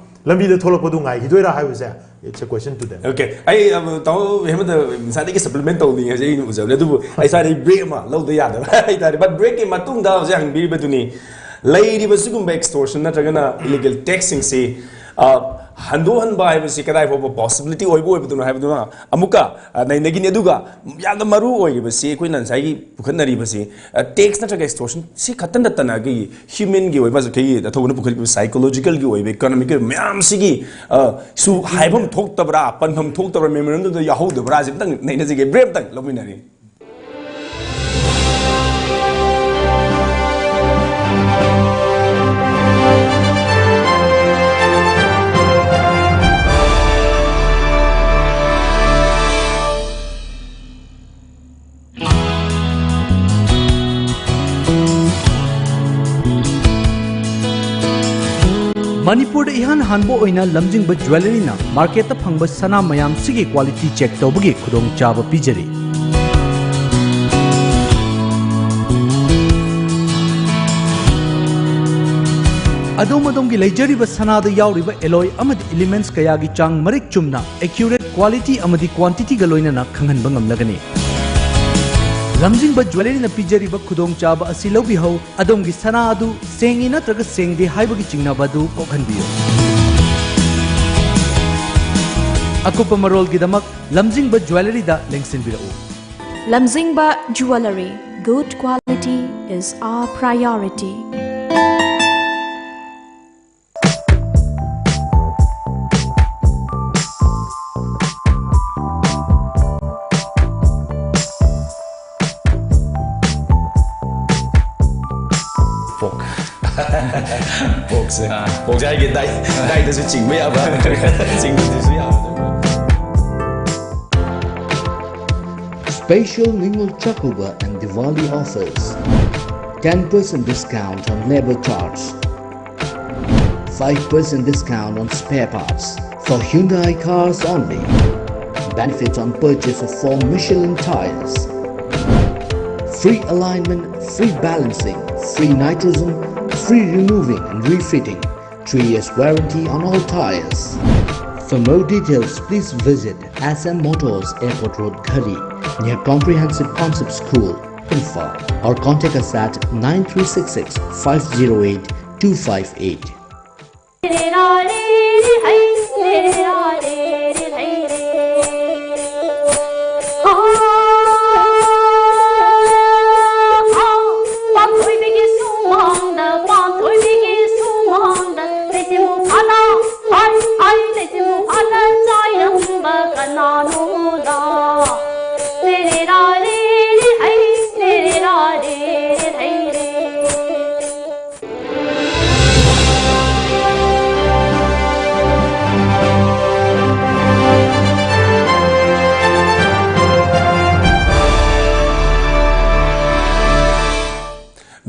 ꯂꯝꯕꯤꯗ ꯊꯣꯛꯂꯛꯄꯗꯨ ꯉꯥꯏꯈꯤꯗꯣꯏꯔꯥ ꯍꯥꯏꯕꯁꯦ, it's a question to them. Okay, ꯑꯩ ꯑ, ꯇꯥꯃꯣ ꯍꯦꯃꯟꯇ ꯉꯁꯥꯏꯗꯒꯤ supplement ꯇꯧꯅꯤꯡꯉꯦ ꯍꯧꯖꯤꯛ ꯑꯩꯅ ꯎꯖꯕꯅꯦ, ꯑꯗꯨꯕꯨ ꯑꯩ ꯁ꯭ꯋꯥꯏꯗ break ꯑꯃ ꯂꯧꯗ ꯌꯥꯗꯕ ꯍꯥꯏꯇꯥꯔꯦ꯫ But break ꯀꯤ ꯃꯇꯨꯡꯗ ꯍꯧꯖꯤꯛ ꯍꯪꯕꯤꯔꯤꯕꯗꯨꯅꯤ, ꯂꯩꯔꯤꯕ ꯁꯤꯒꯨꯝꯕ extortion ꯅꯠꯇ꯭ꯔꯒꯅ illegal tax ꯁꯤꯡꯁꯤ ꯑ, ꯍꯟꯗꯣꯛꯍꯟꯕ ꯍꯥꯏꯕꯁꯤ ꯀꯗꯥꯏ ꯐꯥꯎꯕ possibility ꯑꯣꯏꯕ ꯑꯣꯏꯕꯗꯨꯅ ꯍꯥꯏꯕꯗꯨꯅ ꯑꯃꯨꯛꯀ ꯑ, ꯅꯩꯅꯒꯅꯤ꯫ ꯑꯗꯨꯒ ꯌꯥꯝꯅ ꯃꯔꯨ ꯑꯣꯏꯔꯤꯕꯁꯤ ꯑꯩꯈꯣꯏꯅ ꯉꯁꯥꯏꯒꯤ ꯄꯨꯈꯠꯅꯔꯤꯕꯁꯤ, ꯑ, tax ꯅꯠꯇ꯭ꯔꯒ extortion ꯁꯤ ꯈꯛꯇ ꯅꯠꯇꯅ ꯑꯩꯈꯣꯏꯒꯤ human ꯒꯤ ꯑꯣꯏꯕ, ꯑꯩꯈꯣꯏꯒꯤ ꯊꯧꯕꯅ ꯄꯨꯈꯠꯂꯤꯕ psychological ꯒꯤ ꯑꯣꯏꯕ, economic ꯒꯤ ꯑꯣꯏꯕ ꯃꯌꯥꯝꯁꯤꯒꯤ, ꯑ, ꯁꯨ ꯍꯥꯏꯐꯝ ꯊꯣꯛꯇꯕ꯭ꯔꯥ, ꯄꯟꯐꯝ ꯊꯣꯛꯇꯕ꯭ꯔꯥ, memorandum ꯗ ꯌꯥꯎꯍꯧꯗꯕ꯭ꯔꯥ ꯁꯤ ꯑꯝꯇꯪ ꯅꯩꯅꯖꯒꯦ, break ꯑꯝꯇꯪ ꯂꯧꯃꯤꯟꯅꯔꯤ꯫ ꯃꯅꯤꯄꯨꯔꯗ ꯏꯍꯥꯟ ꯍꯥꯟꯕ ꯑꯣꯏꯅ ꯂꯝꯖꯤꯡꯕ ꯖ꯭ꯋꯦꯂꯔꯤꯅ ꯃꯥꯔꯀꯦꯠꯇ ꯐꯪꯕ ꯁꯅꯥ ꯃꯌꯥꯝꯁꯤꯒꯤ quality check ꯇꯧꯕꯒꯤ ꯈꯨꯗꯣꯡꯆꯥꯕ ꯄꯤꯖꯔꯤ꯫ ꯑꯗꯣꯝ ꯑꯗꯣꯝꯒꯤ ꯂꯩꯖꯔꯤꯕ ꯁꯅꯥꯗ ꯌꯥꯎꯔꯤꯕ alloy ꯑꯃꯗꯤ elements ꯀꯌꯥꯒꯤ ꯆꯥꯡ ꯃꯔꯤꯛ ꯆꯨꯝꯅ, accurate quality ꯑꯃꯗꯤ quantity ꯒ ꯂꯣꯏꯅꯅ ꯈꯪꯍꯟꯕ ꯉꯝꯂꯒꯅꯤ꯫ ꯂꯝꯖꯤꯡꯕ ꯖ꯭ꯋꯦꯂꯔꯤꯅ ꯄꯤꯖꯔꯤꯕ ꯈꯨꯗꯣꯡꯆꯥꯕ ꯑꯁꯤ ꯂꯧꯕꯤꯍꯧ꯫ ꯑꯗꯣꯝꯒꯤ ꯁꯅꯥ ꯑꯗꯨ ꯁꯦꯡꯉꯤ ꯅꯠꯇ꯭ꯔꯒ ꯁꯦꯡꯗꯦ ꯍꯥꯏꯕꯒꯤ ꯆꯤꯡꯅꯕ ꯑꯗꯨ ꯀꯣꯛꯍꯟꯕꯤꯌꯨ꯫ ꯑꯀꯨꯞꯄ ꯃꯔꯣꯜꯒꯤꯗꯃꯛ ꯂꯝꯖꯤꯡꯕ ꯖ꯭ꯋꯦꯂꯔꯤꯗ ꯂꯦꯡꯁꯤꯟꯕꯤꯔꯛꯎ꯫ Lamzingba Jewellery, good quality is our priority. Pork. Pork say. Ah. Pork ꯁꯦ ꯍꯥꯏꯒꯦ, ꯗꯥꯏ-, diet ꯇꯁꯨ ꯆꯤꯡꯕ ꯌꯥꯕ, ꯆꯤꯡꯗꯕꯁꯨ ꯌꯥꯕ꯫ Special Ningol Chakuba and Diwali offers. Ten percent discount on labor charge. Five percent discount on spare parts. For Hyundai cars only. Benefits on purchase of four Michelin tires. Free alignment, free balancing, free nitrogen, free removing and refitting. Three years warranty on all tires. For more details, please visit S M Motors, Airport Road, Ghari, near Comprehensive Concept School, Imphal, or contact us at nine three six six five zero eight two five eight.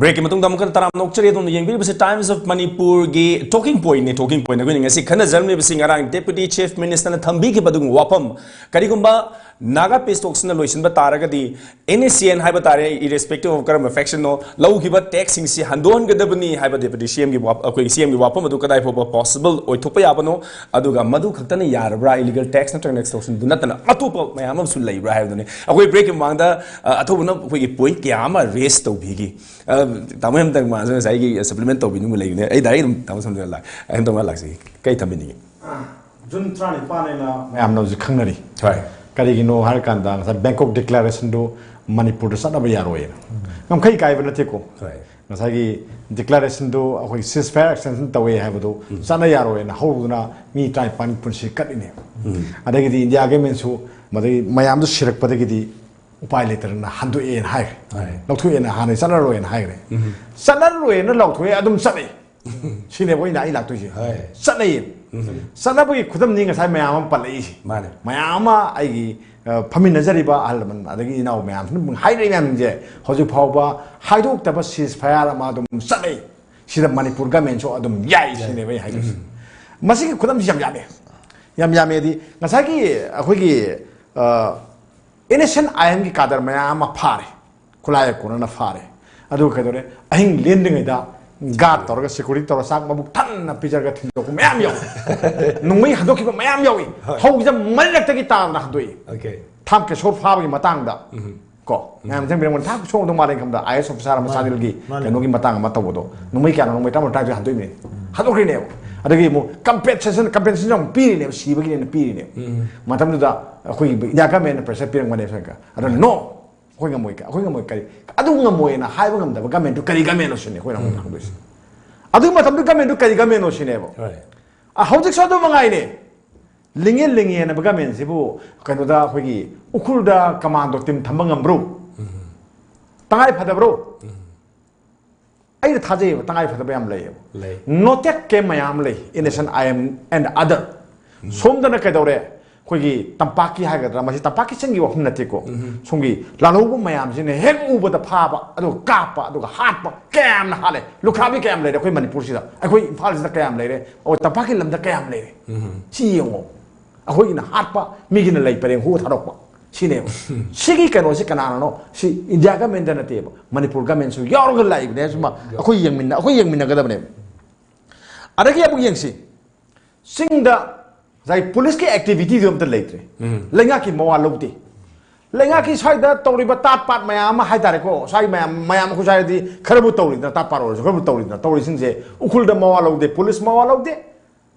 ꯕ꯭ꯔꯦꯛꯀꯤ ꯃꯇꯨꯡꯗ ꯑꯃꯨꯛ ꯍꯟꯅ ꯇꯔꯥꯝꯅ ꯑꯣꯛꯆꯔꯤ꯫ ꯑꯗꯣꯝꯅ ꯌꯦꯡꯕꯤꯔꯤꯕꯁꯤ Times of Manipurꯒꯤ Talking Pointꯅꯤ꯫ Talking Point ꯑꯩꯈꯣꯏꯅ ꯉꯁꯤ ꯈꯟꯅꯖꯔꯝꯂꯤꯕꯁꯤ ꯉꯔꯥꯡ Deputy Chief Ministerꯅ ꯊꯝꯕꯤꯈꯤꯕ ꯑꯗꯨꯒꯨꯝꯕ ꯋꯥꯐꯝ, ꯀꯔꯤꯒꯨꯝꯕ Naga Peace Talksꯅ ꯂꯣꯏꯁꯤꯟꯕ ꯇꯥꯔꯒꯗꯤ NSCN ꯍꯥꯏꯕ ꯇꯥꯔꯦ, irrespective of ꯀꯔꯝꯕ factionꯅꯣ, ꯂꯧꯈꯤꯕ taxꯁꯤꯡꯁꯤ ꯍꯟꯗꯣꯛꯍꯟꯒꯗꯕꯅꯤ ꯍꯥꯏꯕ Deputy CMꯒꯤ ꯋꯥ-, ꯑꯩꯈꯣꯏꯒꯤ CMꯒꯤ ꯋꯥꯐꯝ ꯑꯗꯨ ꯀꯗꯥꯏ ꯐꯥꯎꯕ possible ꯑꯣꯏꯊꯣꯛꯄ ꯌꯥꯕꯅꯣ, ꯑꯗꯨꯒ ꯃꯗꯨ ꯈꯛꯇꯅ ꯌꯥꯔꯕ꯭ꯔꯥ, illegal tax ꯅꯠꯇ꯭ꯔꯒ extortionꯗꯨ ꯅꯠꯇꯅ ꯑꯇꯣꯞꯄ ꯃꯌꯥꯝ ꯑꯃꯁꯨ ꯂꯩꯕ꯭ꯔꯥ ꯍꯥꯏꯕꯗꯨꯅꯤ꯫ ꯑꯩꯈꯣꯏ breakꯀꯤ ꯃꯃꯥꯡꯗ, ꯑ, ꯑꯊꯧꯕꯅ ꯑꯩꯈꯣꯏꯒꯤ point ꯀꯌꯥ ꯑꯃ raise ꯇꯧꯕꯤꯈꯤ꯫ ꯑ, ꯇꯥꯃꯣ ꯍꯦꯃꯟꯇ ꯃꯥꯁꯨ ꯉꯁꯥꯏꯒꯤ supplement ꯇꯧꯕꯤꯅꯤꯡꯕ ꯂꯩꯕꯅꯦ꯫ ꯑꯩ direct ꯑꯗꯨꯝ ꯇꯥꯃꯣ ꯁꯣꯝꯗ ꯂꯥꯛ-, ꯑꯩ ꯇꯥꯃꯣ ꯂꯥꯛꯆꯒꯦ꯫ ꯀꯩ ꯊꯝꯕꯤꯅꯤꯡꯉꯤ? ꯖꯨꯟ ꯇꯔꯥꯅꯤꯄꯥꯟ ꯍꯥꯏꯅ ꯃꯌꯥꯝꯅ ꯍꯧꯖꯤꯛ ꯈꯪꯅꯔꯤ꯫ ꯍꯣꯏ꯫ ꯀꯔꯤꯒꯤꯅꯣ ꯍꯥꯏꯔꯀꯥꯟꯗ ꯉꯁꯥꯏ Bangkok Declarationꯗꯨ ꯃꯅꯤꯄꯨꯔꯗ ꯆꯠꯅꯕ ꯌꯥꯔꯣꯏꯅ꯫ ꯉꯝꯈꯩ ꯀꯥꯏꯕ ꯅꯠꯇꯦꯀꯣ꯫ ꯍꯣꯏ꯫ ꯉꯁꯥꯏꯒꯤ declarationꯗꯨ ꯑꯩꯈꯣꯏ ceasefire extension ꯇꯧꯋꯦ ꯍꯥꯏꯕꯗꯨ ꯆꯠꯅ ꯌꯥꯔꯣꯏꯅ ꯍꯧꯗꯨꯅ ꯃꯤ ꯇꯔꯥꯅꯤꯄꯥꯟ ꯄꯨꯟꯁꯤ ꯀꯠꯂꯤꯅꯦ꯫ ꯑꯗꯒꯤꯗꯤ India Governmentꯁꯨ ꯃꯗꯩ ꯃꯌꯥꯝꯗꯨ ꯁꯤꯔꯛꯄꯗꯒꯤꯗꯤ ꯎꯄꯥꯏ ꯂꯩꯇꯗꯅ ꯍꯟꯗꯣꯛꯑꯦꯅ ꯍꯥꯏꯈ꯭ꯔꯦ꯫ ꯍꯣꯏ꯫ ꯂꯧꯊꯣꯛꯑꯦꯅ ꯍꯥꯟꯅ ꯆꯠꯅꯔꯣꯏꯅ ꯍꯥꯏꯈ꯭ꯔꯦ꯫ ꯆꯠꯅꯔꯣꯏꯅ ꯂꯥꯎꯊꯣꯛꯑꯦ, ꯑꯗꯨꯝ ꯆꯠꯅꯩ꯫ ꯁꯤꯅꯦꯕ ꯑꯩꯅ ꯑꯩ ꯂꯥꯛꯇꯣꯏꯁꯦ꯫ ꯍꯣꯏ꯫ ꯆꯠꯅꯩꯌꯦ꯫ ꯆꯠꯅꯕꯒꯤ ꯈꯨꯗꯝꯅꯤ ꯉꯁꯥꯏ ꯃꯌꯥꯝ ꯑꯃ ꯄꯜꯂꯛꯏꯁꯦ꯫ ꯃꯥꯅꯦ꯫ ꯃꯌꯥꯝ ꯑꯃ ꯑꯩꯒꯤ ꯑ, ꯐꯝꯃꯤꯟꯅꯖꯔꯤꯕ ꯑꯍꯜ ꯂꯃꯟ ꯑꯗꯒꯤ ꯏꯅꯥꯎ ꯃꯌꯥꯝꯁꯤꯅ ꯍꯥꯏꯔꯤꯕ ꯃꯌꯥꯝꯁꯦ ꯍꯧꯖꯤꯛ ꯐꯥꯎꯕ ꯍꯥꯏꯗꯣꯛꯇꯕ ceasefire ꯑꯃ ꯑꯗꯨꯝ ꯆꯠꯂꯤ꯫ ꯁꯤꯗ ꯃꯅꯤꯄꯨꯔ ꯒꯃꯦꯟꯁꯨ ꯑꯗꯨꯝ ꯌꯥꯏ ꯁꯤꯅꯦꯕ ꯑꯩ ꯍꯥꯏꯗꯣꯏꯁꯦ꯫ ꯃꯁꯤꯒꯤ ꯈꯨꯗꯝꯁꯤ ꯌꯥꯝ ꯌꯥꯝꯃꯦ꯫ ꯌꯥꯝ ꯌꯥꯝꯃꯦꯗꯤ ꯉꯁꯥꯏꯒꯤ ꯑꯩꯈꯣꯏꯒꯤ ꯑ, NSCN-IMꯒꯤ cadre ꯃꯌꯥꯝ ꯑꯃ ꯐꯥꯔꯦ꯫ ꯈꯨꯠꯂꯥꯏ ꯀꯣꯟꯅꯅ ꯐꯥꯔꯦ꯫ ꯑꯗꯨꯒ ꯀꯩꯗꯧꯔꯦ? ꯑꯍꯤꯡ ꯂꯦꯟꯗ꯭ꯔꯤꯉꯩꯗ guard ꯇꯧꯔꯒ, security ꯇꯧꯔꯒ, ꯆꯥꯛ ꯃꯕꯨꯛ ꯊꯟꯅ ꯄꯤꯖꯔꯒ ꯊꯤꯟꯗꯣꯛꯄ ꯃꯌꯥꯝ ꯌꯥꯎꯏ꯫ ꯅꯣꯡꯃꯩ ꯍꯟꯗꯣꯛꯈꯤꯕ ꯃꯌꯥꯝ ꯌꯥꯎꯏ꯫ ꯍꯧꯒꯤꯁꯦ ꯃꯔꯤꯔꯛꯇꯒꯤ ꯇꯥꯗꯅ ꯍꯟꯗꯣꯛꯏ꯫ Okay꯫ ꯊꯥꯝ ꯀꯦꯁꯣꯔ ꯐꯥꯕꯒꯤ ꯃꯇꯥꯡꯗ ꯀꯣ ꯃꯌꯥꯝ ꯆꯪꯕꯤꯔꯝꯒꯅꯤ꯫ ꯊꯥꯝ ꯀꯦꯁꯣꯔ ꯑꯗꯨꯝ ꯃꯥꯂꯦꯝ ꯈꯝꯗ IAS officer ꯑꯃ ꯆꯥꯟꯗꯦꯜꯒꯤ ꯃꯥꯅꯦ꯫ ꯀꯩꯅꯣꯒꯤ ꯃꯇꯥꯡ ꯑꯃ ꯇꯧꯕꯗꯣ, ꯅꯣꯡꯃꯩ ꯀꯌꯥꯅꯣ, ꯅꯣꯡꯃꯩ ꯇꯔꯥꯃꯔꯤ ꯇꯔꯥꯇꯔꯦꯠ ꯍꯟꯗꯣꯛꯏꯕꯅꯤ꯫ ꯍꯟꯗꯣꯛꯈ꯭ꯔꯤꯅꯦꯕ꯫ ꯑꯗꯒꯤ ꯑꯃꯨꯛ compensation, compensation ꯑꯃꯨꯛ ꯄꯤꯔꯤꯅꯦꯕ, ꯁꯤꯕꯒꯤꯅꯦꯅ ꯄꯤꯔꯤꯅꯦꯕ꯫ ꯃꯇꯝꯗꯨꯗ ꯑꯩꯈꯣꯏꯒꯤ India government-ꯅ pressure ꯄꯤꯔꯝꯒꯅꯦꯕ ꯁꯔꯀꯥꯔ꯫ ꯑꯗꯣ no, ꯑꯩꯈꯣꯏ ꯉꯝꯃꯣꯏ, ꯑꯩꯈꯣꯏ ꯉꯝꯃꯣꯏ, ꯀꯔꯤ, ꯑꯗꯨ ꯉꯝꯃꯣꯏꯅ ꯍꯥꯏꯕ ꯉꯝꯗꯕ government-ꯇꯨ ꯀꯔꯤ government-ꯅꯣ ꯁꯤꯅꯤ ꯑꯩꯈꯣꯏꯅ ꯑꯃꯨꯛ ꯍꯪꯗꯣꯏꯁꯦ꯫ ꯑꯗꯨꯒꯤ ꯃꯇꯝꯗꯨ government-ꯇꯨ ꯀꯔꯤ government-ꯅꯣ ꯁꯤꯅꯦꯕ꯫ ꯍꯣꯏ꯫ ꯑ, ꯍꯧꯖꯤꯛꯁꯨ ꯑꯗꯨ ꯃꯉꯥꯏꯅꯦ꯫ ꯂꯤꯡꯉꯦ ꯂꯤꯡꯉꯦꯅ government-ꯁꯤꯕꯨ ꯀꯩꯅꯣꯗ ꯑꯩꯈꯣꯏꯒꯤ ꯎꯈ꯭ꯔꯨꯜꯗ commando team ꯊꯝꯕ ꯉꯝꯕ꯭ꯔꯣ? ꯇꯉꯥꯏ ꯐꯗꯕ꯭ꯔꯣ? ꯑꯩꯅ ꯊꯥꯖꯩꯌꯦꯕ, ꯇꯉꯥꯏ ꯐꯗꯕ ꯌꯥꯝ ꯂꯩꯌꯦꯕ꯫ ꯂꯩ꯫ Noted camp ꯃꯌꯥꯝ ꯂꯩ, NSCN-IM and other꯫ ꯁꯣꯝꯗꯅ ꯀꯩꯗꯧꯔꯦ? ꯑꯩꯈꯣꯏꯒꯤ ꯇꯝꯄꯥꯛꯀꯤ ꯍꯥꯏꯒꯗ꯭ꯔꯥ, ꯃꯁꯤ ꯇꯝꯄꯥꯛꯀꯤ ꯆꯤꯡꯒꯤ ꯋꯥꯐꯝ ꯅꯠꯇꯦꯀꯣ꯫ ꯁꯣꯝꯒꯤ ꯂꯥꯜꯍꯧꯕ ꯃꯌꯥꯝꯁꯤꯅ ꯍꯦꯛ ꯎꯕꯗ ꯐꯥꯕ, ꯑꯗꯨꯒ ꯀꯥꯞꯄ, ꯑꯗꯨꯒ ꯍꯥꯠꯄ ꯀꯌꯥꯝꯅ ꯍꯥꯠꯂꯦ꯫ ꯂꯨꯈ꯭ꯔꯥꯕꯤ ꯀꯌꯥꯝ ꯂꯩꯔꯦ ꯑꯩꯈꯣꯏ ꯃꯅꯤꯄꯨꯔꯁꯤꯗ, ꯑꯩꯈꯣꯏ ꯏꯝꯐꯥꯜꯁꯤꯗ ꯀꯌꯥꯝ ꯂꯩꯔꯦ, ꯑꯩꯈꯣꯏ ꯇꯝꯄꯥꯛꯀꯤ ꯂꯝꯗ ꯀꯌꯥꯝ ꯂꯩꯔꯦ꯫ ꯁꯤ ꯌꯦꯡꯉꯣ꯫ ꯑꯩꯈꯣꯏꯒꯤꯅ ꯍꯥꯠꯄ, ꯃꯤꯒꯤꯅ ꯂꯩ ꯄꯔꯦꯡ ꯍꯨ ꯊꯥꯗꯣꯛꯄ꯫ ꯁꯤꯅꯦꯕ꯫ ꯁꯤꯒꯤ ꯀꯩꯅꯣꯁꯤ ꯀꯅꯥꯅꯅꯣ? ꯁꯤ India government-ꯇ ꯅꯠꯇꯦꯕ, ꯃꯅꯤꯄꯨꯔ government-ꯁꯨ ꯌꯥꯎꯔꯒ ꯂꯥꯛꯏꯕꯅꯦ꯫ ꯁꯨꯝꯕ ꯑꯩꯈꯣꯏ ꯌꯦꯡꯃꯤꯟꯅ-, ꯑꯩꯈꯣꯏ ꯌꯦꯡꯃꯤꯟꯅꯒꯗꯕꯅꯦꯕ꯫ ꯑꯗꯒꯤ ꯑꯃꯨꯛ ꯌꯦꯡꯁꯤ, ꯆꯤꯡꯗ ꯉꯁꯥꯏ police-ꯀꯤ activity-ꯗꯨ ꯑꯝꯇ ꯂꯩꯇ꯭ꯔꯦ꯫ ꯂꯩꯉꯥꯛꯀꯤ ꯃꯋꯥ ꯂꯧꯗꯦ꯫ ꯂꯩꯉꯥꯛꯀꯤ ꯁ꯭ꯋꯥꯏꯗ ꯇꯧꯔꯤꯕ ꯇꯥꯠ ꯄꯥꯠ ꯃꯌꯥꯝ ꯑꯃ ꯍꯥꯏꯇꯥꯔꯦꯀꯣ, ꯁ꯭ꯋꯥꯏ ꯃꯌꯥꯝ, ꯃꯌꯥꯝ ꯑꯩꯈꯣꯏ ꯁ꯭ꯋꯥꯏꯗꯗꯤ ꯈꯔꯕꯨ ꯇꯧꯔꯤꯗꯅ, ꯇꯥꯠ ꯄꯥꯠ ꯑꯣꯏꯔꯁꯨ ꯈꯔꯕꯨ ꯇꯧꯔꯤꯗꯅ, ꯇꯧꯔꯤꯁꯤꯡꯁꯦ ꯎꯈ꯭ꯔꯨꯜꯗ ꯃꯋꯥ ꯂꯧꯗꯦ, police ꯃꯋꯥ ꯂꯧꯗꯦ꯫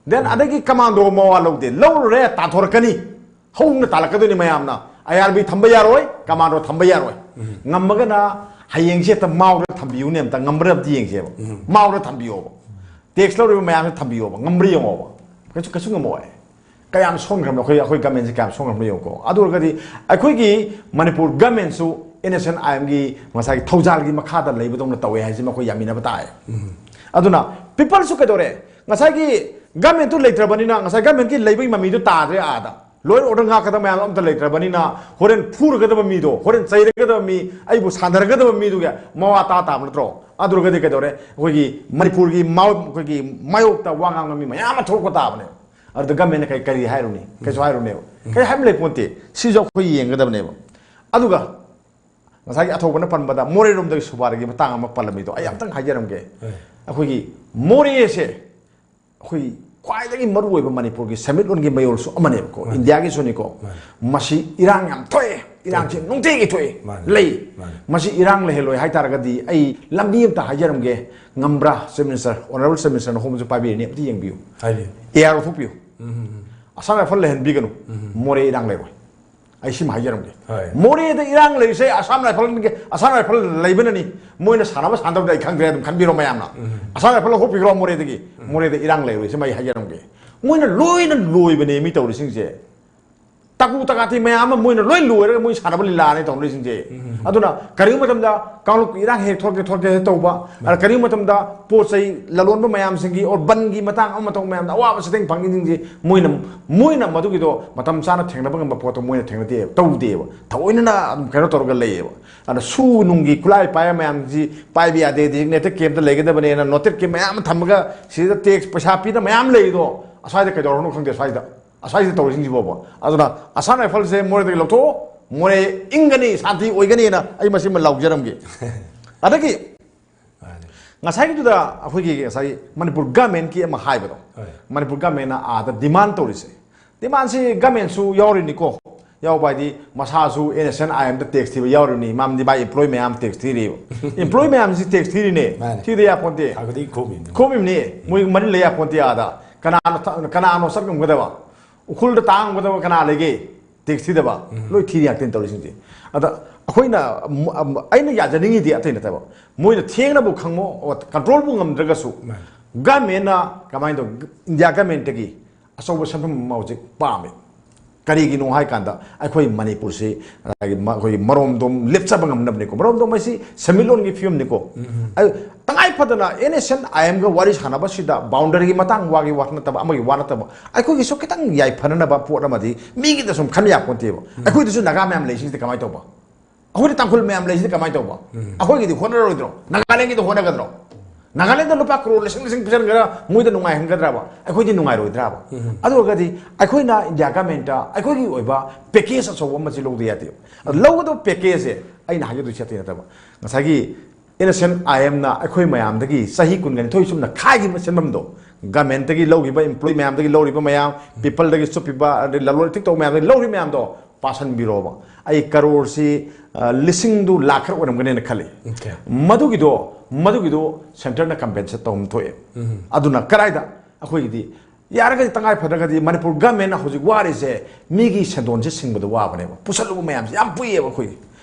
Then ꯑꯗꯒꯤ commando ꯃꯋꯥ ꯂꯧꯗꯦ, ꯂꯧꯔꯨꯔꯦ ꯇꯥꯟꯊꯣꯔꯛꯀꯅꯤ, ꯍꯧꯅ ꯇꯥꯜꯂꯛꯀꯗꯣꯏꯅꯤ ꯃꯌꯥꯝꯅ꯫ IRB ꯊꯝꯕ ꯌꯥꯔꯣꯏ, commando ꯊꯝꯕ ꯌꯥꯔꯣꯏ꯫ ꯉꯝꯃꯒꯅ ꯍꯌꯦꯡꯁꯦ ꯍꯦꯛꯇ ꯃꯥꯎꯗ ꯊꯝꯕꯤꯌꯨꯅꯦ, ꯑꯝꯇ ꯉꯝꯕ꯭ꯔꯥ ꯑꯝꯇ ꯌꯦꯡꯁꯦꯕ꯫ ꯃꯥꯎꯗ ꯊꯝꯕꯤꯌꯣꯕ, tax ꯂꯧꯔꯤꯕ ꯃꯌꯥꯝꯁꯦ ꯊꯝꯕꯤꯌꯣꯕ, ꯉꯝꯕ꯭ꯔꯥ ꯌꯦꯡꯉꯣꯕ꯫ ꯀꯩꯁꯨ, ꯀꯩꯁꯨ ꯉꯝꯃꯣꯏ꯫ ꯀꯌꯥꯝ ꯁꯣꯟꯈ꯭ꯔꯕꯅꯣ ꯑꯩꯈꯣꯏ, ꯑꯩꯈꯣꯏ government-ꯁꯦ ꯀꯌꯥꯝ ꯁꯣꯟꯈ꯭ꯔꯕꯅꯣ ꯌꯦꯡꯉꯨꯀꯣ꯫ ꯑꯗꯨ ꯑꯣꯏꯔꯒꯗꯤ ꯑꯩꯈꯣꯏꯒꯤ ꯃꯅꯤꯄꯨꯔ government-ꯁꯨ NSCN-IM-ꯒꯤ ꯉꯁꯥꯏꯒꯤ ꯊꯧꯖꯥꯜꯒꯤ ꯃꯈꯥꯗ ꯂꯩꯕꯗꯧꯅ ꯇꯧꯋꯦ ꯍꯥꯏꯁꯤꯃ ꯑꯩꯈꯣꯏ ꯌꯥꯃꯤꯟꯅꯕ ꯇꯥꯏ꯫ ꯑꯗꯨꯅ people-ꯁꯨ ꯀꯩꯗꯧꯔꯦ? ꯉꯁꯥꯏꯒꯤ ꯒꯃꯦꯟꯇꯨ ꯂꯩꯇ꯭ꯔꯕꯅꯤꯅ, ꯉꯁꯥꯏ ꯒꯃꯦꯟꯒꯤ ꯂꯩꯕꯒꯤ ꯃꯃꯤꯗꯨ ꯇꯥꯗ꯭ꯔꯦ꯫ ꯑꯥꯗ ꯂꯣꯏ ꯑꯣꯔꯗꯔ ꯉꯥꯛꯀꯗꯕ ꯃꯌꯥꯝ ꯑꯝꯇ ꯂꯩꯇ꯭ꯔꯕꯅꯤꯅ, ꯍꯣꯔꯦꯟ ꯐꯨꯔꯒꯗꯕ ꯃꯤꯗꯣ, ꯍꯣꯔꯦꯟ ꯆꯩꯔꯒꯗꯕ ꯃꯤ, ꯑꯩꯕꯨ ꯁꯥꯟꯅꯔꯒꯗꯕ ꯃꯤꯗꯨꯒꯤ ꯃꯋꯥ ꯇꯥ ꯇꯥꯕ ꯅꯠꯇ꯭ꯔꯣ? ꯑꯗꯨꯔꯒꯗꯤ ꯀꯩꯗꯧꯔꯦ? ꯑꯩꯈꯣꯏꯒꯤ ꯃꯅꯤꯄꯨꯔꯒꯤ ꯃꯥꯌꯣꯛ-, ꯑꯩꯈꯣꯏꯒꯤ ꯃꯥꯌꯣꯛꯇ ꯋꯥ ꯉꯥꯡꯕ ꯃꯤ ꯃꯌꯥꯝ ꯑꯃ ꯊꯣꯛꯂꯛꯄ ꯇꯥꯕꯅꯦ꯫ ꯑꯗꯨꯗ ꯒꯃꯦꯟꯅ ꯀꯩ, ꯀꯔꯤ ꯍꯥꯏꯔꯨꯅꯤ? ꯀꯩꯁꯨ ꯍꯥꯏꯔꯨꯅꯦꯕ꯫ ꯀꯩ ꯍꯥꯏꯕ ꯂꯩ ꯄꯣꯟꯇꯦ꯫ ꯁꯤꯁꯨ ꯑꯩꯈꯣꯏ ꯌꯦꯡꯒꯗꯕꯅꯦꯕ꯫ ꯑꯗꯨꯒ ꯉꯁꯥꯏꯒꯤ ꯑꯊꯧꯕꯅ ꯄꯟꯕꯗ ꯃꯣꯔꯦꯔꯣꯝꯗꯒꯤ ꯁꯨꯕꯥꯔꯒꯤ ꯃꯇꯥꯡ ꯑꯃ ꯄꯜꯂꯝꯃꯤꯗꯣ ꯑꯩ ꯑꯝꯇꯪ ꯍꯥꯏꯖꯔꯝꯒꯦ꯫ ꯑꯩꯈꯣꯏꯒꯤ ꯃꯣꯔꯦꯁꯦ ꯑꯩꯈꯣꯏ ꯈ꯭ꯋꯥꯏꯗꯒꯤ ꯃꯔꯨꯑꯣꯏꯕ ꯃꯅꯤꯄꯨꯔꯒꯤ ꯁꯦꯟꯃꯤꯠꯂꯣꯟꯒꯤ ꯃꯌꯣꯜꯁꯨ ꯑꯃꯅꯦꯕꯀꯣ, ꯃꯥꯅꯦ꯫ ꯏꯟꯗꯤꯌꯥꯒꯤꯁꯨꯅꯤꯀꯣ꯫ ꯃꯥꯅꯦ꯫ ꯃꯁꯤ ꯏꯔꯥꯡ ꯌꯥꯝ ꯊꯣꯛꯑꯦ, ꯏꯔꯥꯡꯁꯤ ꯊꯣꯛꯑꯦ꯫ ꯅꯨꯡꯇꯤꯒꯤ ꯊꯣꯛꯑꯦ, ꯃꯥꯅꯦ꯫ ꯂꯩ꯫ ꯃꯥꯅꯦ꯫ ꯃꯁꯤ ꯏꯔꯥꯡ ꯂꯩꯍꯜꯂꯣꯏ ꯍꯥꯏꯇꯥꯔꯒꯗꯤ ꯑꯩ ꯂꯝꯕꯤ ꯑꯝꯇ ꯍꯥꯏꯖꯔꯝꯒꯦ꯫ ꯉꯝꯕ꯭ꯔꯥ, Chief Minister, Honourable Chief Ministerꯅ ꯍꯣꯝꯁꯨ ꯄꯥꯏꯕꯤꯔꯤꯅꯤ, ꯑꯝꯇ ꯌꯦꯡꯕꯤꯌꯨ꯫ ꯍꯥꯏꯕꯤꯌꯨ꯫ ꯑꯦ ꯑꯥꯔ ꯂꯧꯊꯣꯛꯄꯤꯌꯨ꯫ ꯎꯝ, ꯎꯝ, ꯎꯝ꯫ ꯑꯁꯥꯝ ꯔꯥꯏꯐꯜ ꯂꯩꯍꯟꯕꯤꯒꯅꯨ꯫ ꯎꯝ, ꯎꯝ꯫ ꯃꯣꯔꯦ ꯏꯔꯥꯡ ꯂꯩꯔꯣꯏ꯫ ꯑꯩ ꯁꯤꯃ ꯍꯥꯏꯖꯔꯝꯒꯦ꯫ ꯍꯣꯏ꯫ ꯃꯣꯔꯦꯗ ꯏꯔꯥꯡ ꯂꯩꯔꯤꯁꯦ ꯑꯁꯥꯝ ꯔꯥꯏꯐꯜꯒꯤ, ꯑꯁꯥꯝ ꯔꯥꯏꯐꯜ ꯂꯩꯕꯅꯅꯤ꯫ ꯃꯣꯏꯅ ꯁꯥꯟꯅꯕ ꯁꯥꯟꯅꯗꯕꯗꯤ ꯑꯩ ꯈꯪꯗ꯭ꯔꯦ, ꯑꯗꯨꯝ ꯈꯟꯕꯤꯔꯣ ꯃꯌꯥꯝꯅ꯫ ꯎꯝ꯫ ꯑꯁꯥꯝ ꯔꯥꯏꯐꯜ ꯂꯧꯊꯣꯛꯄꯤꯈ꯭ꯔꯣ ꯃꯣꯔꯦꯗꯒꯤ꯫ ꯎꯝ꯫ ꯃꯣꯔꯦꯗ ꯏꯔꯥꯡ ꯂꯩꯔꯣꯏ, ꯁꯤꯃ ꯑꯩ ꯍꯥꯏꯖꯔꯝꯒꯦ꯫ ꯃꯣꯏꯅ ꯂꯣꯏꯅ ꯂꯣꯏꯕꯅꯦ ꯃꯤ ꯇꯧꯔꯤꯁꯤꯡꯁꯦ꯫ ꯇꯀꯨ ꯇꯀꯥꯇꯤ ꯃꯌꯥꯝ ꯑꯃ ꯃꯣꯏꯅ ꯂꯣꯏ ꯂꯣꯏꯔꯒ ꯃꯣꯏ ꯁꯥꯟꯅꯕ ꯂꯤꯂꯥꯅꯦ ꯇꯧꯅꯔꯤꯁꯤꯡꯁꯦ꯫ ꯎꯝ꯫ ꯑꯗꯨꯅ ꯀꯔꯤꯒꯨꯝꯕ ꯃꯇꯝꯗ ꯀꯥꯡꯂꯨꯞꯀꯤ ꯏꯔꯥꯡ ꯍꯦꯛ ꯊꯣꯛꯀꯦ ꯊꯣꯛꯀꯦ ꯍꯦꯛ ꯇꯧꯕ, ꯃꯥꯅꯤ꯫ ꯑꯗ ꯀꯔꯤꯒꯨꯝꯕ ꯃꯇꯝꯗ ꯄꯣꯠ ꯆꯩ ꯂꯂꯣꯟꯕ ꯃꯌꯥꯝꯁꯤꯡꯒꯤ or ꯕꯟꯒꯤ ꯃꯇꯥꯡ ꯑꯃ ꯃꯇꯧ ꯃꯌꯥꯝꯗ ꯑꯋꯥꯕ ꯆꯩꯊꯦꯡ ꯐꯪꯉꯤꯁꯤꯡꯁꯦ ꯃꯣꯏꯅ, ꯃꯣꯏꯅ ꯃꯗꯨꯒꯤꯗꯣ ꯃꯇꯝ ꯆꯥꯅ ꯊꯦꯡꯅꯕ ꯉꯝꯕ ꯄꯣꯠꯇꯣ ꯃꯣꯏꯅ ꯊꯦꯡꯅꯗꯦꯕ, ꯇꯧꯗꯦꯕ꯫ ꯊꯑꯣꯏꯅꯅ ꯑꯗꯨꯝ ꯀꯩꯅꯣ ꯇꯧꯔꯒ ꯂꯩꯌꯦꯕ꯫ ꯑꯗ ꯁꯨ ꯅꯨꯡꯒꯤ ꯈꯨꯠꯂꯥꯏ ꯄꯥꯏꯕ ꯃꯌꯥꯝꯁꯤ ꯄꯥꯏꯕ ꯌꯥꯗꯦ, designated campꯇ ꯂꯩꯒꯗꯕꯅꯦꯅ noted camp ꯃꯌꯥꯝ ꯑꯃ ꯊꯝꯃꯒ ꯁꯤꯗ tax ꯄꯩꯁꯥ ꯄꯤꯗ ꯃꯌꯥꯝ ꯂꯩꯔꯤꯗꯣ ꯑꯁ꯭ꯋꯥꯏꯗ ꯀꯩꯗꯧꯔꯕꯅꯣ ꯈꯪꯗꯦ, ꯑꯁ꯭ꯋꯥꯏꯗ꯫ ꯑꯁ꯭ꯋꯥꯏꯁꯤꯗ ꯇꯧꯔꯤꯁꯤꯡꯁꯤꯕꯣꯕ꯫ ꯑꯗꯨꯅ ꯑꯁꯥꯝ ꯔꯥꯏꯐꯜꯁꯦ ꯃꯣꯔꯦꯗꯒꯤ ꯂꯧꯊꯣꯛꯑꯣ, ꯃꯣꯔꯦ ꯏꯪꯒꯅꯤ, ꯁꯥꯟꯇꯤ ꯑꯣꯏꯒꯅꯤꯅ ꯑꯩ ꯃꯁꯤꯃ ꯂꯥꯎꯖꯔꯝꯒꯦ꯫ ꯑꯗꯒꯤ ꯃꯥꯅꯦ꯫ ꯉꯁꯥꯏꯒꯤꯗꯨꯗ ꯑꯩꯈꯣꯏꯒꯤ ꯉꯁꯥꯏ ꯃꯅꯤꯄꯨꯔ ꯒꯃꯦꯟꯀꯤ ꯑꯃ ꯍꯥꯏꯕꯗꯣ, ꯍꯣꯏ꯫ ꯃꯅꯤꯄꯨꯔ ꯒꯃꯦꯟꯅ ꯑꯥꯗ demand ꯇꯧꯔꯤꯁꯦ, demandꯁꯤ ꯒꯃꯦꯟꯁꯨ ꯌꯥꯎꯔꯤꯅꯤꯀꯣ꯫ ꯌꯥꯎꯕ ꯍꯥꯏꯗꯤ ꯃꯁꯥꯁꯨ N S N I Mꯗ tax ꯊꯤꯕ ꯌꯥꯎꯔꯤꯕꯅꯤ, ꯃꯔꯝꯗꯤ ꯃꯥꯏ employee ꯃꯌꯥꯝ tax ꯊꯤꯔꯤꯕ꯫ Employee ꯃꯌꯥꯝꯁꯤ tax ꯊꯤꯔꯤꯅꯦ, ꯃꯥꯅꯦ꯫ ꯊꯤꯗ ꯌꯥꯄꯣꯟꯇꯦ꯫ ꯊꯥ ꯈꯨꯗꯤꯡꯒꯤ ꯈꯣꯝꯃꯤꯕꯅꯤ꯫ ꯈꯣꯝꯃꯤꯕꯅꯤ, ꯃꯣꯏ ꯃꯔꯤ ꯂꯩ ꯌꯥꯄꯣꯟꯇꯦ ꯑꯥꯗ꯫ ꯀꯅꯥꯅꯣ ꯊ-, ꯀꯅꯥꯅꯣ ꯆꯠ ꯉꯝꯒꯗꯕ? ꯎꯈ꯭ꯔꯨꯜꯗ ꯇꯥꯡꯒꯗꯕ ꯀꯅꯥ ꯂꯩꯒꯦ? Tax ꯊꯤꯗꯕ꯫ ꯎꯝ꯫ ꯂꯣꯏ ꯊꯤꯔꯤ ꯉꯥꯛꯇꯅꯤ ꯇꯧꯔꯤꯁꯤꯡꯁꯦ꯫ ꯑꯗ ꯑꯩꯈꯣꯏꯅ ꯑꯃ-, ꯑꯃ-, ꯑꯩꯅ ꯌꯥꯖꯅꯤꯡꯉꯤꯗꯤ ꯑꯇꯩ ꯅꯠꯇꯕ, ꯃꯣꯏꯅ ꯊꯦꯡꯅꯕꯨ ꯈꯪꯉꯣ, controlꯕꯨ ꯉꯝꯗ꯭ꯔꯒꯁꯨ, ꯃꯥꯅꯤ꯫ Governmentꯅ ꯀꯃꯥꯏꯅ ꯇꯧ-, India Governmentꯇꯒꯤ ꯑꯆꯧꯕ ꯁꯦꯟꯐꯝ ꯑꯃ ꯍꯧꯖꯤꯛ ꯄꯥꯝꯃꯦ꯫ ꯀꯔꯤꯒꯤꯅꯣ ꯍꯥꯏ ꯀꯥꯟꯗ ꯑꯩꯈꯣꯏ ꯃꯅꯤꯄꯨꯔꯁꯤ, ꯑ, ꯃ-, ꯑꯩꯈꯣꯏꯒꯤ ꯃꯔꯣꯝꯗꯣꯝ ꯂꯦꯞꯆꯕ ꯉꯝꯅꯕꯅꯤꯀꯣ꯫ ꯃꯔꯣꯝꯗꯣꯝ ꯍꯥꯏꯁꯤ ꯁꯦꯟꯃꯤꯠꯂꯣꯟꯒꯤ ꯐꯤꯕꯝꯅꯤꯀꯣ꯫ ꯎꯝ, ꯎꯝ꯫ ꯑ-, ꯇꯉꯥꯏ ꯐꯗꯅ ꯑꯦꯟ ꯑꯦꯁ ꯑꯦꯟ ꯑꯥꯏ ꯑꯦꯝꯒ ꯋꯥꯔꯤ ꯁꯥꯟꯅꯕꯁꯤꯗ ꯕꯥꯎꯟꯗꯔꯤꯒꯤ ꯃꯇꯥꯡ ꯋꯥꯒꯤ ꯋꯥ ꯅꯠꯇꯕ, ꯑꯃꯒꯤ ꯋꯥ ꯅꯠꯇꯕ, ꯑꯩꯈꯣꯏꯒꯤꯁꯨ ꯈꯤꯇꯪ ꯌꯥꯏꯐꯅꯅꯕ ꯄꯣꯠ ꯑꯃꯗꯤ ꯃꯤꯒꯤꯗ ꯁꯨꯝ ꯈꯟ ꯌꯥꯄꯣꯟꯇꯦꯕ꯫ ꯑꯩꯈꯣꯏꯗꯁꯨ ꯅꯥꯒꯥ ꯃꯌꯥꯝ ꯂꯩꯁꯤꯡꯁꯤꯗꯤ ꯀꯃꯥꯏꯅ ꯇꯧꯕ? ꯑꯩꯈꯣꯏꯗꯤ ꯇꯥꯡꯈꯨꯜ ꯃꯌꯥꯝ ꯂꯩꯁꯤꯗꯤ ꯀꯃꯥꯏꯅ ꯇꯧꯕ? ꯑꯩꯈꯣꯏꯒꯤꯗꯤ ꯍꯣꯠꯅꯔꯣꯏꯗ꯭ꯔꯣ? ꯅꯥꯒꯥꯂꯦꯟꯒꯤꯗꯤ ꯍꯣꯠꯅꯒꯗ꯭ꯔꯣ? ꯅꯥꯒꯥꯂꯦꯟꯗ ꯂꯨꯄꯥ ꯀ꯭ꯔꯣꯔ ꯂꯤꯁꯤꯡ ꯂꯤꯁꯤꯡ ꯄꯤꯁꯟꯒ꯭ꯔ ꯃꯣꯏꯗ ꯅꯨꯡꯉꯥꯏꯍꯟꯒꯗ꯭ꯔꯕ? ꯑꯩꯈꯣꯏꯗꯤ ꯅꯨꯡꯉꯥꯏꯔꯣꯏꯗ꯭ꯔꯕ? ꯑꯗꯨ ꯑꯣꯏꯔꯒꯗꯤ ꯑꯩꯈꯣꯏꯅ ꯏꯟꯗꯤꯌꯥ ꯒꯃꯦꯟꯇ ꯑꯩꯈꯣꯏꯒꯤ ꯑꯣꯏꯕ ꯄꯦꯀꯦꯖ ꯑꯆꯧꯕ ꯑꯃꯁꯤ ꯂꯧꯗ ꯌꯥꯗꯦꯕ꯫ ꯑꯗꯨ ꯂꯧꯒꯗꯕ ꯄꯦꯀꯦꯖꯁꯦ ꯑꯩꯅ ꯍꯥꯏꯖꯗꯣꯏꯁꯦ ꯑꯇꯩ ꯅꯠꯇꯕ, ꯉꯁꯥꯏꯒꯤ ꯑꯦꯟ ꯑꯦꯁ ꯑꯦꯟ ꯑꯥꯏ ꯑꯦꯝꯅ ꯑꯩꯈꯣꯏ ꯃꯌꯥꯝꯗꯒꯤ ꯆꯍꯤ ꯀꯨꯟꯒ ꯅꯤꯊꯣꯏ ꯆꯨꯝꯅ ꯈꯥꯏꯈꯤꯕ ꯁꯦꯟꯐꯝꯗꯣ, ꯒꯃꯦꯟꯇꯒꯤ ꯂꯧꯈꯤꯕ, ꯏꯝꯄ꯭ꯂꯣꯌꯤ ꯃꯌꯥꯝꯗꯒꯤ ꯂꯧꯔꯤꯕ ꯃꯌꯥꯝ, ꯄꯤꯄꯜꯗꯒꯤ ꯆꯨꯞꯄꯤꯕ, ꯑꯗꯩ ꯂꯂꯣꯟ ꯏꯇꯤꯛ ꯇꯧꯕ ꯃꯌꯥꯝꯗꯒꯤ ꯂꯧꯔꯤꯕ ꯃꯌꯥꯝꯗꯣ ꯄꯥꯁꯟꯕꯤꯔꯣꯕ꯫ ꯑꯩ ꯀꯔꯣꯔꯁꯤ, ꯑ, ꯂꯤꯁꯤꯡꯗꯨ ꯂꯥꯛ ꯈꯔ ꯑꯣꯏꯔꯝꯒꯅꯦꯅ ꯈꯜꯂꯤ꯫ ꯃꯗꯨꯒꯤꯗꯣ, ꯃꯗꯨꯒꯤꯗꯣ ꯁꯦꯟꯇꯔꯅ ꯀꯝꯄꯦꯟꯁꯦꯠ ꯇꯧꯐꯝ ꯊꯣꯛꯑꯦ꯫ ꯑꯗꯨꯅ ꯀꯗꯥꯏꯗ ꯑꯩꯈꯣꯏꯒꯤꯗꯤ ꯌꯥꯔꯒꯗꯤ, ꯇꯉꯥꯏ ꯐꯗ꯭ꯔꯒꯗꯤ ꯃꯅꯤꯄꯨꯔ ꯒꯃꯦꯟꯅ ꯍꯧꯖꯤꯛ ꯋꯥꯔꯤꯁꯦ ꯃꯤꯒꯤ ꯁꯦꯟꯗꯣꯟꯁꯦ ꯁꯤꯡꯕꯗ ꯋꯥꯕꯅꯦꯕ꯫ ꯄꯨꯁꯜꯂꯨꯕ ꯃꯌꯥꯝꯁꯦ ꯌꯥꯝ ꯄꯨꯏꯌꯦꯕ ꯑꯩꯈꯣꯏꯒꯤ꯫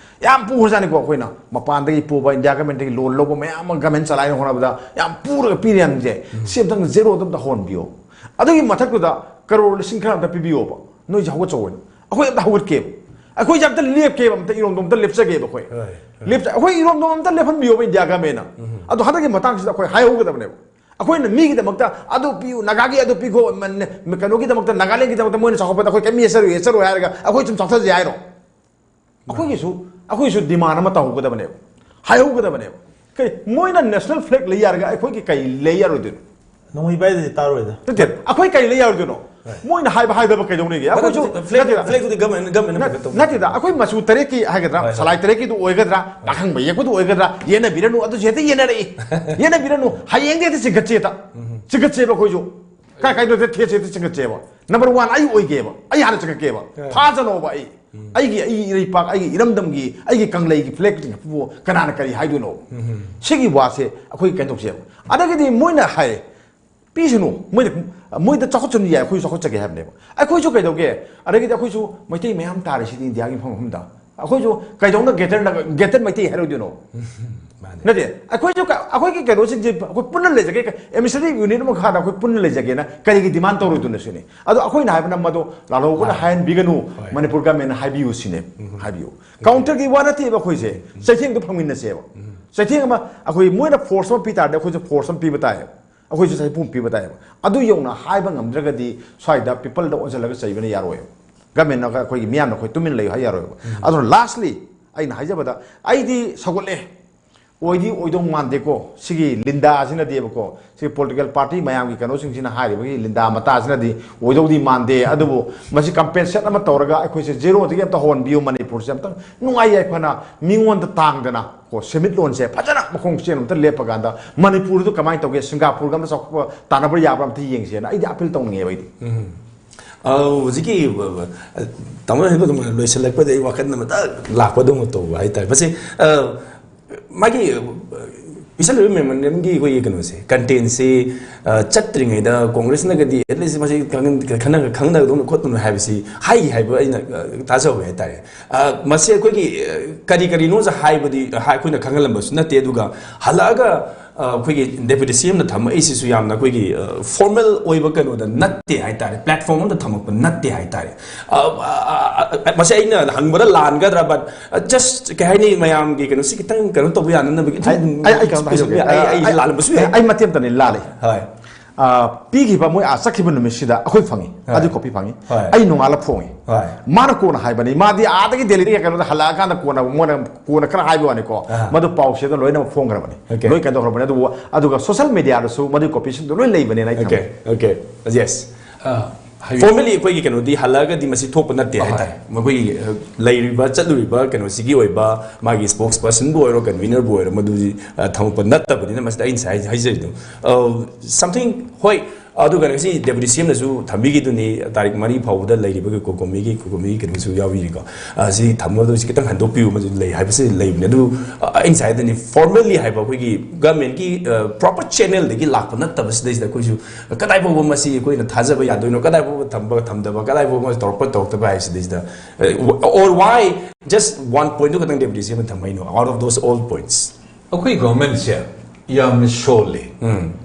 ꯌꯥꯝ ꯄꯨꯈ꯭ꯔꯖꯥꯠꯅꯤꯀꯣ꯫ ꯑꯩꯈꯣꯏꯅ ꯃꯄꯥꯟꯗꯒꯤ ꯄꯨꯕ, ꯏꯟꯗꯤꯌꯥ ꯒꯃꯦꯟꯇꯒꯤ ꯂꯣꯟ ꯂꯧꯕ ꯃꯌꯥꯝ ꯑꯃ ꯒꯃꯦꯟ ꯆꯂꯥꯏꯅ ꯍꯣꯠꯅꯕꯗ ꯌꯥꯝ ꯄꯨꯔꯒ ꯄꯤꯔꯤꯕꯁꯦ, ꯁꯤ ꯑꯝꯇꯪ ꯖꯦꯔꯣꯗ ꯑꯝꯇ ꯍꯧꯍꯟꯕꯤꯌꯣ꯫ ꯑꯗꯨꯒꯤ ꯃꯊꯛꯇꯨꯗ ꯀꯔꯣꯔ ꯂꯤꯁꯤꯡ ꯈꯔ ꯑꯝꯇ ꯄꯤꯕꯤꯌꯣꯕ꯫ ꯅꯣꯏꯁꯦ ꯍꯧꯒꯠꯆꯧꯑꯣꯅ꯫ ꯑꯩꯈꯣꯏ ꯑꯝꯇ ꯍꯧꯒꯠꯀꯦꯕ꯫ ꯑꯩꯈꯣꯏꯁꯦ ꯑꯝꯇ ꯂꯦꯞꯀꯦꯕ, ꯑꯝꯇ ꯏꯔꯣꯝꯗꯣꯝ ꯑꯝꯇ ꯂꯦꯞꯆꯒꯦꯕ ꯑꯩꯈꯣꯏ꯫ ꯂꯦꯞꯆ-, ꯑꯩꯈꯣꯏ ꯏꯔꯣꯝꯗꯣꯝ ꯑꯝꯇ ꯂꯦꯞꯍꯟꯕꯤꯌꯣꯕ ꯏꯟꯗꯤꯌꯥ ꯒꯃꯦꯟꯅ꯫ ꯑꯗꯣ ꯍꯟꯗꯛꯀꯤ ꯃꯇꯥꯡꯁꯤꯗ ꯑꯩꯈꯣꯏ ꯍꯥꯏꯍꯧꯒꯗꯕꯅꯦꯕ꯫ ꯑꯩꯈꯣꯏꯅ ꯃꯤꯒꯤꯗꯃꯛꯇ ꯑꯗꯨ ꯄꯤꯌꯨ, ꯅꯥꯒꯥꯒꯤ ꯑꯗꯨ ꯄꯤꯈꯣ, ꯃꯟ-, ꯀꯩꯅꯣꯒꯤꯗꯃꯛꯇ, ꯅꯥꯒꯥꯂꯦꯟꯒꯤꯗꯃꯛꯇ ꯃꯣꯏꯅ ꯆꯥꯎꯈꯠꯄꯗ ꯑꯩꯈꯣꯏ ꯀꯩꯝ ꯌꯦꯠꯆꯔꯣꯏ, ꯌꯦꯠꯆꯔꯣꯏ ꯍꯥꯏꯔꯒ ꯑꯩꯈꯣꯏ ꯁꯨꯝ ꯆꯥꯎꯊꯁꯦ ꯍꯥꯏꯔꯣ? ꯑꯩꯈꯣꯏꯒꯤꯁꯨ, ꯑꯩꯈꯣꯏꯒꯤꯁꯨ ꯗꯤꯃꯥꯟ ꯑꯃ ꯇꯧꯍꯧꯒꯗꯕꯅꯦꯕ, ꯍꯥꯏꯍꯧꯒꯗꯕꯅꯦꯕ꯫ ꯀꯩ, ꯃꯣꯏꯅ ꯅꯦꯁꯅꯦꯜ ꯐ꯭ꯂꯦꯒ ꯂꯩ ꯌꯥꯔꯒ ꯑꯩꯈꯣꯏꯒꯤ ꯀꯩ ꯂꯩ ꯌꯥꯔꯣꯏꯗꯣꯏꯅꯣ? ꯅꯣꯡꯃꯩ ꯄꯥꯏꯗꯗꯤ ꯇꯥꯔꯣꯏꯗ꯫ ꯅꯠꯇꯦ, ꯑꯩꯈꯣꯏ ꯀꯩ ꯂꯩ ꯌꯥꯔꯣꯏꯗꯣꯏꯅꯣ? ꯃꯣꯏꯅ ꯍꯥꯏꯕ ꯍꯥꯏꯗꯕ ꯀꯩꯗꯧꯅꯤꯒꯦ? ꯑꯩꯈꯣꯏꯁꯨ ꯐ꯭ꯂꯦꯒ, ꯅꯠꯇꯦꯗ, ꯐ꯭ꯂꯦꯒꯇꯨꯗꯤ ꯒꯃꯦꯟ, ꯒꯃꯦꯟꯅ ꯅꯠ-, ꯀꯩꯅꯣ ꯇꯧꯕ꯫ ꯅꯠꯇꯦꯗ, ꯑꯩꯈꯣꯏ ꯃꯆꯨ ꯇꯔꯦꯠꯀꯤ ꯍꯥꯏꯒꯗ꯭ꯔꯥ, ꯍꯣꯏ, ꯍꯣꯏ꯫ ꯁꯂꯥꯏ ꯇꯔꯦꯠꯀꯤꯗꯨ ꯑꯣꯏꯒꯗ꯭ꯔꯥ, ꯄꯥꯈꯪꯕ ꯌꯦꯛꯄꯗꯨ ꯑꯣꯏꯒꯗ꯭ꯔꯥ, ꯌꯦꯠꯅꯕꯤꯔꯅꯨ, ꯑꯗꯨꯁꯨ ꯍꯦꯛꯇ ꯌꯦꯠꯅꯔꯛꯏ꯫ ꯌꯦꯠꯅꯕꯤꯔꯅꯨ, ꯍꯌꯦꯡꯗꯤ ꯍꯦꯛꯇ ꯆꯤꯡꯈꯠꯁꯦ ꯍꯦꯛꯇ꯫ ꯆꯤꯡꯈꯠꯁꯦꯕ ꯑꯩꯈꯣꯏꯁꯨ꯫ ꯀꯥꯏ ꯀꯥꯏꯗ ꯊꯦꯠꯁꯦ ꯍꯦꯛꯇ ꯆꯤꯡꯈꯠꯁꯦꯕ꯫ ꯅꯝꯕꯔ ꯋꯥꯟ ꯑꯩ ꯑꯣꯏꯒꯦꯕ, ꯑꯩ ꯍꯥꯟꯅ ꯆꯤꯡꯈꯠꯀꯦꯕ꯫ ꯐꯥꯖꯅꯣꯕ ꯑꯩ꯫ ꯑꯩꯒꯤ, ꯑꯩꯒꯤ ꯏꯔꯩꯄꯥꯛ, ꯑꯩꯒꯤ ꯏꯔꯝꯗꯝꯒꯤ, ꯑꯩꯒꯤ ꯀꯪꯂꯩꯒꯤ ꯐ꯭ꯂꯦꯒ ꯆꯤꯡꯈꯠꯄꯕꯨ ꯀꯅꯥꯅ ꯀꯔꯤ ꯍꯥꯏꯗꯣꯏꯅꯣ? ꯁꯤꯒꯤ ꯋꯥꯁꯦ ꯑꯩꯈꯣꯏ ꯀꯩꯅꯣ ꯇꯧꯁꯦꯕ꯫ ꯑꯗꯒꯤꯗꯤ ꯃꯣꯏꯅ ꯍꯥꯏ, ꯄꯤꯁꯅꯨ, ꯃꯣꯏꯗ, ꯃꯣꯏꯗ ꯆꯥꯎꯈꯠꯆꯅꯨ ꯌꯥꯏ, ꯑꯩꯈꯣꯏꯁꯨ ꯆꯥꯎꯈꯠꯆꯒꯦ ꯍꯥꯏꯕꯅꯦꯕ꯫ ꯑꯩꯈꯣꯏꯁꯨ ꯀꯩꯗꯧꯒꯦ? ꯑꯗꯒꯤꯗꯤ ꯑꯩꯈꯣꯏꯁꯨ ꯃꯩꯇꯩ ꯃꯌꯥꯝ ꯇꯥꯔꯤꯁꯤꯗꯤ ꯏꯟꯗꯤꯌꯥꯒꯤ ꯃꯐꯝ ꯃꯐꯝꯗ꯫ ꯑꯩꯈꯣꯏꯁꯨ ꯀꯩꯗꯧꯅ ꯒ꯭ꯔꯦꯇꯔ ꯅꯥꯒꯥ-, ꯒ꯭ꯔꯦꯇꯔ ꯃꯩꯇꯩ ꯍꯥꯏꯔꯣꯏꯗꯣꯏꯅꯣ? ꯃꯥꯅꯦ꯫ ꯅꯠꯇꯦ, ꯑꯩꯈꯣꯏꯁꯨ ꯀ-, ꯑꯩꯈꯣꯏꯒꯤ ꯀꯩꯅꯣꯁꯤꯡꯁꯦ ꯑꯩꯈꯣꯏ ꯄꯨꯟꯅ ꯂꯩꯖꯒꯦ, ꯑꯦꯗꯃꯤꯅꯤꯁꯇ꯭ꯔꯦꯇꯤꯚ ꯌꯨꯅꯤꯠ ꯑꯃ ꯃꯈꯥꯗ ꯑꯩꯈꯣꯏ ꯄꯨꯟꯅ ꯂꯩꯖꯒꯦꯅ ꯀꯔꯤꯒꯤ ꯗꯤꯃꯥꯟ ꯇꯧꯔꯣꯏꯗꯣꯏꯅꯣ ꯁꯤꯅꯤ꯫ ꯑꯗꯣ ꯑꯩꯈꯣꯏꯅ ꯍꯥꯏꯕꯅ ꯃꯗꯣ ꯂꯥꯜꯍꯧꯕꯅ ꯍꯥꯏꯍꯟꯕꯤꯒꯅꯨ, ꯍꯣꯏ꯫ ꯃꯅꯤꯄꯨꯔ ꯒꯃꯦꯟꯅ ꯍꯥꯏꯕꯤꯌꯨ ꯁꯤꯅꯦ, ꯍꯥꯏꯕꯤꯌꯨ꯫ ꯀꯥꯎꯟꯇꯔꯒꯤ ꯋꯥ ꯅꯠꯇꯦꯕ ꯑꯩꯈꯣꯏꯁꯦ, ꯆꯩꯊꯦꯡꯗꯣ ꯐꯪꯃꯤꯟꯅꯁꯦꯕ꯫ ꯆꯩꯊꯦꯡ ꯑꯃ ꯑꯩꯈꯣꯏ ꯃꯣꯏꯅ ꯐꯣꯔꯁ ꯑꯃ ꯄꯤ ꯇꯥꯔꯗꯤ ꯑꯩꯈꯣꯏꯁꯨ ꯐꯣꯔꯁ ꯑꯃ ꯄꯤꯕ ꯇꯥꯏꯌꯦꯕ, ꯑꯩꯈꯣꯏꯁꯨ ꯆꯩꯊꯦꯡ ꯄꯤꯕ ꯇꯥꯏꯌꯦꯕ꯫ ꯑꯗꯨ ꯌꯧꯅ ꯍꯥꯏꯕ ꯉꯝꯗ꯭ꯔꯒꯗꯤ ꯁ꯭ꯋꯥꯏꯗ ꯄꯤꯄꯜꯗ ꯑꯣꯟꯁꯤꯜꯂꯒ ꯆꯩꯕꯅ ꯌꯥꯔꯣꯏꯕ꯫ ꯒꯃꯦꯟꯅ ꯑꯩꯈꯣꯏꯒꯤ ꯃꯤꯌꯥꯝꯅ ꯑꯩꯈꯣꯏ ꯇꯨꯃꯤꯟ ꯂꯩꯌꯨ ꯍꯥꯏ ꯌꯥꯔꯣꯏꯕ꯫ ꯑꯗꯨꯅ ꯂꯥꯁꯂꯤ ꯑꯩꯅ ꯍꯥꯏꯖꯕꯗ ꯑꯩꯗꯤ ꯁꯧꯒꯠꯂꯦ꯫ ꯑꯣꯏꯗꯤ ꯑꯣꯏꯗꯧ ꯃꯥꯟꯗꯦꯀꯣ꯫ ꯁꯤꯒꯤ ꯂꯤꯟꯗꯥꯁꯤꯅꯗꯤꯕꯀꯣ, ꯁꯤꯒꯤ ꯄꯣꯂꯤꯇꯤꯀꯦꯜ ꯄꯥꯔꯇꯤ ꯃꯌꯥꯝꯒꯤ ꯀꯩꯅꯣꯁꯤꯡꯁꯤꯅ ꯍꯥꯏꯔꯤꯕꯒꯤ ꯂꯤꯟꯗꯥ ꯃꯇꯥꯁꯤꯅꯗꯤ ꯑꯣꯏꯗꯧꯗꯤ ꯃꯥꯟꯗꯦ꯫ ꯑꯗꯨꯕꯨ ꯃꯁꯤ ꯀꯝꯄꯦꯟꯁꯦꯠ ꯑꯃ ꯇꯧꯔꯒ ꯑꯩꯈꯣꯏꯁꯦ ꯖꯦꯔꯣꯗꯒꯤ ꯑꯝꯇ ꯍꯧꯍꯟꯕꯤꯌꯨ ꯃꯅꯤꯄꯨꯔꯁꯦ ꯑꯝꯇꯪ ꯅꯨꯡꯉꯥꯏ ꯌꯥꯏꯐꯅ ꯃꯤꯉꯣꯟꯗ ꯇꯥꯡꯗꯅ ꯀꯣ ꯁꯦꯟꯃꯤꯠꯂꯣꯟꯁꯦ ꯐꯖꯅ ꯃꯈꯣꯡ ꯆꯦꯟ ꯑꯝꯇ ꯂꯦꯞꯄ ꯀꯥꯟꯗ ꯃꯅꯤꯄꯨꯔꯗꯨ ꯀꯃꯥꯏꯅ ꯇꯧꯒꯦ, ꯁꯤꯡꯒꯥꯄꯨꯔꯒ ꯑꯝꯇ ꯆꯥꯎꯈꯠꯄ ꯇꯥꯟꯅꯕ ꯌꯥꯕ꯭ꯔꯥ ꯑꯝꯇ ꯌꯦꯡꯁꯦꯅ ꯑꯩꯗꯤ ꯑꯄꯤꯜ ꯇꯧꯅꯤꯡꯉꯦꯕ ꯑꯩꯗꯤ꯫ ꯑꯧ, ꯍꯧꯖꯤꯛꯀꯤ ꯑ, ꯇꯥꯃꯣ ꯍꯥꯏꯕ ꯑꯗꯨꯝ ꯂꯣꯏꯁꯤꯜꯂꯛꯄꯗ ꯑꯩ ꯋꯥꯈꯜ ꯑꯃꯇ ꯂꯥꯛꯄꯗꯧꯅ ꯇꯧꯕ ꯍꯥꯏꯇꯥꯔꯦ꯫ ꯃꯁꯤ ꯑ, ꯃꯥꯒꯤ ꯑ, ꯄꯤꯁꯜꯂꯤꯕ ꯃꯦꯃꯣꯔꯦꯟꯗꯝꯒꯤ ꯑꯩꯈꯣꯏꯒꯤ ꯀꯩꯅꯣꯁꯦ, ꯀꯟꯇꯦꯟꯁꯤ ꯑ, ꯆꯠꯇ꯭ꯔꯤꯉꯩꯗ ꯀꯣꯡꯒ꯭ꯔꯦꯁꯅꯒꯗꯤ ꯑꯦꯠꯂꯤꯁ ꯃꯁꯤ ꯈꯪ- ꯈꯟꯅ- ꯈꯪꯅꯒꯗꯧꯅ ꯈꯣꯠꯇꯧꯅ ꯍꯥꯏꯕꯁꯤ ꯍꯥꯏꯈꯤ ꯍꯥꯏꯕ ꯑꯩꯅ ꯑ, ꯇꯥꯖꯍꯧꯋꯦ ꯍꯥꯏꯇꯥꯔꯦ꯫ ꯑ, ꯃꯁꯤ ꯑꯩꯈꯣꯏꯒꯤ ꯑ, ꯀꯔꯤ ꯀꯔꯤꯅꯣꯁꯨ ꯍꯥꯏꯕꯗꯤ ꯑ, ꯑꯩꯈꯣꯏꯅ ꯈꯪꯍꯜꯂꯝꯕꯁꯨ ꯅꯠꯇꯦ꯫ ꯑꯗꯨꯒ ꯍꯜꯂꯛꯑꯒ ꯑ, ꯑꯩꯈꯣꯏꯒꯤ ꯗꯦꯄ꯭ꯌꯨꯇꯤ ꯁꯤ ꯑꯦꯝꯅ ꯊꯝꯃꯛꯏꯁꯤꯁꯨ ꯌꯥꯝꯅ ꯑꯩꯈꯣꯏꯒꯤ ꯐꯣꯔꯃꯦꯜ ꯑꯣꯏꯕ ꯀꯩꯅꯣꯗ ꯅꯠꯇꯦ ꯍꯥꯏꯇꯥꯔꯦ, ꯄ꯭ꯂꯦꯠꯐꯣꯝ ꯑꯃꯗ ꯊꯝꯃꯛꯄ ꯅꯠꯇꯦ ꯍꯥꯏꯇꯥꯔꯦ꯫ ꯑ, ꯑ, ꯑ, ꯑ, ꯃꯁꯤ ꯑꯩꯅ ꯍꯪꯕꯗ ꯂꯥꯟꯒꯗ꯭ꯔꯥ, ꯕꯠ ꯖꯁ ꯀꯩ ꯍꯥꯏꯅꯤ, ꯃꯌꯥꯝꯒꯤ ꯀꯩꯅꯣꯁꯤ ꯈꯤꯇꯪ ꯀꯩꯅꯣ ꯇꯧꯕ ꯌꯥꯅꯅꯕꯒꯤ ꯑꯩ ꯑꯩ- ꯑꯩ ꯀꯩꯅꯣꯝꯇ ꯍꯥꯏꯖꯍꯧꯒꯦ꯫ ꯑꯩ ꯑꯩ ꯂꯥꯜꯂꯝꯕꯁꯨ ꯌꯥꯏ꯫ ꯑꯩ ꯃꯇꯦꯛ ꯑꯃꯇꯅꯤ ꯂꯥꯜꯂꯦ꯫ ꯍꯣꯏ꯫ ꯑ, ꯄꯤꯈꯤꯕ ꯃꯣꯏ ꯑꯥ ꯆꯠꯈꯤꯕ ꯅꯨꯃꯤꯠꯁꯤꯗ ꯑꯩꯈꯣꯏ ꯐꯪꯉꯤ꯫ ꯍꯣꯏ꯫ ꯑꯗꯨ ꯀꯣꯄꯤ ꯐꯪꯉꯤ꯫ ꯍꯣꯏ꯫ ꯑꯩ ꯅꯣꯡꯉꯥꯜꯂ ꯐꯣꯡꯉꯤ꯫ ꯍꯣꯏ꯫ ꯃꯥꯅ ꯀꯣꯟꯅ ꯍꯥꯏꯕꯅꯤ꯫ ꯃꯥꯗꯤ ꯑꯥꯗꯒꯤ ꯗꯦꯜꯂꯤꯗꯒꯤ ꯀꯩꯅꯣꯗ ꯍꯜꯂꯛꯑꯀꯥꯟꯗ ꯀꯣꯟꯅ ꯃꯣꯏꯅ ꯀꯣꯟꯅ ꯈꯔ ꯍꯥꯏꯕ ꯋꯥꯅꯤꯀꯣ꯫ ꯑꯥ꯫ ꯃꯗꯨ ꯄꯥꯎꯁꯦꯗ ꯂꯣꯏꯅꯃꯛ ꯐꯣꯡꯈ꯭ꯔꯕꯅꯤ꯫ Okay꯫ ꯂꯣꯏ ꯀꯩꯗꯧꯈ꯭ꯔꯕꯅꯤ꯫ ꯑꯗꯨꯕꯨ ꯑꯗꯨꯒ ꯁꯣꯁꯦꯜ ꯃꯦꯗꯤꯌꯥꯗꯁꯨ ꯃꯗꯨꯒꯤ ꯀꯣꯄꯤꯁꯤꯡꯗꯣ ꯂꯣꯏ ꯂꯩꯕꯅꯦꯅ ꯑꯩ Okay, ꯊꯝꯃꯦ꯫ Okay, yes. ꯑ, ꯍꯥꯏꯕꯤꯌꯨ꯫ ꯐꯣꯔꯃꯦꯂꯤ ꯑꯩꯈꯣꯏꯒꯤ ꯀꯩꯅꯣꯗꯤ ꯍꯜꯂꯛꯑꯒꯗꯤ ꯃꯁꯤ ꯊꯣꯛꯄ ꯅꯠꯇꯦ ꯑꯍꯣꯏ꯫ ꯍꯥꯏꯇꯥꯔꯦ꯫ ꯃꯈꯣꯏꯒꯤ ꯑ, ꯂꯩꯔꯤꯕ ꯆꯠꯂꯨꯔꯤꯕ ꯀꯩꯅꯣꯁꯤꯒꯤ ꯑꯣꯏꯕ ꯃꯥꯒꯤ ꯏꯁꯄꯣꯛꯁ ꯄꯔꯁꯟꯕꯨ ꯑꯣꯏꯔꯣ, ꯀꯟꯚꯤꯅꯔꯕꯨ ꯑꯣꯏꯔꯣ, ꯃꯗꯨꯗꯤ ꯑ, ꯊꯝꯃꯛꯄ ꯅꯠꯇꯕꯅꯤꯅ ꯃꯁꯤꯗ ꯑꯩ ꯉꯁꯥꯏ ꯍꯥꯏꯖꯔꯤꯗꯣ, ꯁꯝꯊꯤꯡ, ꯍꯣꯏ꯫ ꯑꯗꯨꯒ ꯉꯁꯤ ꯗꯦꯄ꯭ꯌꯨꯇꯤ ꯁꯤ ꯑꯦꯝꯅꯁꯨ ꯊꯝꯕꯤꯈꯤꯗꯨꯅꯤ, ꯇꯥꯔꯤꯛ ꯃꯔꯤ ꯐꯥꯎꯕꯗ ꯂꯩꯔꯤꯕ ꯀꯣꯀꯣꯃꯤꯒꯤ ꯀꯣꯀꯣꯃꯤꯒꯤ ꯀꯩꯅꯣꯁꯨ ꯌꯥꯎꯕꯤꯔꯤꯀꯣ꯫ ꯑ, ꯁꯤ ꯊꯝꯒꯗꯕꯁꯤ ꯈꯤꯇꯪ ꯍꯟꯗꯣꯛꯄꯤꯌꯨ, ꯃꯗꯨ ꯂꯩ ꯍꯥꯏꯕꯁꯤ ꯂꯩꯕꯅꯤ꯫ ꯑꯗꯨ ꯑ, ꯑꯩ ꯉꯁꯥꯏ ꯍꯥꯏꯗꯨꯅꯤ, ꯐꯣꯔꯃꯦꯜꯂꯤ ꯍꯥꯏꯕ ꯑꯩꯈꯣꯏꯒꯤ ꯒꯃꯦꯟꯒꯤ ꯄ꯭ꯔꯣꯄꯔ ꯆꯦꯅꯦꯜꯗꯒꯤ ꯂꯥꯛꯄ ꯅꯠꯇꯕꯁꯤꯗꯩꯁꯤꯗ ꯑꯩꯈꯣꯏꯁꯨ ꯀꯗꯥꯏ ꯐꯥꯎꯕ ꯃꯁꯤ ꯑꯩꯈꯣꯏꯅ ꯊꯥꯖꯕ ꯌꯥꯗꯣꯏꯅꯣ, ꯀꯗꯥꯏ ꯐꯥꯎꯕ ꯊꯝꯕ ꯊꯝꯗꯕ, ꯀꯗꯥꯏ ꯐꯥꯎꯕ ꯇꯧꯔꯛꯄ ꯇꯧꯔꯛꯇꯕ ꯍꯥꯏꯁꯤꯗꯩꯁꯤꯗ, or why just one point ꯈꯛꯇꯪ ꯗꯦꯄ꯭ꯌꯨꯇꯤ ꯁꯤ ꯑꯦꯝꯅ ꯊꯝꯃꯛꯏꯅꯣ, out of those all points? ꯑꯩꯈꯣꯏ ꯒꯣꯔꯃꯦꯟꯁꯦ ꯌꯥꯝꯅ ꯁꯣꯜꯂꯤ꯫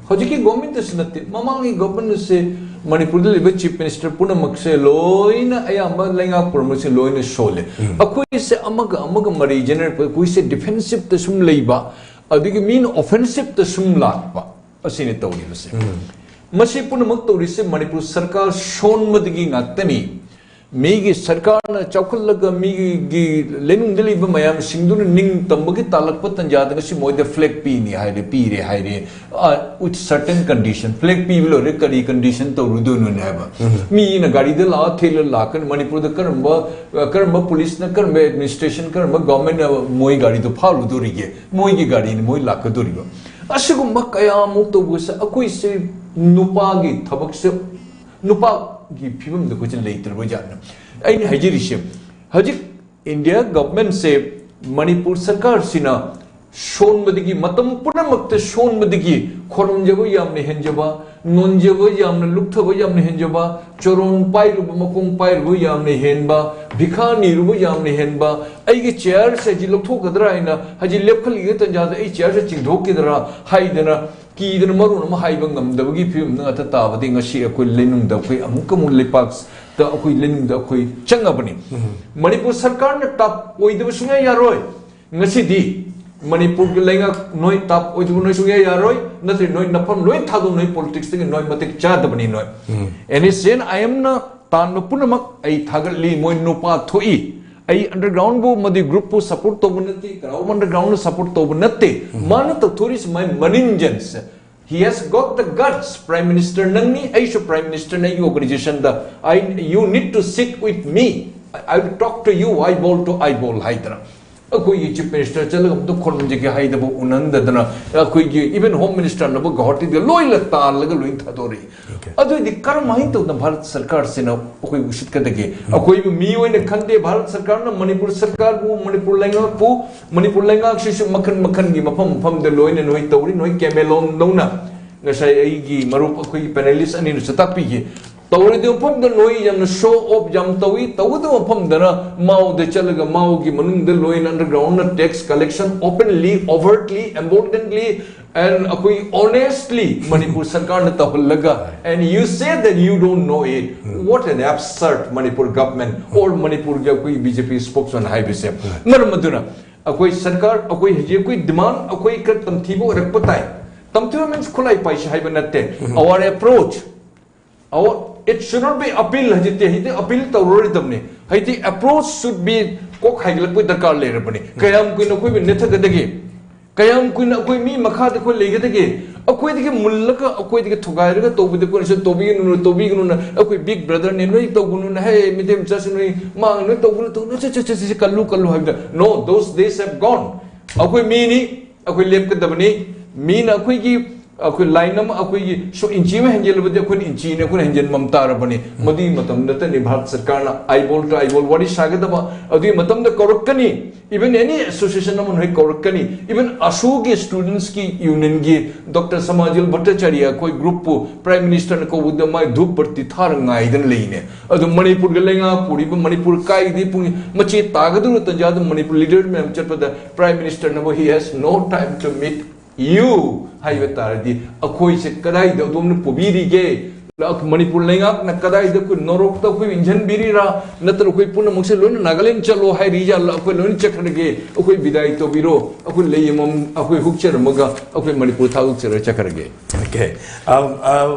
ꯍꯧꯖꯤꯛꯀꯤ ꯒꯣꯔꯃꯦꯟꯗꯁꯨ ꯅꯠꯇꯦ, ꯃꯃꯥꯡꯒꯤ ꯒꯣꯔꯃꯦꯟꯁꯦ ꯃꯅꯤꯄꯨꯔꯗ ꯂꯩꯕ ꯆꯤꯐ ꯃꯤꯅꯤꯁꯇꯔ ꯄꯨꯝꯅꯃꯛꯁꯦ ꯂꯣꯏꯅ, ꯑꯌꯥꯝꯕ ꯂꯩꯉꯥꯛ ꯄꯨꯝꯅꯃꯛꯁꯦ ꯂꯣꯏꯅ ꯁꯣꯜꯂꯦ꯫ ꯑꯩꯈꯣꯏꯁꯦ ꯑꯃꯒ ꯑꯃꯒ ꯃꯔꯤ ꯖꯦꯅꯔꯦꯠ, ꯑꯩꯈꯣꯏꯁꯦ ꯗꯤꯐꯦꯟꯁꯤꯞꯇ ꯁꯨꯝ ꯂꯩꯕ, ꯑꯗꯒꯤ ꯃꯤꯅ ꯑꯣꯐꯦꯟꯁꯤꯞꯇ ꯁꯨꯝ ꯂꯥꯛꯄ, ꯑꯁꯤꯅꯤ ꯇꯧꯔꯤꯕꯁꯦ꯫ ꯃꯁꯤ ꯄꯨꯝꯅꯃꯛ ꯇꯧꯔꯤꯁꯦ ꯃꯅꯤꯄꯨꯔ ꯁꯔꯀꯥꯔ ꯁꯣꯟꯕꯗꯒꯤ ꯉꯥꯛꯇꯅꯤ꯫ ꯃꯤꯒꯤ ꯁꯔꯀꯥꯔꯅ ꯆꯥꯎꯈꯠꯂꯒ ꯃꯤꯒꯤ ꯂꯩꯅꯨꯡꯗ ꯂꯩꯕ ꯃꯌꯥꯝꯁꯤꯡꯗꯨꯅ ꯅꯤꯡꯇꯝꯕꯒꯤ ꯇꯥꯜꯂꯛꯄ ꯇꯟꯖꯥꯗ ꯉꯁꯤ ꯃꯣꯏꯗ ꯐ꯭ꯂꯦꯒ ꯄꯤꯅꯤ ꯍꯥꯏꯔꯦ, ꯄꯤꯔꯦ ꯍꯥꯏꯔꯦ, with certain condition꯫ ꯐ꯭ꯂꯦꯒ ꯄꯤꯕ ꯂꯣꯏꯔꯦ, ꯀꯔꯤ ꯀꯟꯗꯤꯁꯟ ꯇꯧꯔꯨꯗꯣꯏꯅꯣꯅꯦ ꯍꯥꯏꯕ? ꯃꯤꯅ ꯒꯥꯔꯤꯗ ꯂꯥꯛꯑ ꯊꯤꯜꯂ ꯂꯥꯛꯀꯅꯤ꯫ ꯃꯅꯤꯄꯨꯔꯗ ꯀꯔꯝꯕ, ꯀꯔꯝꯕ ꯄꯨꯂꯤꯁꯅ, ꯀꯔꯝꯕ ꯑꯦꯗꯃꯤꯅꯤꯁꯇ꯭ꯔꯦꯁꯟ, ꯀꯔꯝꯕ ꯒꯚꯔꯟꯃꯦꯟꯅ ꯃꯣꯏ ꯒꯥꯔꯤꯗꯣ ꯐꯥꯔꯨꯗꯣꯔꯤꯒꯦ? ꯃꯣꯏꯒꯤ ꯒꯥꯔꯤꯅꯤ ꯃꯣꯏ ꯂꯥꯛꯀꯗꯣꯔꯤꯕ꯫ ꯑꯁꯤꯒꯨꯝꯕ ꯀꯌꯥꯃꯨꯛ ꯇꯧꯕꯁꯦ ꯑꯩꯈꯣꯏꯁꯦ ꯅꯨꯄꯥꯒꯤ ꯊꯕꯛꯁꯦ, ꯅꯨꯄꯥꯒꯤ ꯐꯤꯕꯝꯗ ꯑꯩꯈꯣꯏꯁꯦ ꯂꯩꯇ꯭ꯔꯕ ꯖꯥꯠꯅꯤ꯫ ꯑꯩꯅ ꯍꯥꯏꯖꯔꯤꯁꯦ, ꯍꯧꯖꯤꯛ ꯏꯟꯗꯤꯌꯥ ꯒꯚꯔꯟꯃꯦꯟꯠꯁꯦ, ꯃꯅꯤꯄꯨꯔ ꯁꯔꯀꯥꯔꯁꯤꯅ ꯁꯣꯟꯕꯗꯒꯤ, ꯃꯇꯝ ꯄꯨꯝꯅꯃꯛꯇ ꯁꯣꯟꯕꯗꯒꯤ, ꯈꯣꯔꯝꯖꯕ ꯌꯥꯝꯅ ꯍꯦꯟꯖꯕ, ꯅꯣꯟꯖꯕ ꯌꯥꯝꯅ, ꯂꯨꯛꯊꯕ ꯌꯥꯝꯅ ꯍꯦꯟꯖꯕ, ꯆꯣꯔꯣꯟ ꯄꯥꯏꯔꯨꯕ, ꯃꯈꯣꯡ ꯄꯥꯏꯔꯨꯕ ꯌꯥꯝꯅ ꯍꯦꯟꯕ, ꯚꯤꯈꯥ ꯅꯤꯔꯨꯕ ꯌꯥꯝꯅ ꯍꯦꯟꯕ, ꯑꯩꯒꯤ ꯆꯤꯌꯔꯁꯦ ꯍꯧꯖꯤꯛ ꯂꯧꯊꯣꯛꯀꯗ꯭ꯔꯥ ꯍꯥꯏꯅ, ꯍꯧꯖꯤꯛ ꯂꯦꯞꯈꯠꯂꯤꯉꯩ ꯇꯟꯖꯥꯗ ꯑꯩ ꯆꯤꯌꯔꯁꯦ ꯆꯤꯡꯊꯣꯛꯈꯤꯗ꯭ꯔꯥ ꯍꯥꯏꯗꯅ ꯀꯤꯗꯅ ꯃꯔꯣꯟ ꯑꯃ ꯍꯥꯏꯕ ꯉꯝꯗꯕꯒꯤ ꯐꯤꯕꯝꯗ ꯉꯥꯛꯇ ꯇꯥꯕꯗꯤ ꯉꯁꯤ ꯑꯩꯈꯣꯏ ꯂꯩꯅꯨꯡꯗ ꯑꯩꯈꯣꯏ ꯑꯃꯨꯛꯀ ꯑꯃꯨꯛ ꯂꯩꯄꯥꯛꯇ ꯑꯩꯈꯣꯏ ꯂꯩꯅꯨꯡꯗ ꯑꯩꯈꯣꯏ ꯆꯪꯉꯕꯅꯤ꯫ ꯃꯅꯤꯄꯨꯔ ꯁꯔꯀꯥꯔꯅ ꯇꯥꯞ ꯑꯣꯏꯗꯕ ꯁꯨꯡꯌꯥ ꯌꯥꯔꯣꯏ꯫ ꯉꯁꯤꯗꯤ ꯃꯅꯤꯄꯨꯔꯒꯤ ꯂꯩꯉꯥꯛ ꯅꯣꯏ ꯇꯥꯞ ꯑꯣꯏꯗꯕ ꯅꯣꯏ ꯁꯨꯡꯌꯥ ꯌꯥꯔꯣꯏ, ꯅꯠꯇ꯭ꯔꯗꯤ ꯅꯣꯏ ꯅꯐꯝ ꯂꯣꯏ ꯊꯥꯗꯣꯛ, ꯅꯣꯏ ꯄꯣꯂꯤꯇꯤꯛꯁꯇꯒꯤ ꯅꯣꯏ ꯃꯇꯤꯛ ꯆꯥꯗꯕꯅꯤ ꯅꯣꯏ꯫ ꯑꯦꯟ ꯑꯦꯁ ꯑꯦꯟ ꯑꯥꯏ ꯑꯦꯝꯅ ꯇꯥꯟꯕ ꯄꯨꯝꯅꯃꯛ ꯑꯩ ꯊꯥꯒꯠꯂꯤ, ꯃꯣꯏ ꯅꯨꯄꯥ ꯊꯣꯛꯏ꯫ ꯑꯩ ꯑꯟꯗꯔꯒ꯭ꯔꯥꯎꯟꯕꯨ ꯑꯃꯗꯤ ꯒ꯭ꯔꯨꯞꯄꯨ ꯁꯄꯣꯔꯠ ꯇꯧꯕ ꯅꯠꯇꯦ, ꯀꯅꯥꯒꯨꯝꯕ ꯑꯟꯗꯔꯒ꯭ꯔꯥꯎꯟꯅ ꯁꯄꯣꯔꯠ ꯇꯧꯕ ꯅꯠꯇꯦ꯫ ꯃꯥꯅ ꯇꯧꯊꯣꯔꯤꯁꯤ ꯃꯥꯏ ꯃꯅꯤꯟꯖꯟꯁꯦ꯫ He has got the guts, Prime Minister ꯅꯪꯅꯤ, ꯑꯩꯁꯨ Prime Minister ꯅ ꯑꯩꯒꯤ organization the, I, you need to sit with me, I will talk to you eyeball to eyeball ꯍꯥꯏꯗꯅ꯫ ꯑꯩꯈꯣꯏꯒꯤ ꯆꯤꯐ ꯃꯤꯅꯤꯁꯇꯔ ꯆꯠꯂꯒ ꯑꯝꯇ ꯈꯨꯔꯨꯝꯖꯒꯦ ꯍꯥꯏꯗꯕ ꯎꯅꯍꯟꯗꯗꯅ, ꯑꯩꯈꯣꯏꯒꯤ ꯏꯚꯟ ꯍꯣꯝ ꯃꯤꯅꯤꯁꯇꯔꯅꯕꯨ ꯒꯧꯍꯥꯇꯤꯗ ꯂꯣꯏꯅ ꯇꯥꯜꯂꯒ ꯂꯣꯏꯅ ꯊꯥꯗꯣꯔꯛꯏ꯫ ꯑꯗꯨꯑꯣꯏꯗꯤ ꯀꯔꯝꯍꯥꯏꯅ ꯇꯧꯗꯅ ꯚꯥꯔꯠ ꯁꯔꯀꯥꯔꯁꯤꯅ ꯑꯩꯈꯣꯏ ꯎꯁꯤꯠꯀꯗꯒꯦ? ꯑꯩꯈꯣꯏꯕꯨ ꯃꯤ ꯑꯣꯏꯅ ꯈꯟꯗꯦ ꯚꯥꯔꯠ ꯁꯔꯀꯥꯔꯅ, ꯃꯅꯤꯄꯨꯔ ꯁꯔꯀꯥꯔꯕꯨ, ꯃꯅꯤꯄꯨꯔ ꯂꯩꯉꯥꯛꯄꯨ, ꯃꯅꯤꯄꯨꯔ ꯂꯩꯉꯥꯛꯁꯤꯁꯨ ꯃꯈꯜ ꯃꯈꯜꯒꯤ ꯃꯐꯝ ꯃꯐꯝꯗ ꯂꯣꯏꯅ ꯅꯣꯏ ꯇꯧꯔꯤ, ꯅꯣꯏ ꯀꯦꯃꯦꯂꯣꯟꯗꯧꯅ꯫ ꯉꯁꯥꯏ ꯑꯩꯒꯤ ꯃꯔꯨꯞ ꯑꯩꯈꯣꯏꯒꯤ ꯄꯦꯅꯦꯂꯤꯁ ꯑꯅꯤꯅꯁꯨ ꯇꯥꯛꯄꯤꯈꯤ꯫ ꯇꯧꯔꯣꯏꯗꯕ ꯃꯐꯝꯗ ꯅꯣꯏ ꯌꯥꯝꯅ ꯁꯣ ꯑꯣꯐ ꯌꯥꯝ ꯇꯧꯏ, ꯇꯧꯒꯗꯕ ꯃꯐꯝꯗꯅ ꯃꯥꯎꯗ ꯆꯠꯂꯒ ꯃꯥꯎꯒꯤ ꯃꯅꯨꯡꯗ ꯂꯣꯏꯅ ꯑꯟꯗꯔꯒ꯭ꯔꯥꯎꯟꯗ ꯇꯦꯛꯁ ꯀꯂꯦꯛꯁꯟ ꯑꯣꯄꯟꯂꯤ, ꯑꯣꯚꯔꯠꯂꯤ, ꯑꯦꯝꯕꯣꯜꯗꯟꯂꯤ, And ꯑꯩꯈꯣꯏ honestly ꯃꯅꯤꯄꯨꯔ ꯁꯔꯀꯥꯔꯅ ꯇꯧꯍꯜꯂꯒ, and you say that you don't know it, what an absurd Manipur government or ꯃꯅꯤꯄꯨꯔꯒꯤ ꯑꯩꯈꯣꯏ B J P spokesman ꯍꯥꯏꯕꯁꯦ꯫ ꯃꯔꯝ ꯑꯗꯨꯅ ꯑꯩꯈꯣꯏ ꯁꯔꯀꯥꯔ, ꯑꯩꯈꯣꯏ ꯍꯧꯖꯤꯛ ꯑꯩꯈꯣꯏ demand ꯑꯩꯈꯣꯏ ꯈꯔ ꯇꯝꯊꯤꯕ ꯑꯣꯏꯔꯛꯄ ꯇꯥꯏ꯫ ꯇꯝꯊꯤꯕ means ꯈꯨꯠꯂꯥꯏ ꯄꯥꯏꯁꯤ ꯍꯥꯏꯕ ꯅꯠꯇꯦ꯫ Our approach, our, it should not be appeal ꯍꯧꯖꯤꯛꯇꯤ, ꯍꯧꯖꯤꯛꯇꯤ appeal ꯇꯧꯔꯔꯣꯏꯗꯕꯅꯤ꯫ ꯍꯧꯖꯤꯛꯇꯤ approach should be ꯀꯣꯛ ꯍꯥꯏꯒꯠꯂꯛꯄꯒꯤ ꯗꯔꯀꯥꯔ ꯂꯩꯔꯕꯅꯤ꯫ ꯀꯌꯥꯝ ꯀꯨꯏꯅ ꯑꯩꯈꯣꯏꯕꯨ ꯅꯦꯠꯊꯒꯗꯒꯦ? ꯀꯌꯥꯝ ꯀꯨꯏꯅ ꯑꯩꯈꯣꯏ ꯃꯤ ꯃꯈꯥꯗ ꯑꯩꯈꯣꯏ ꯂꯩꯒꯗꯒꯦ? ꯑꯩꯈꯣꯏꯗꯒꯤ ꯃꯨꯜꯂꯒ, ꯑꯩꯈꯣꯏꯗꯒꯤ ꯊꯨꯒꯥꯏꯔꯒ ꯇꯧꯕꯗꯤ ꯑꯩꯈꯣꯏꯅꯁꯨ ꯇꯧꯕꯤꯒꯅꯨ, ꯇꯧꯕꯤꯒꯅꯨꯅ, ꯑꯩꯈꯣꯏ big brotherꯅꯦ, ꯅꯣꯏ ꯇꯧꯒꯅꯨꯅ, ꯍꯦ, ꯃꯤꯇꯩ ꯃꯆꯥꯁꯤ ꯅꯣꯏ ꯃꯥꯡ ꯅꯣꯏ ꯇꯧꯒꯅꯨ, ꯇꯧꯒꯅꯨ, ꯁꯤ, ꯁꯤ, ꯁꯤ, ꯁꯤ, ꯁꯤ ꯀꯜꯂꯨ, ꯀꯜꯂꯨ ꯍꯥꯏꯕꯗ, no, those days have gone. ꯑꯩꯈꯣꯏ ꯃꯤꯅꯤ, ꯑꯩꯈꯣꯏ ꯂꯦꯞꯀꯗꯕꯅꯤ꯫ ꯃꯤꯅ ꯑꯩꯈꯣꯏꯒꯤ, ꯑꯩꯈꯣꯏ line ꯑꯃ, ꯑꯩꯈꯣꯏꯒꯤ ꯁꯨ inch ꯑꯃ ꯍꯦꯟꯖꯜꯂꯕꯗꯤ ꯑꯩꯈꯣꯏꯅ inchꯅꯤ, ꯑꯩꯈꯣꯏꯅ ꯍꯦꯟꯖꯟꯕ ꯇꯥꯔꯕꯅꯤ꯫ ꯃꯗꯨꯒꯤ ꯃꯇꯝꯗꯇꯅꯤ ꯚꯥꯔꯠ ꯁꯔꯀꯥꯔꯅ eyeball to eyeball ꯋꯥꯔꯤ ꯁꯥꯒꯗꯕ꯫ ꯑꯗꯨꯒꯤ ꯃꯇꯝꯗ ꯀꯧꯔꯛꯀꯅꯤ, even any association ꯑꯃꯅ ꯍꯦꯛ ꯀꯧꯔꯛꯀꯅꯤ, even ASUꯒꯤ studentsꯀꯤ unionꯒꯤ Doctor ꯁꯃꯥꯖꯤꯜ ꯚꯠꯇꯆꯥꯔꯤꯌꯥ ꯑꯩꯈꯣꯏ groupꯄꯨ Prime Ministerꯅ ꯀꯧꯕꯗ ꯃꯥꯏ ꯙꯨꯞ ꯕꯠꯇꯤ ꯊꯥꯔ ꯉꯥꯏꯗꯅ ꯂꯩꯅꯦ꯫ ꯑꯗꯨ ꯃꯅꯤꯄꯨꯔꯒ ꯂꯩꯉꯥꯛ ꯄꯨꯔꯤꯕ, ꯃꯅꯤꯄꯨꯔ ꯀꯥꯏꯗꯤ ꯄꯨꯡ ꯃꯆꯦ ꯇꯥꯒꯗꯧꯔ ꯇꯟꯖꯥꯗ ꯃꯅꯤꯄꯨꯔ leader ꯃꯌꯥꯝ ꯆꯠꯄꯗ Prime Ministerꯅꯕꯨ he has no time to meet you ꯍꯥꯏꯕ ꯇꯥꯔꯗꯤ ꯑꯩꯈꯣꯏꯁꯦ ꯀꯗꯥꯏꯗ ꯑꯗꯣꯝꯅ ꯄꯨꯕꯤꯔꯤꯒꯦ? ꯃꯅꯤꯄꯨꯔ ꯂꯩꯉꯥꯛꯅ ꯀꯗꯥꯏꯗ ꯑꯩꯈꯣꯏ ꯅꯣꯔꯣꯛꯇ ꯑꯩꯈꯣꯏ ꯏꯟꯁꯤꯟꯕꯤꯔꯤꯔꯥ? ꯅꯠꯇ꯭ꯔꯒ ꯑꯩꯈꯣꯏ ꯄꯨꯝꯅꯃꯛꯁꯦ ꯂꯣꯏꯅ ꯅꯥꯒꯥꯂꯦꯟ ꯆꯠꯂꯣ ꯍꯥꯏꯔꯤꯖꯥꯠꯂ? ꯑꯩꯈꯣꯏ ꯂꯣꯏꯅ ꯆꯠꯈ꯭ꯔꯒꯦ, ꯑꯩꯈꯣꯏ ꯕꯤꯗꯥꯏ ꯇꯧꯕꯤꯔꯣ, ꯑꯩꯈꯣꯏ ꯂꯩ ꯑꯃꯃꯝ ꯑꯩꯈꯣꯏ ꯍꯨꯛꯆꯔꯝꯃꯒ ꯑꯩꯈꯣꯏ ꯃꯅꯤꯄꯨꯔ ꯊꯥꯗꯣꯛꯆꯔꯒ ꯆꯠꯈ꯭ꯔꯒꯦ꯫ Okay. Um, uh,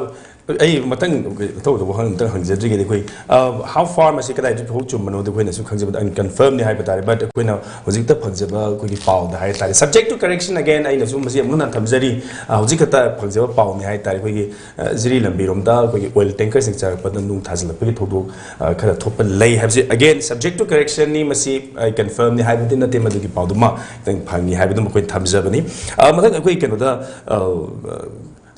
ꯑꯩ ꯃꯊꯪ ꯑꯊꯧꯕꯗ ꯋꯥꯍꯪ ꯑꯝꯇꯪ ꯍꯪꯖꯗ꯭ꯔꯤꯉꯩꯗ ꯑꯩꯈꯣꯏ, uh, how far ꯃꯁꯤ ꯀꯗꯥꯏꯗ ꯍꯧ ꯆꯨꯝꯕꯅꯣꯗꯤ ꯑꯩꯈꯣꯏꯅꯁꯨ ꯈꯪꯖꯕꯗ unconfirmꯅꯤ ꯍꯥꯏꯕ ꯇꯥꯔꯦ, but ꯑꯩꯈꯣꯏꯅ ꯍꯧꯖꯤꯛꯇ ꯐꯪꯖꯕ ꯑꯩꯈꯣꯏꯒꯤ ꯄꯥꯎꯗ ꯍꯥꯏ ꯇꯥꯔꯦ, subject to correction again, ꯑꯩꯅꯁꯨ ꯃꯁꯤ ꯑꯃꯨꯛ ꯍꯟꯅ ꯊꯝꯖꯔꯤ꯫ Uh, ꯍꯧꯖꯤꯛ ꯈꯛꯇ ꯐꯪꯖꯕ ꯄꯥꯎꯅꯤ ꯍꯥꯏ ꯇꯥꯔꯦ꯫ ꯑꯩꯈꯣꯏꯒꯤ, uh, ꯖꯤꯔꯤ ꯂꯝꯕꯤꯔꯣꯝꯗ ꯑꯩꯈꯣꯏꯒꯤ oil tankerꯁꯤꯡ ꯆꯪꯉꯛꯄꯗ ꯅꯨꯡ ꯊꯥꯖꯤꯜꯂꯛꯄꯒꯤ ꯊꯧꯗꯣꯛ, uh, ꯈꯔ ꯊꯣꯛꯄ ꯂꯩ ꯍꯥꯏꯕꯁꯤ again subject to correctionꯅꯤ꯫ ꯃꯁꯤ, uh, confirmꯅꯤ ꯍꯥꯏꯕꯗꯤ ꯅꯠꯇꯦ, ꯃꯗꯨꯒꯤ ꯄꯥꯎꯗꯨꯃ ꯈꯤꯇꯪ ꯐꯪꯉꯤ ꯍꯥꯏꯕꯗꯨꯃ ꯑꯩꯈꯣꯏ ꯊꯝꯖꯕꯅꯤ꯫ Uh, ꯃꯊꯪ ꯑꯩꯈꯣꯏ ꯀꯩꯅꯣꯗ, uh,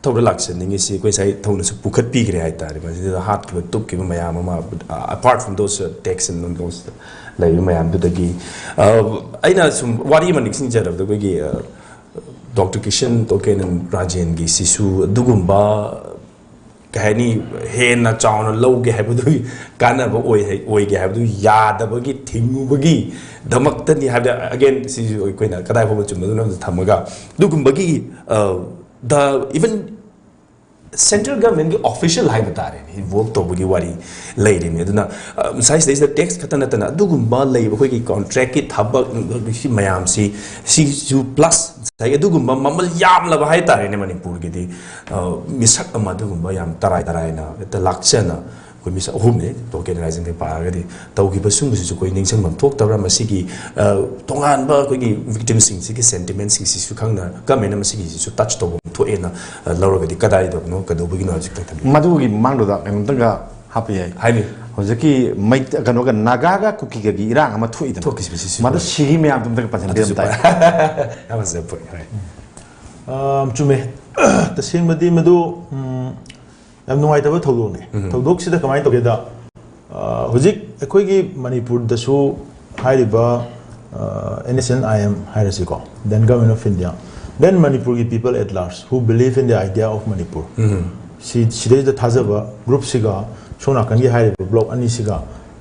ꯊꯧꯔ ꯂꯥꯛꯆꯅꯤꯡꯉꯤꯁꯤ ꯑꯩꯈꯣꯏ ꯉꯁꯥꯏ ꯊꯧꯅꯁꯨ ꯄꯨꯈꯠꯄꯤꯈ꯭ꯔꯦ ꯍꯥꯏꯇꯥꯔꯦ꯫ ꯃꯁꯤꯗ ꯍꯥꯠꯈꯤꯕ ꯇꯨꯞꯈꯤꯕ ꯃꯌꯥꯝ ꯑꯃ, uh, apart from those, uh, tax and those ꯂꯩꯔꯤꯕ ꯃꯌꯥꯝꯗꯨꯗꯒꯤ, uh, ꯑꯩꯅ ꯁꯨꯝ ꯋꯥꯔꯤ ꯑꯃ ꯅꯤꯡꯁꯤꯡꯖꯔꯕꯗ ꯑꯩꯈꯣꯏꯒꯤ, uh, Doctor ꯀꯤꯁꯟ, ꯇꯣꯀꯦꯟ, ꯔꯥꯖꯦꯟꯒꯤ ꯁꯤꯁꯨ ꯑꯗꯨꯒꯨꯝꯕ ꯀꯩ ꯍꯥꯏꯅꯤ, ꯍꯦꯟꯅ ꯆꯥꯎꯅ ꯂꯧꯒꯦ ꯍꯥꯏꯕꯗꯨꯒꯤ ꯀꯥꯟꯅꯕ ꯑꯣꯏ ꯑꯣꯏꯒꯦ ꯍꯥꯏꯕꯗꯨ ꯌꯥꯗꯕꯒꯤ ꯊꯤꯡꯉꯨꯕꯒꯤ ꯗꯃꯛꯇꯅꯤ ꯍꯥꯏꯕꯗꯤ, ꯑꯒꯦꯟ, ꯁꯤꯁꯨ ꯑꯩꯈꯣꯏꯅ ꯀꯗꯥꯏ ꯐꯥꯎꯕ ꯆꯨꯝꯕꯗꯨꯅ ꯑꯗꯨ ꯊꯝꯃꯒ, ꯑꯗꯨꯒꯨꯝꯕꯒꯤ, ꯗ ꯏꯚꯟ ꯁꯦꯟꯇ꯭ꯔꯦꯜ ꯒꯚꯔꯟꯃꯦꯟꯒꯤ ꯑꯣꯐꯤꯁꯤꯌꯦꯜ ꯍꯥꯏꯕ ꯇꯥꯔꯦꯅꯦ, ꯏꯟꯚꯣꯜꯕ ꯇꯧꯕꯒꯤ ꯋꯥꯔꯤ ꯂꯩꯔꯤꯅꯤ꯫ ꯑꯗꯨꯅ, ꯑ, ꯉꯁꯥꯏ ꯁꯤꯗꯩꯁꯤꯗ ꯇꯦꯛꯁ ꯈꯛꯇ ꯅꯠꯇꯅ ꯑꯗꯨꯒꯨꯝꯕ ꯂꯩꯕ ꯑꯩꯈꯣꯏꯒꯤ ꯀꯣꯟꯇ꯭ꯔꯦꯛꯀꯤ ꯊꯕꯛ, ꯁꯤ ꯃꯌꯥꯝꯁꯤ, ꯁꯤꯁꯨ ꯄ꯭ꯂꯁ ꯉꯁꯥꯏꯒꯤ ꯑꯗꯨꯒꯨꯝꯕ ꯃꯃꯜ ꯌꯥꯝꯂꯕ ꯍꯥꯏ ꯇꯥꯔꯦꯅꯦ, ꯃꯅꯤꯄꯨꯔꯒꯤꯗꯤ, ꯑ, ꯃꯤꯁꯛ ꯑꯃ ꯑꯗꯨꯒꯨꯝꯕ ꯌꯥꯝ ꯇꯔꯥꯏ ꯇꯔꯥꯏꯅ ꯍꯦꯛꯇ ꯂꯥꯛꯆꯅ ꯑꯩꯈꯣꯏ ꯃꯤꯁꯛ ꯑꯍꯨꯝꯅꯦ, ꯇꯣꯀꯦꯅꯥꯏꯖꯤꯡꯗ ꯄꯥꯔꯒꯗꯤ, ꯇꯧꯈꯤꯕ ꯁꯨꯝꯕꯁꯤꯁꯨ ꯑꯩꯈꯣꯏ ꯅꯤꯡꯁꯤꯡꯐꯝ ꯊꯣꯛꯇꯕ꯭ꯔꯥ? ꯃꯁꯤꯒꯤ, ꯑ, ꯇꯣꯉꯥꯟꯕ ꯑꯩꯈꯣꯏꯒꯤ ꯚꯤꯛꯇꯤꯝꯁꯤꯡꯁꯤꯒꯤ ꯁꯦꯟꯇꯤꯃꯦꯟꯁꯤꯡꯁꯤꯁꯨ ꯈꯪꯅ ꯀꯃꯥꯏꯅ ꯃꯁꯤꯒꯤꯁꯤꯁꯨ ꯇꯆ ꯇꯧꯐꯝ ꯊꯣꯛꯑꯦꯅ, ꯑ, ꯂꯧꯔꯒꯗꯤ ꯀꯗꯥꯏꯗꯅꯣ, ꯀꯩꯗꯧꯕꯒꯤꯅꯣ ꯍꯧꯖꯤꯛꯇ ꯊꯝꯕꯤꯌꯨ꯫ ꯃꯗꯨꯒꯤ ꯃꯃꯥꯡꯗꯨꯗ ꯀꯩꯅꯣꯝꯇꯪꯒ ꯍꯥꯞꯄ ꯌꯥꯏ꯫ ꯍꯥꯏꯅꯤ꯫ ꯍꯧꯖꯤꯛꯀꯤ ꯃꯩ-, ꯀꯩꯅꯣꯒ ꯅꯥꯒꯥꯒ ꯀꯨꯀꯤꯒꯒꯤ ꯏꯔꯥꯡ ꯑꯃ ꯊꯣꯛꯏꯗꯅ꯫ ꯊꯣꯛꯈꯤꯕꯁꯤꯁꯨ ꯃꯗꯨ ꯁꯤꯒꯤ ꯃꯌꯥꯝꯗꯨꯝꯇꯒ ꯄꯟꯁꯤꯟꯕꯤꯔꯝ ꯑꯗꯨꯁꯨ ꯇꯥꯏ꯫ ꯌꯥꯝ ꯐꯖꯕ ꯄꯣꯏꯟ, ꯍꯣꯏ꯫ ꯑ, ꯆꯨꯝꯃꯦ꯫ ꯇꯁꯦꯡꯕꯗꯤ ꯃꯗꯨ, ꯎꯝ, ꯌꯥꯝ ꯅꯨꯡꯉꯥꯏꯇꯕ ꯊꯧꯗꯣꯛꯅꯤ꯫ ꯎꯝ꯫ ꯊꯧꯗꯣꯛꯁꯤꯗ ꯀꯃꯥꯏꯅ ꯇꯧꯒꯦꯗ, ꯑ, ꯍꯧꯖꯤꯛ ꯑꯩꯈꯣꯏꯒꯤ ꯃꯅꯤꯄꯨꯔꯗꯁꯨ ꯍꯥꯏꯔꯤꯕ, ꯑ, NSCN-IM ꯍꯥꯏꯔꯁꯤꯀꯣ, then Government of India, then ꯃꯅꯤꯄꯨꯔꯒꯤ people at large who believe in the idea of Manipur, ꯎꯝ꯫ ꯁꯤ, ꯁꯤꯗꯩꯗ ꯊꯥꯖꯕ ꯒ꯭ꯔꯨꯞꯁꯤꯒ ꯁꯣꯝ ꯅꯥꯀꯟꯒꯤ ꯍꯥꯏꯔꯤꯕ ꯕ꯭ꯂꯣꯛ ꯑꯅꯤꯁꯤꯒ,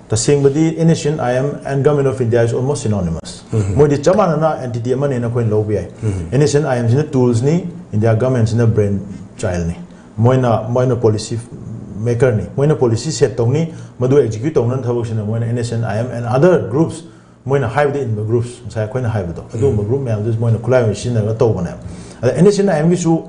ꯇꯁꯦꯡꯕꯗꯤ NSCN-IM and Government of India is almost synonymous. ꯎꯝ꯫ ꯃꯣꯏꯗꯤ ꯆꯞ ꯃꯥꯟꯅꯅ ꯑꯦꯟꯇꯤꯇꯤ ꯑꯃꯅꯦꯅ ꯑꯩꯈꯣꯏꯅ ꯂꯧꯕ ꯌꯥꯏ꯫ ꯎꯝ꯫ NSCN-IM ꯁꯤꯅ ꯇꯨꯜꯁꯅꯤ, ꯏꯟꯗꯤꯌꯥ ꯒꯚꯔꯟꯃꯦꯟꯁꯤꯅ ꯕ꯭ꯔꯦꯟ ꯆꯥꯏꯜꯅꯤ꯫ ꯃꯣꯏꯅ, ꯃꯣꯏꯅ ꯄꯣꯂꯤꯁꯤ ꯃꯦꯀꯔꯅꯤ, ꯃꯣꯏꯅ ꯄꯣꯂꯤꯁꯤ ꯁꯦꯠ ꯇꯧꯅꯤ, ꯃꯗꯨ ꯑꯦꯛꯖꯤꯀ꯭ꯌꯨꯠ ꯇꯧꯅꯕ ꯊꯕꯛꯁꯤꯅ ꯃꯣꯏꯅ NSCN-IM and other groups, ꯃꯣꯏꯅ ꯍꯥꯏꯕꯗ ꯏꯟꯕ ꯒ꯭ꯔꯨꯞꯁ, ꯉꯁꯥꯏ ꯑꯩꯈꯣꯏꯅ ꯍꯥꯏꯕꯗꯣ, ꯑꯗꯨꯒꯨꯝꯕ ꯎꯝ꯫ ꯒ꯭ꯔꯨꯞ ꯃꯌꯥꯝꯗꯨ ꯃꯣꯏꯅ ꯈꯨꯠꯂꯥꯏ ꯑꯣꯏꯅ ꯁꯤꯖꯤꯟꯅꯔꯒ ꯇꯧꯕꯅꯦꯕ꯫ ꯑꯗ NSCN-IM ꯒꯤꯁꯨ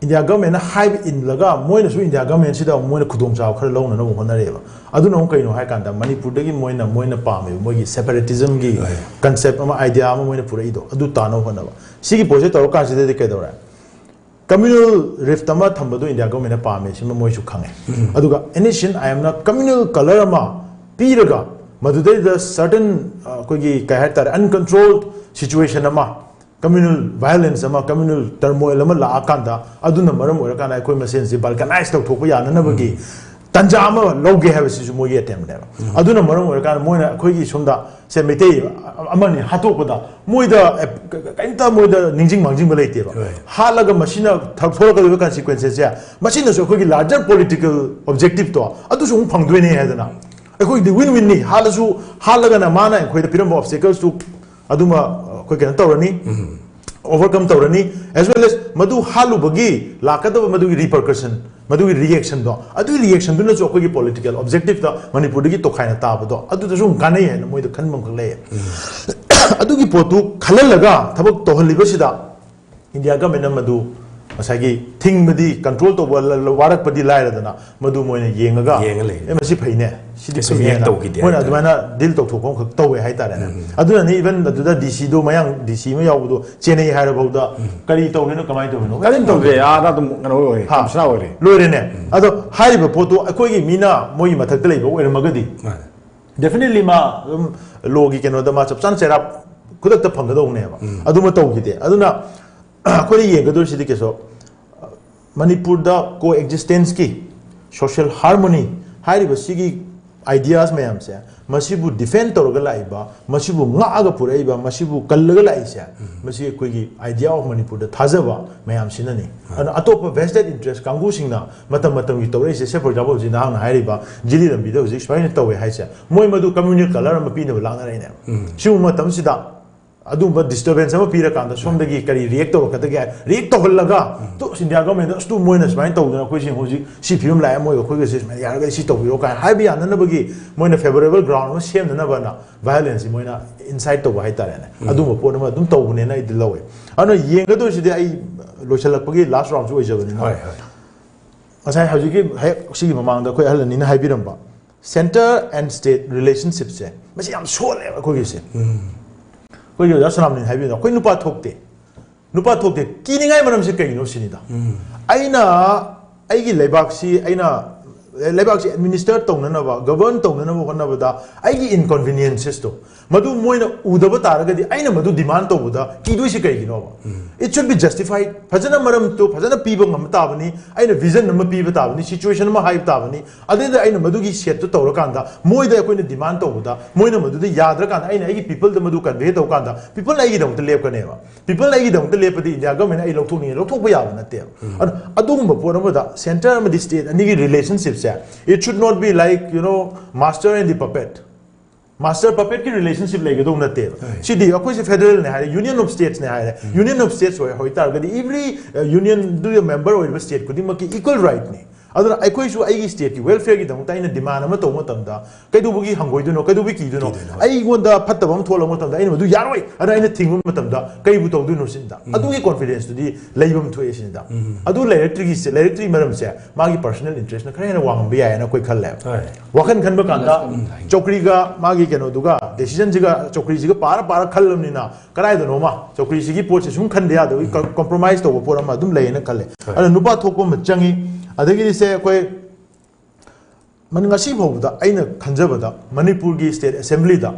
ꯏꯟꯗꯤꯌꯥ ꯒꯚꯔꯟꯃꯦꯟꯅ ꯍꯥꯏꯕ ꯏꯜꯂꯒ ꯃꯣꯏꯅꯁꯨ ꯏꯟꯗꯤꯌꯥ ꯒꯚꯔꯟꯃꯦꯟꯁꯤꯗ ꯑꯃꯨꯛ ꯃꯣꯏꯅ ꯈꯨꯗꯣꯡꯆꯥꯕ ꯈꯔ ꯂꯧꯅꯅꯕ ꯍꯣꯠꯅꯔꯛꯑꯦꯕ꯫ ꯑꯗꯨꯅ ꯑꯃꯨꯛ ꯀꯩꯅꯣ ꯍꯥꯏ ꯀꯥꯟꯗ ꯃꯅꯤꯄꯨꯔꯗꯒꯤ ꯃꯣꯏꯅ, ꯃꯣꯏꯅ ꯄꯥꯝꯃꯦꯕ, ꯃꯣꯏꯒꯤ ꯁꯦꯄꯔꯦꯇꯤꯖꯝꯒꯤ ꯍꯣꯏ꯫ ꯀꯟꯁꯦꯞ ꯑꯃ, ꯑꯥꯏꯗꯤꯌꯥ ꯑꯃ ꯃꯣꯏꯅ ꯄꯨꯔꯛꯏꯗꯣ, ꯑꯗꯨ ꯇꯥꯅꯕ ꯍꯣꯠꯅꯕ꯫ ꯁꯤꯒꯤ ꯄꯣꯠꯁꯦ ꯇꯧꯔꯀꯥꯟꯁꯤꯗꯗꯤ ꯀꯩꯗꯧꯔꯦ? ꯀꯝꯃ꯭ꯌꯨꯅꯦꯜ ꯔꯤꯐ ꯑꯃ ꯊꯝꯕꯗꯣ ꯏꯟꯗꯤꯌꯥ ꯒꯚꯔꯟꯃꯦꯟꯠꯅ ꯄꯥꯝꯃꯦ, ꯁꯤꯃ ꯃꯣꯏꯁꯨ ꯈꯪꯉꯦ꯫ ꯎꯝ꯫ ꯑꯗꯨꯒ NSCN-IM ꯅ ꯀꯝꯃ꯭ꯌꯨꯅꯦꯜ ꯀꯂꯔ ꯑꯃ ꯄꯤꯔꯒ ꯃꯗꯨꯗꯩꯗ ꯁꯔꯇꯟ, ꯑ, ꯑꯩꯈꯣꯏꯒꯤ ꯀꯩ ꯍꯥꯏꯇꯥꯔꯦ, ꯑꯟꯀꯟꯇ꯭ꯔꯣꯜ ꯁꯤꯆꯨꯋꯦꯁꯟ ꯑꯃ, ꯀꯝꯃ꯭ꯌꯨꯅꯦꯜ ꯚꯥꯏꯑꯣꯂꯦꯟꯁ ꯑꯃ, ꯀꯝꯃ꯭ꯌꯨꯅꯦꯜ ꯇꯔꯃꯣꯏꯜ ꯑꯃ ꯂꯥꯛꯑꯀꯥꯟꯗ, ꯑꯗꯨꯅ ꯃꯔꯝ ꯑꯣꯏꯔꯀꯥꯟꯗ ꯑꯩꯈꯣꯏ ꯃꯁꯦꯟꯁꯤ ꯕꯜꯀꯅꯥꯏꯁ ꯇꯧꯊꯣꯛꯄ ꯌꯥꯅꯅꯕꯒꯤ ꯎꯝ꯫ ꯇꯟꯖꯥ ꯑꯃ ꯂꯧꯒꯦ ꯍꯥꯏꯕꯁꯤꯁꯨ ꯃꯣꯏꯒꯤ ꯑꯦꯇꯦꯝꯅꯦꯕ꯫ ꯑꯗꯨꯅ ꯃꯔꯝ ꯑꯣꯏꯔꯀꯥꯟꯗ ꯃꯣꯏꯅ ꯑꯩꯈꯣꯏꯒꯤ ꯁꯣꯝꯗ ꯁꯦ ꯃꯩꯇꯩ ꯑꯃꯅꯤ ꯍꯥꯠꯇꯣꯛꯄꯗ ꯃꯣꯏꯗ ꯑꯦ, ꯀ- ꯀ- ꯀꯔꯤꯝꯇ ꯃꯣꯏꯗ ꯅꯤꯡꯁꯤꯡ ꯃꯥꯡꯖꯤꯡꯕ ꯂꯩꯇꯦꯕ꯫ ꯍꯥꯠꯂꯒ ꯃꯁꯤꯅ ꯊ- ꯊꯣꯛꯂꯛꯀꯗꯧꯔꯤꯕ ꯀꯟꯁꯤꯀ꯭ꯋꯦꯟꯁꯦꯁꯁꯦ, ꯃꯁꯤꯅꯁꯨ ꯑꯩꯈꯣꯏꯒꯤ ꯂꯥꯔꯖꯔ ꯄꯣꯂꯤꯇꯤꯀꯦꯜ ꯑꯣꯕꯖꯦꯛꯇꯤꯞꯇꯣ ꯑꯗꯨꯁꯨ ꯑꯃꯨꯛ ꯐꯪꯗꯣꯏꯅꯦ ꯍꯥꯏꯗꯅ, ꯑꯩꯈꯣꯏꯒꯤꯗꯤ ꯋꯤꯟ ꯋꯤꯟꯅꯤ꯫ ꯍꯥꯠꯂꯁꯨ, ꯍꯥꯠꯂꯒꯅ ꯃꯥꯅ ꯑꯩꯈꯣꯏꯗ ꯄꯤꯔꯝꯕ ꯑꯣꯕꯁꯇꯦꯀꯜꯁꯇꯨ ꯑꯗꯨꯃ ꯑꯩꯈꯣꯏ ꯀꯩꯅꯣ ꯇꯧꯔꯅꯤ, ꯑꯣꯚꯔꯀꯝ ꯇꯧꯔꯅꯤ, as well as ꯃꯗꯨ ꯍꯥꯠꯂꯨꯕꯒꯤ ꯂꯥꯛꯀꯗꯕ ꯃꯗꯨꯒꯤ ꯔꯤꯄꯔꯀꯁꯟ, ꯃꯗꯨꯒꯤ ꯔꯤꯌꯦꯛꯁꯟꯗꯣ, ꯑꯗꯨꯒꯤ ꯔꯤꯌꯦꯛꯁꯟꯗꯨꯅꯁꯨ ꯑꯩꯈꯣꯏꯒꯤ ꯄꯣꯂꯤꯇꯤꯀꯦꯜ ꯑꯣꯕꯖꯦꯛꯇꯤꯞꯇ ꯃꯅꯤꯄꯨꯔꯗꯒꯤ ꯇꯣꯈꯥꯏꯅ ꯇꯥꯕꯗꯣ ꯑꯗꯨꯗꯁꯨ ꯑꯃꯨꯛ ꯀꯥꯟꯅꯩ ꯍꯥꯏꯅ ꯃꯣꯏꯗ ꯈꯟꯕ ꯑꯃꯈꯛ ꯂꯩꯌꯦ꯫ ꯑꯗꯨꯒꯤ ꯄꯣꯠꯇꯨ ꯈꯜꯍꯜꯂꯒ ꯊꯕꯛ ꯇꯧꯍꯜꯂꯤꯕꯁꯤꯗ ꯏꯟꯗꯤꯌꯥ ꯒꯃꯦꯟꯅ ꯃꯗꯨ ꯉꯁꯥꯏꯒꯤ ꯊꯤꯡꯕꯗꯤ, ꯀꯟꯇ꯭ꯔꯣꯜ ꯇꯧꯕ ꯂ- ꯂ- ꯋꯥꯔꯛꯄꯗꯤ ꯂꯥꯏꯔꯗꯅ, ꯃꯗꯨ ꯃꯣꯏꯅ ꯌꯦꯡꯉꯒ, ꯌꯦꯡꯉ ꯂꯩꯔꯦ꯫ "ꯑꯦ, ꯃꯁꯤ ꯐꯩꯅꯦ, ꯁꯤꯗꯤ ꯀꯩꯁꯨ ꯐꯩꯅꯦꯅ" ꯔꯤꯌꯦꯛ ꯇꯧꯈꯤꯗꯦ ꯃꯣꯏꯅ ꯍꯥꯏꯇꯥꯔꯦ꯫ ꯑꯗꯨꯃꯥꯏꯅ ꯗꯤꯜ ꯇꯧꯊꯣꯛꯄ ꯑꯃꯈꯛ ꯇꯧꯋꯦ ꯍꯥꯏꯇꯥꯔꯦꯅꯦ꯫ ꯑꯗꯨꯅꯅꯤ ꯏꯚꯟ ꯑꯗꯨꯗ ꯗꯤ ꯁꯤꯗꯣ, ꯃꯌꯥꯡ ꯗꯤ ꯁꯤ ꯑꯃ ꯌꯥꯎꯕꯗꯣ ꯆꯦꯟꯅꯩ ꯍꯥꯏꯔꯐꯥꯎꯗ ꯀꯔꯤ ꯇꯧꯔꯤꯅꯣ, ꯀꯃꯥꯏꯅ ꯇꯧꯔꯤꯅꯣ, ꯀꯔꯤꯝ ꯇꯧꯗꯦ, ꯑꯥꯗ ꯑꯗꯨꯝ ꯀꯩꯅꯣ ꯑꯣꯏꯔꯦ, ꯍꯥ꯫ ꯀꯃꯤꯁꯅꯔ ꯑꯣꯏꯔꯦ꯫ ꯂꯣꯏꯔꯦꯅꯦ꯫ ꯑꯗꯣ ꯍꯥꯏꯔꯤꯕ ꯄꯣꯠꯇꯣ ꯑꯩꯈꯣꯏꯒꯤ ꯃꯤꯅ ꯃꯣꯏꯒꯤ ꯃꯊꯛꯇ ꯂꯩꯕ ꯑꯣꯏꯔꯝꯃꯒꯗꯤ, ꯃꯥꯅꯦ꯫ ꯗꯦꯐꯤꯅꯦꯠꯂꯤ ꯃꯥ ꯑꯗꯨꯝ ꯂꯣꯒꯤ ꯀꯩꯅꯣꯗ ꯃꯥ ꯆꯞ ꯆꯥꯅ ꯆꯩꯔꯥꯛ ꯈꯨꯗꯛꯇ ꯐꯪꯒꯗꯧꯕꯅꯦꯕ꯫ ꯑꯗꯨꯃ ꯇꯧꯈꯤꯗꯦ꯫ ꯑꯗꯨꯅ ꯑꯩꯈꯣꯏꯅ ꯌꯦꯡꯒꯗꯧꯔꯤꯁꯤꯗꯤ ꯀꯩꯁꯨ ꯃꯅꯤꯄꯨꯔꯗ ꯀꯣ ꯑꯦꯛꯖꯤꯁꯇꯦꯟꯁꯀꯤ, ꯁꯣꯁꯤꯌꯦꯜ ꯍꯥꯔꯃꯣꯅꯤ ꯍꯥꯏꯔꯤꯕ ꯁꯤꯒꯤ ꯑꯥꯏꯗꯤꯌꯥꯁ ꯃꯌꯥꯝꯁꯦ, ꯃꯁꯤꯕꯨ ꯗꯤꯐꯦꯟ ꯇꯧꯔꯒ ꯂꯥꯛꯏꯕ, ꯃꯁꯤꯕꯨ ꯉꯥꯛꯑꯒ ꯄꯨꯔꯛꯏꯕ, ꯃꯁꯤꯕꯨ ꯀꯜꯂꯒ ꯂꯥꯛꯏꯁꯦ, ꯃꯁꯤ ꯑꯩꯈꯣꯏꯒꯤ ꯑꯥꯏꯗꯤꯌꯥ ꯑꯣꯐ ꯃꯅꯤꯄꯨꯔꯗ ꯊꯥꯖꯕ ꯃꯌꯥꯝꯁꯤꯅꯅꯤ꯫ ꯑꯗꯨꯅ ꯑꯇꯣꯞꯄ ꯚꯦꯁꯇꯦꯠ ꯏꯟꯇꯔꯦꯁ ꯀꯥꯡꯕꯨꯁꯤꯡꯅ ꯃꯇꯝ ꯃꯇꯝꯒꯤ ꯇꯧꯔꯛꯏꯁꯦ, ꯁꯦ, ꯐꯣꯔ ꯑꯦꯛꯖꯥꯝꯄꯜ, ꯍꯧꯖꯤꯛ ꯅꯍꯥꯛꯅ ꯍꯥꯏꯔꯤꯕ ꯖꯤꯂꯤ ꯂꯝꯕꯤꯗ ꯍꯧꯖꯤꯛ ꯁꯨꯃꯥꯏꯅ ꯇꯧꯋꯦ ꯍꯥꯏꯁꯦ, ꯃꯣꯏ ꯃꯗꯨ ꯀꯝꯃ꯭ꯌꯨꯅꯦꯜ ꯀꯂꯔ ꯑꯃ ꯄꯤꯅꯕ ꯂꯥꯛꯅꯔꯛꯏꯅꯦꯕ꯫ ꯁꯤꯒꯨꯝꯕ ꯃꯇꯝꯁꯤꯗ ꯑꯗꯨꯒꯨꯝꯕ ꯗꯤꯁꯇꯔꯕꯦꯟꯁ ꯑꯃ ꯄꯤꯔꯀꯥꯟꯗ ꯁꯣꯝꯗꯒꯤ ꯀꯔꯤ ꯔꯤꯌꯦꯛ ꯇꯧꯔꯛꯀꯗꯒꯦ ꯍꯥꯏ, ꯔꯤꯌꯦꯛ ꯇꯧꯍꯜꯂꯒ, "ꯇꯨ, ꯏꯟꯗꯤꯌꯥ ꯒꯃꯦꯟꯗ, ꯑꯁ, ꯇꯨ, ꯃꯣꯏꯅ ꯁꯨꯃꯥꯏꯅ ꯇꯧꯗꯅ ꯑꯩꯈꯣꯏꯁꯦ ꯍꯧꯖꯤꯛ ꯁꯤ ꯐꯤꯕꯝ ꯂꯥꯛꯑꯦ, ꯃꯣꯏꯒ ꯑꯩꯈꯣꯏꯒꯁꯦ ꯁꯨꯃꯥꯏꯅ ꯌꯥꯔꯒꯗꯤ ꯁꯤ ꯇꯧꯕꯤꯔꯣ" ꯀꯥꯏꯅ ꯍꯥꯏꯕ ꯌꯥꯅꯅꯕꯒꯤ ꯃꯣꯏꯅ ꯐꯦꯕꯔꯦꯕꯜ ꯒ꯭ꯔꯥꯎꯟ ꯑꯃ ꯁꯦꯝꯅꯅꯕꯅ ꯚꯥꯏꯑꯣꯂꯦꯟꯁꯁꯤ ꯃꯣꯏꯅ ꯏꯟꯁꯥꯏꯠ ꯇꯧꯕ ꯍꯥꯏꯇꯥꯔꯦꯅꯦ꯫ ꯑꯗꯨꯒꯨꯝꯕ ꯄꯣꯠ ꯑꯃ ꯑꯗꯨꯝ ꯇꯧꯕꯅꯦꯅ ꯑꯩꯗꯤ ꯂꯧꯋꯦ꯫ ꯑꯗꯨꯅ ꯌꯦꯡꯒꯗꯣꯏꯁꯤꯗꯤ, ꯑꯩ ꯂꯣꯏꯁꯤꯜꯂꯛꯄꯒꯤ ꯂꯥꯁ ꯔꯥꯎꯟꯁꯨ ꯑꯣꯏꯖꯕꯅꯤꯅ, ꯍꯣꯏ, ꯍꯣꯏ꯫ ꯉꯁꯥꯏ ꯍꯧꯖꯤꯛꯀꯤ ꯍꯦꯛ ꯁꯤꯒꯤ ꯃꯃꯥꯡꯗ ꯑꯩꯈꯣꯏ ꯑꯍꯜ ꯑꯅꯤꯅ ꯍꯥꯏꯕꯤꯔꯝꯕ ꯁꯦꯟꯇꯔ ꯑꯦꯟ ꯁ꯭ꯇꯦꯠ ꯔꯤꯂꯦꯁꯟꯁꯤꯞꯁꯦ, ꯃꯁꯤ ꯌꯥꯝ ꯁꯣꯜꯂꯦꯕ ꯑꯩꯈꯣꯏꯒꯤꯁꯦ꯫ ꯑꯩꯈꯣꯏꯒꯤ ꯑꯣꯖꯥ ꯁꯣꯅꯥꯝꯅꯤꯅ ꯍꯥꯏꯕꯤꯕꯗꯣ, "ꯑꯩꯈꯣꯏ ꯅꯨꯄꯥ ꯊꯣꯛꯇꯦ, ꯅꯨꯄꯥ ꯊꯣꯛꯇꯦ, ꯀꯤꯅꯤꯡꯉꯥꯏ ꯃꯔꯝꯁꯤ ꯀꯩꯅꯣ?" ꯁꯤꯅꯤꯗ꯫ ꯑꯩꯅ ꯑꯩꯒꯤ ꯂꯩꯕꯥꯛꯁꯤ ꯑꯩꯅ ꯂꯩꯕꯥꯛꯁꯤ administer ꯇꯧꯅꯅꯕ, govern ꯇꯧꯅꯅꯕ ꯍꯣꯠꯅꯕꯗ ꯑꯩꯒꯤ inconveniences ꯇꯣ ꯃꯗꯨ ꯃꯣꯏꯅ ꯎꯗꯕ ꯇꯥꯔꯒꯗꯤ ꯑꯩꯅ ꯃꯗꯨ demand ꯇꯧꯕꯗ ꯀꯤꯗꯣꯏꯁꯤ ꯀꯩꯒꯤꯅꯣꯕ? It should be justified. ꯐꯖꯅ ꯃꯔꯝꯗꯨ ꯐꯖꯅ ꯄꯤꯕ ꯉꯝꯕ ꯇꯥꯕꯅꯤ, ꯑꯩꯅ vision ꯑꯃ ꯄꯤꯕ ꯇꯥꯕꯅꯤ, situation ꯑꯃ ꯍꯥꯏꯕ ꯇꯥꯕꯅꯤ, ꯑꯗꯨꯗ ꯑꯩꯅ ꯃꯗꯨꯒꯤ set ꯇꯨ ꯇꯧꯔꯀꯥꯟꯗ ꯃꯣꯏꯗ ꯑꯩꯈꯣꯏꯅ demand ꯇꯧꯕꯗ ꯃꯣꯏꯅ ꯃꯗꯨꯗ ꯌꯥꯗ꯭ꯔꯀꯥꯟꯗ ꯑꯩꯅ ꯑꯩꯒꯤ people ꯗ ꯃꯗꯨ convey ꯇꯧꯀꯥꯟꯗ people ꯅ ꯑꯩꯒꯤꯗꯃꯛꯇ ꯂꯦꯞꯀꯅꯦꯕ꯫ People ꯅ ꯑꯩꯒꯤꯗꯃꯛꯇ ꯂꯦꯞꯄꯗꯤ India government ꯅ ꯑꯩ ꯂꯧꯊꯣꯛꯅꯤꯡꯉꯦ ꯂꯧꯊꯣꯛꯄ ꯌꯥꯕ ꯅꯠꯇꯦꯕ꯫ ꯑꯗꯨ ꯑꯗꯨꯒꯨꯝꯕ ꯄꯣꯠ ꯑꯃꯗ centre ꯑꯃꯗꯤ state ꯑꯅꯤꯒꯤ relationship say, it should not be like, you know, master and the puppet. Master puppet ꯀꯤ relationship ꯂꯩꯒꯗꯧ ꯅꯠꯇꯦꯕ꯫ ꯁꯤꯗꯤ ꯑꯩꯈꯣꯏꯁꯦ federal ꯅꯦ ꯍꯥꯏꯔꯦ, union of states ꯅꯦ ꯍꯥꯏꯔꯦ, union of states ꯑꯣꯏ ꯍꯣꯏ ꯇꯥꯔꯒꯗꯤ every union ꯗꯨꯒꯤ member ꯑꯣꯏꯔꯤꯕ state ꯈꯨꯗꯤꯡꯃꯛꯀꯤ equal right ꯅꯤ꯫ ꯑꯗꯨꯅ ꯑꯩꯈꯣꯏꯁꯨ ꯑꯩꯒꯤ state ꯀꯤ welfare ꯒꯤꯗꯃꯛꯇ ꯑꯩꯅ demand ꯑꯃ ꯇꯧꯕ ꯃꯇꯝꯗ ꯀꯩꯗꯧꯕꯒꯤ ꯍꯪꯒꯣꯏꯗꯣꯏꯅꯣ, ꯀꯩꯗꯧꯕꯒꯤ ꯀꯤꯗꯣꯏꯅꯣ? ꯑꯩꯉꯣꯟꯗ ꯐꯠꯇꯕ ꯑꯃ ꯊꯣꯛꯂꯛꯄ ꯃꯇꯝꯗ ꯑꯩꯅ ꯃꯗꯨ ꯌꯥꯔꯣꯏ ꯑꯗꯨꯅ ꯑꯩꯅ ꯊꯤꯡꯕ ꯃꯇꯝꯗ ꯀꯩꯕꯨ ꯇꯧꯗꯣꯏꯅꯣ ꯁꯤꯅꯤꯗ꯫ ꯑꯗꯨꯒꯤ confidence ꯇꯨꯗꯤ ꯂꯩꯐꯝ ꯊꯣꯛꯑꯦ ꯁꯤꯅꯤꯗ꯫ ꯑꯗꯨ ꯂꯩꯔꯛꯇ꯭ꯔꯤꯒꯤ ꯂꯩꯔꯛꯇ꯭ꯔꯤ ꯃꯔꯝꯁꯦ ꯃꯥꯒꯤ personal interest ꯅ ꯈꯔ ꯍꯦꯟꯅ ꯋꯥꯡꯉꯝꯕ ꯌꯥꯏꯌꯦꯅ ꯑꯩꯈꯣꯏ ꯈꯜꯂꯦ꯫ ꯍꯣꯏ꯫ ꯋꯥꯈꯜ ꯈꯟꯕ ꯀꯥꯟꯗ ꯆꯧꯀ꯭ꯔꯤꯒ ꯃꯥꯒꯤ ꯀꯩꯅꯣꯗꯨꯒ decision ꯁꯤꯒ ꯆꯧꯀ꯭ꯔꯤꯁꯤꯒ ꯄꯥꯔ ꯄꯥꯔ ꯈꯜꯂꯕꯅꯤꯅ ꯀꯗꯥꯏꯗꯅꯣꯃ ꯆꯧꯀ꯭ꯔꯤꯁꯤꯒꯤ ꯄꯣꯠꯁꯦ ꯁꯨꯝ ꯈꯟꯗ ꯌꯥꯗꯕꯒꯤ compromise ꯇꯧꯕ ꯄꯣꯠ ꯑꯃ ꯑꯗꯨꯝ ꯂꯩꯌꯦꯅ ꯈꯜꯂꯦ꯫ ꯑꯗꯨꯅ ꯅꯨꯄꯥ ꯊꯣꯛꯄ ꯑꯃ ꯆꯪꯉꯤ꯫ ꯑꯗꯒꯤꯗꯤ ꯁꯦ ꯑꯩꯈꯣꯏ ꯃꯅꯤ-, ꯉꯁꯤ ꯐꯥꯎꯕꯗ ꯑꯩꯅ ꯈꯟꯖꯕꯗ ꯃꯅꯤꯄꯨꯔꯒꯤ state assembly ꯗ,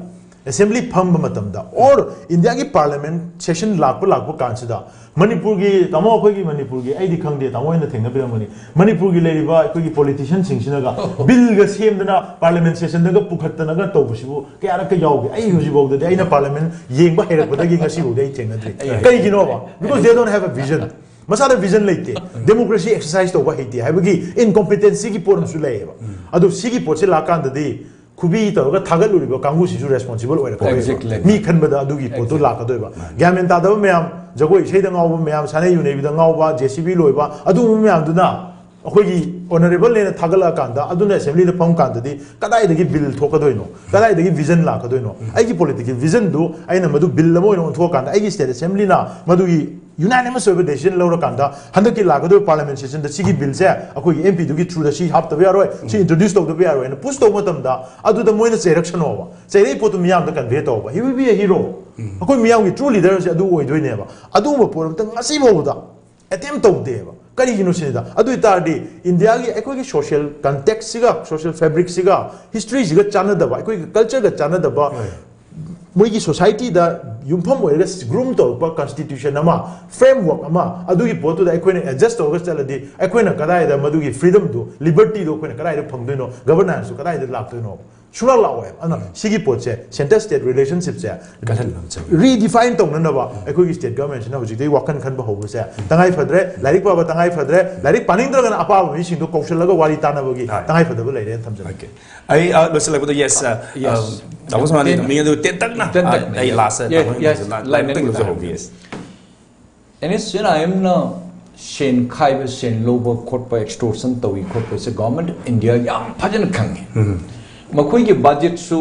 assembly ꯐꯝꯕ ꯃꯇꯝꯗ, or India ꯒꯤ parliament session ꯂꯥꯛꯄ ꯂꯥꯛꯄ ꯀꯥꯟꯁꯤꯗ ꯃꯅꯤꯄꯨꯔꯒꯤ, ꯇꯥꯃꯣ, ꯑꯩꯈꯣꯏꯒꯤ ꯃꯅꯤꯄꯨꯔꯒꯤ, ꯑꯩꯗꯤ ꯈꯪꯗꯦ, ꯇꯥꯃꯣ ꯍꯣꯏꯅ ꯊꯦꯡꯅꯕꯤꯔꯝꯒꯅꯤ, ꯃꯅꯤꯄꯨꯔꯒꯤ ꯂꯩꯔꯤꯕ ꯑꯩꯈꯣꯏꯒꯤ politician ꯁꯤꯡꯁꯤꯅꯒ bill ꯒ ꯁꯦꯝꯗꯅ parliament session ꯗꯒ ꯄꯨꯈꯠꯇꯅꯒ ꯇꯧꯕꯁꯤꯕꯨ ꯀꯌꯥꯔꯛꯀ ꯌꯥꯎꯒꯦ? ꯑꯩ ꯍꯧꯖꯤꯛꯐꯥꯎꯗꯗꯤ ꯑꯩꯅ parliament ꯌꯦꯡꯕ ꯍꯩꯔꯛꯄꯗꯒꯤ ꯉꯁꯤꯐꯥꯎꯗꯤ ꯑꯩ ꯊꯦꯡꯅꯗ꯭ꯔꯤ꯫ ꯀꯩꯒꯤꯅꯣꯕ? Because they don't have a vision. ꯃꯁꯥꯗ vision ꯂꯩꯇꯦ, democracy exercise ꯇꯧꯕ ꯍꯩꯇꯦ ꯍꯥꯏꯕꯒꯤ incompetency ꯒꯤ ꯄꯣꯠ ꯑꯃꯁꯨ ꯂꯩꯌꯦꯕ꯫ ꯑꯗꯣ ꯁꯤꯒꯤ ꯄꯣꯠꯁꯦ ꯂꯥꯛꯀꯥꯟꯗꯗꯤ ꯈꯨꯕꯤ ꯇꯧꯔꯒ ꯊꯥꯒꯠꯂꯨꯔꯤꯕ ꯀꯥꯡꯕꯨꯁꯤꯁꯨ responsible ꯑꯣꯏꯔꯛꯀꯗꯣꯏꯕ꯫ Exactly. ꯃꯤ ꯈꯟꯕꯗ ꯑꯗꯨꯒꯤ ꯄꯣꯠꯇꯣ ꯂꯥꯛꯀꯗꯣꯏꯕ꯫ ꯒ꯭ꯌꯥꯟ ꯃꯦꯟ ꯇꯥꯗꯕ ꯃꯌꯥꯝ, ꯖꯒꯣꯏ ꯏꯁꯩꯗ ꯉꯥꯎꯕ ꯃꯌꯥꯝ, ꯁꯥꯟꯅꯩ ꯌꯨꯅꯩꯕꯤꯗ ꯉꯥꯎꯕ, JCB ꯂꯣꯏꯕ, ꯑꯗꯨꯒꯨꯝꯕ ꯃꯌꯥꯝꯗꯨꯅ ꯑꯩꯈꯣꯏꯒꯤ honourable ꯅꯦꯅ ꯊꯥꯒꯠꯂꯛꯑꯀꯥꯟꯗ, ꯑꯗꯨꯅ assembly ꯗ ꯐꯝ ꯀꯥꯟꯗꯗꯤ ꯀꯗꯥꯏꯗꯒꯤ bill ꯊꯣꯛꯀꯗꯣꯏꯅꯣ? ꯀꯗꯥꯏꯗꯒꯤ vision ꯂꯥꯛꯀꯗꯣꯏꯅꯣ? ꯑꯩꯒꯤ political vision ꯗꯨ ꯑꯩꯅ ꯃꯗꯨ bill ꯑꯃ ꯑꯣꯏꯅ ꯑꯣꯟꯊꯣꯛꯑꯀꯥꯟꯗ ꯑꯩꯒꯤ state assembly ꯅ ꯃꯗꯨꯒꯤ unanimous ꯑꯣꯏꯕ decision ꯂꯧꯔꯀꯥꯟꯗ ꯍꯟꯗꯛꯀꯤ ꯂꯥꯛꯀꯗꯧꯔꯤꯕ parliament session ꯗ ꯁꯤꯒꯤ bill ꯁꯦ ꯑꯩꯈꯣꯏꯒꯤ MP ꯗꯨꯒꯤ through ꯗ ꯁꯤ ꯍꯥꯞꯇꯕ ꯌꯥꯔꯣꯏ, ꯁꯤ introduce ꯇꯧꯗꯕ ꯌꯥꯔꯣꯏ ꯍꯥꯏꯅ push ꯇꯧꯕ ꯃꯇꯝꯗ ꯑꯗꯨꯗ ꯃꯣꯏꯅ ꯆꯩꯔꯛꯁꯅꯣꯕ꯫ ꯆꯩꯔꯛꯏ ꯄꯣꯠꯇꯨ ꯃꯤꯌꯥꯝꯗ convey ꯇꯧꯕ꯫ He will be a hero. ꯑꯩꯈꯣꯏ ꯃꯤꯌꯥꯝꯒꯤ true leader ꯁꯦ ꯑꯗꯨ ꯑꯣꯏꯗꯣꯏꯅꯦꯕ꯫ ꯑꯗꯨꯒꯨꯝꯕ ꯄꯣꯠ ꯑꯝꯇ ꯉꯁꯤ ꯐꯥꯎꯕꯗ attempt ꯇꯧꯗꯦꯕ꯫ ꯀꯔꯤꯒꯤꯅꯣ ꯁꯤꯅꯤꯗ꯫ ꯑꯗꯨ ꯑꯣꯏꯇꯥꯔꯗꯤ ꯏꯟꯗꯤꯌꯥꯒꯤ ꯑꯩꯈꯣꯏꯒꯤ ꯁꯣꯁꯤꯌꯦꯜ ꯀꯟꯇꯦꯛꯁꯁꯤꯒ, ꯁꯣꯁꯤꯌꯦꯜ ꯐꯦꯕ꯭ꯔꯤꯛꯁꯤꯒ, ꯍꯤꯁꯇ꯭ꯔꯤꯁꯤꯒ ꯆꯥꯟꯅꯗꯕ, ꯑꯩꯈꯣꯏꯒꯤ ꯀꯜꯆꯔꯒ ꯆꯥꯟꯅꯗꯕ, ꯃꯣꯏꯒꯤ ꯁꯣꯁꯥꯏꯇꯤꯗ ꯌꯨꯝꯐꯝ ꯑꯣꯏꯔꯒ ꯒ꯭ꯔꯨꯝ ꯇꯧꯔꯛꯄ ꯀꯟꯁꯇꯤꯇ꯭ꯌꯨꯁꯟ ꯑꯃ, ꯐ꯭ꯔꯦꯝꯋꯔꯛ ꯑꯃ, ꯑꯗꯨꯒꯤ ꯄꯣꯠꯇꯨꯗ ꯑꯩꯈꯣꯏꯅ ꯑꯦꯗꯖꯁ ꯇꯧꯔꯒ ꯆꯠꯂꯗꯤ ꯑꯩꯈꯣꯏꯅ ꯀꯗꯥꯏꯗ ꯃꯗꯨꯒꯤ ꯐ꯭ꯔꯤꯗꯝꯗꯨ, ꯂꯤꯕꯔꯇꯤꯗꯨ ꯑꯩꯈꯣꯏꯅ ꯀꯗꯥꯏꯗ ꯐꯪꯗꯣꯏꯅꯣ, ꯒꯕꯔꯅꯥꯟꯁꯁꯨ ꯀꯗꯥꯏꯗ ꯂꯥꯛꯇꯣꯏꯅꯣ? ꯁꯨꯡꯂꯥꯛ ꯂꯥꯛꯑꯣꯏ꯫ ꯑꯗꯨꯅ ꯁꯤꯒꯤ ꯄꯣꯠꯁꯦ, ꯁꯦꯟꯇꯔ ꯁ꯭ꯇꯦꯠ ꯔꯤꯂꯦꯁꯟꯁꯤꯞꯁꯦ ꯀꯜꯍꯟꯕ ꯑꯃ ꯆꯪꯉꯤ꯫ ꯔꯤꯗꯤꯐꯥꯏꯟ ꯇꯧꯅꯅꯕ ꯑꯩꯈꯣꯏꯒꯤ ꯁ꯭ꯇꯦꯠ ꯒꯚꯔꯟꯃꯦꯟꯠꯁꯤꯅ ꯍꯧꯖꯤꯛꯇꯩ ꯋꯥꯈꯜ ꯈꯟꯕ ꯍꯧꯕꯁꯦ ꯇꯉꯥꯏ ꯐꯗ꯭ꯔꯦ꯫ ꯂꯥꯏꯔꯤꯛ ꯄꯥꯕ ꯇꯉꯥꯏ ꯐꯗ꯭ꯔꯦ꯫ ꯂꯥꯏꯔꯤꯛ ꯄꯥꯅꯤꯡꯗ꯭ꯔꯒꯅ ꯑꯄꯥꯕ ꯃꯤꯁꯤꯡꯗꯣ ꯀꯧꯁꯜꯂꯒ ꯋꯥꯔꯤ ꯇꯥꯅꯕꯒꯤ ꯍꯣꯏ꯫ ꯇꯉꯥꯏ ꯐꯗꯕ ꯂꯩꯔꯦꯅ ꯊꯝꯖꯒꯦ꯫ Okay. ꯑꯩ ꯑ, ꯂꯣꯏꯁꯤꯜꯂꯛꯄꯗ, ꯌꯦꯁ, Yes. ꯇꯥꯃꯣ ꯁꯣꯃꯥꯅꯤ, ꯇꯦꯟ- ꯃꯤ ꯑꯗꯨ ꯇꯦꯟꯇꯛꯅ, ꯇꯦꯟꯇꯛꯅ꯫ ꯑ, ꯑꯩ ꯂꯥꯁꯇ Yes, ꯇꯥꯃꯣ ꯂꯥꯏꯟ ꯂꯥꯏꯟ ꯑꯅꯤ ꯂꯧꯖꯍꯧꯒꯦ꯫ ꯈꯛꯇꯪ꯫ Yes. And S N I ꯑꯦꯝꯅ ꯁꯦꯟ ꯈꯥꯏꯕ, ꯁꯦꯟ ꯂꯧꯕ ꯈꯣꯠꯄ, ꯑꯦꯛꯁꯇꯣꯔꯁꯟ ꯇꯧꯏ ꯈꯣꯠꯄꯁꯦ ꯒꯚꯔꯟꯃꯦꯟꯠ ꯑꯣꯐ ꯏꯟꯗꯤꯌꯥ ꯌꯥꯝ ꯐꯖꯅ ꯈꯪꯉꯤ꯫ ꯃꯈꯣꯏꯒꯤ ꯕꯖꯦꯠꯁꯨ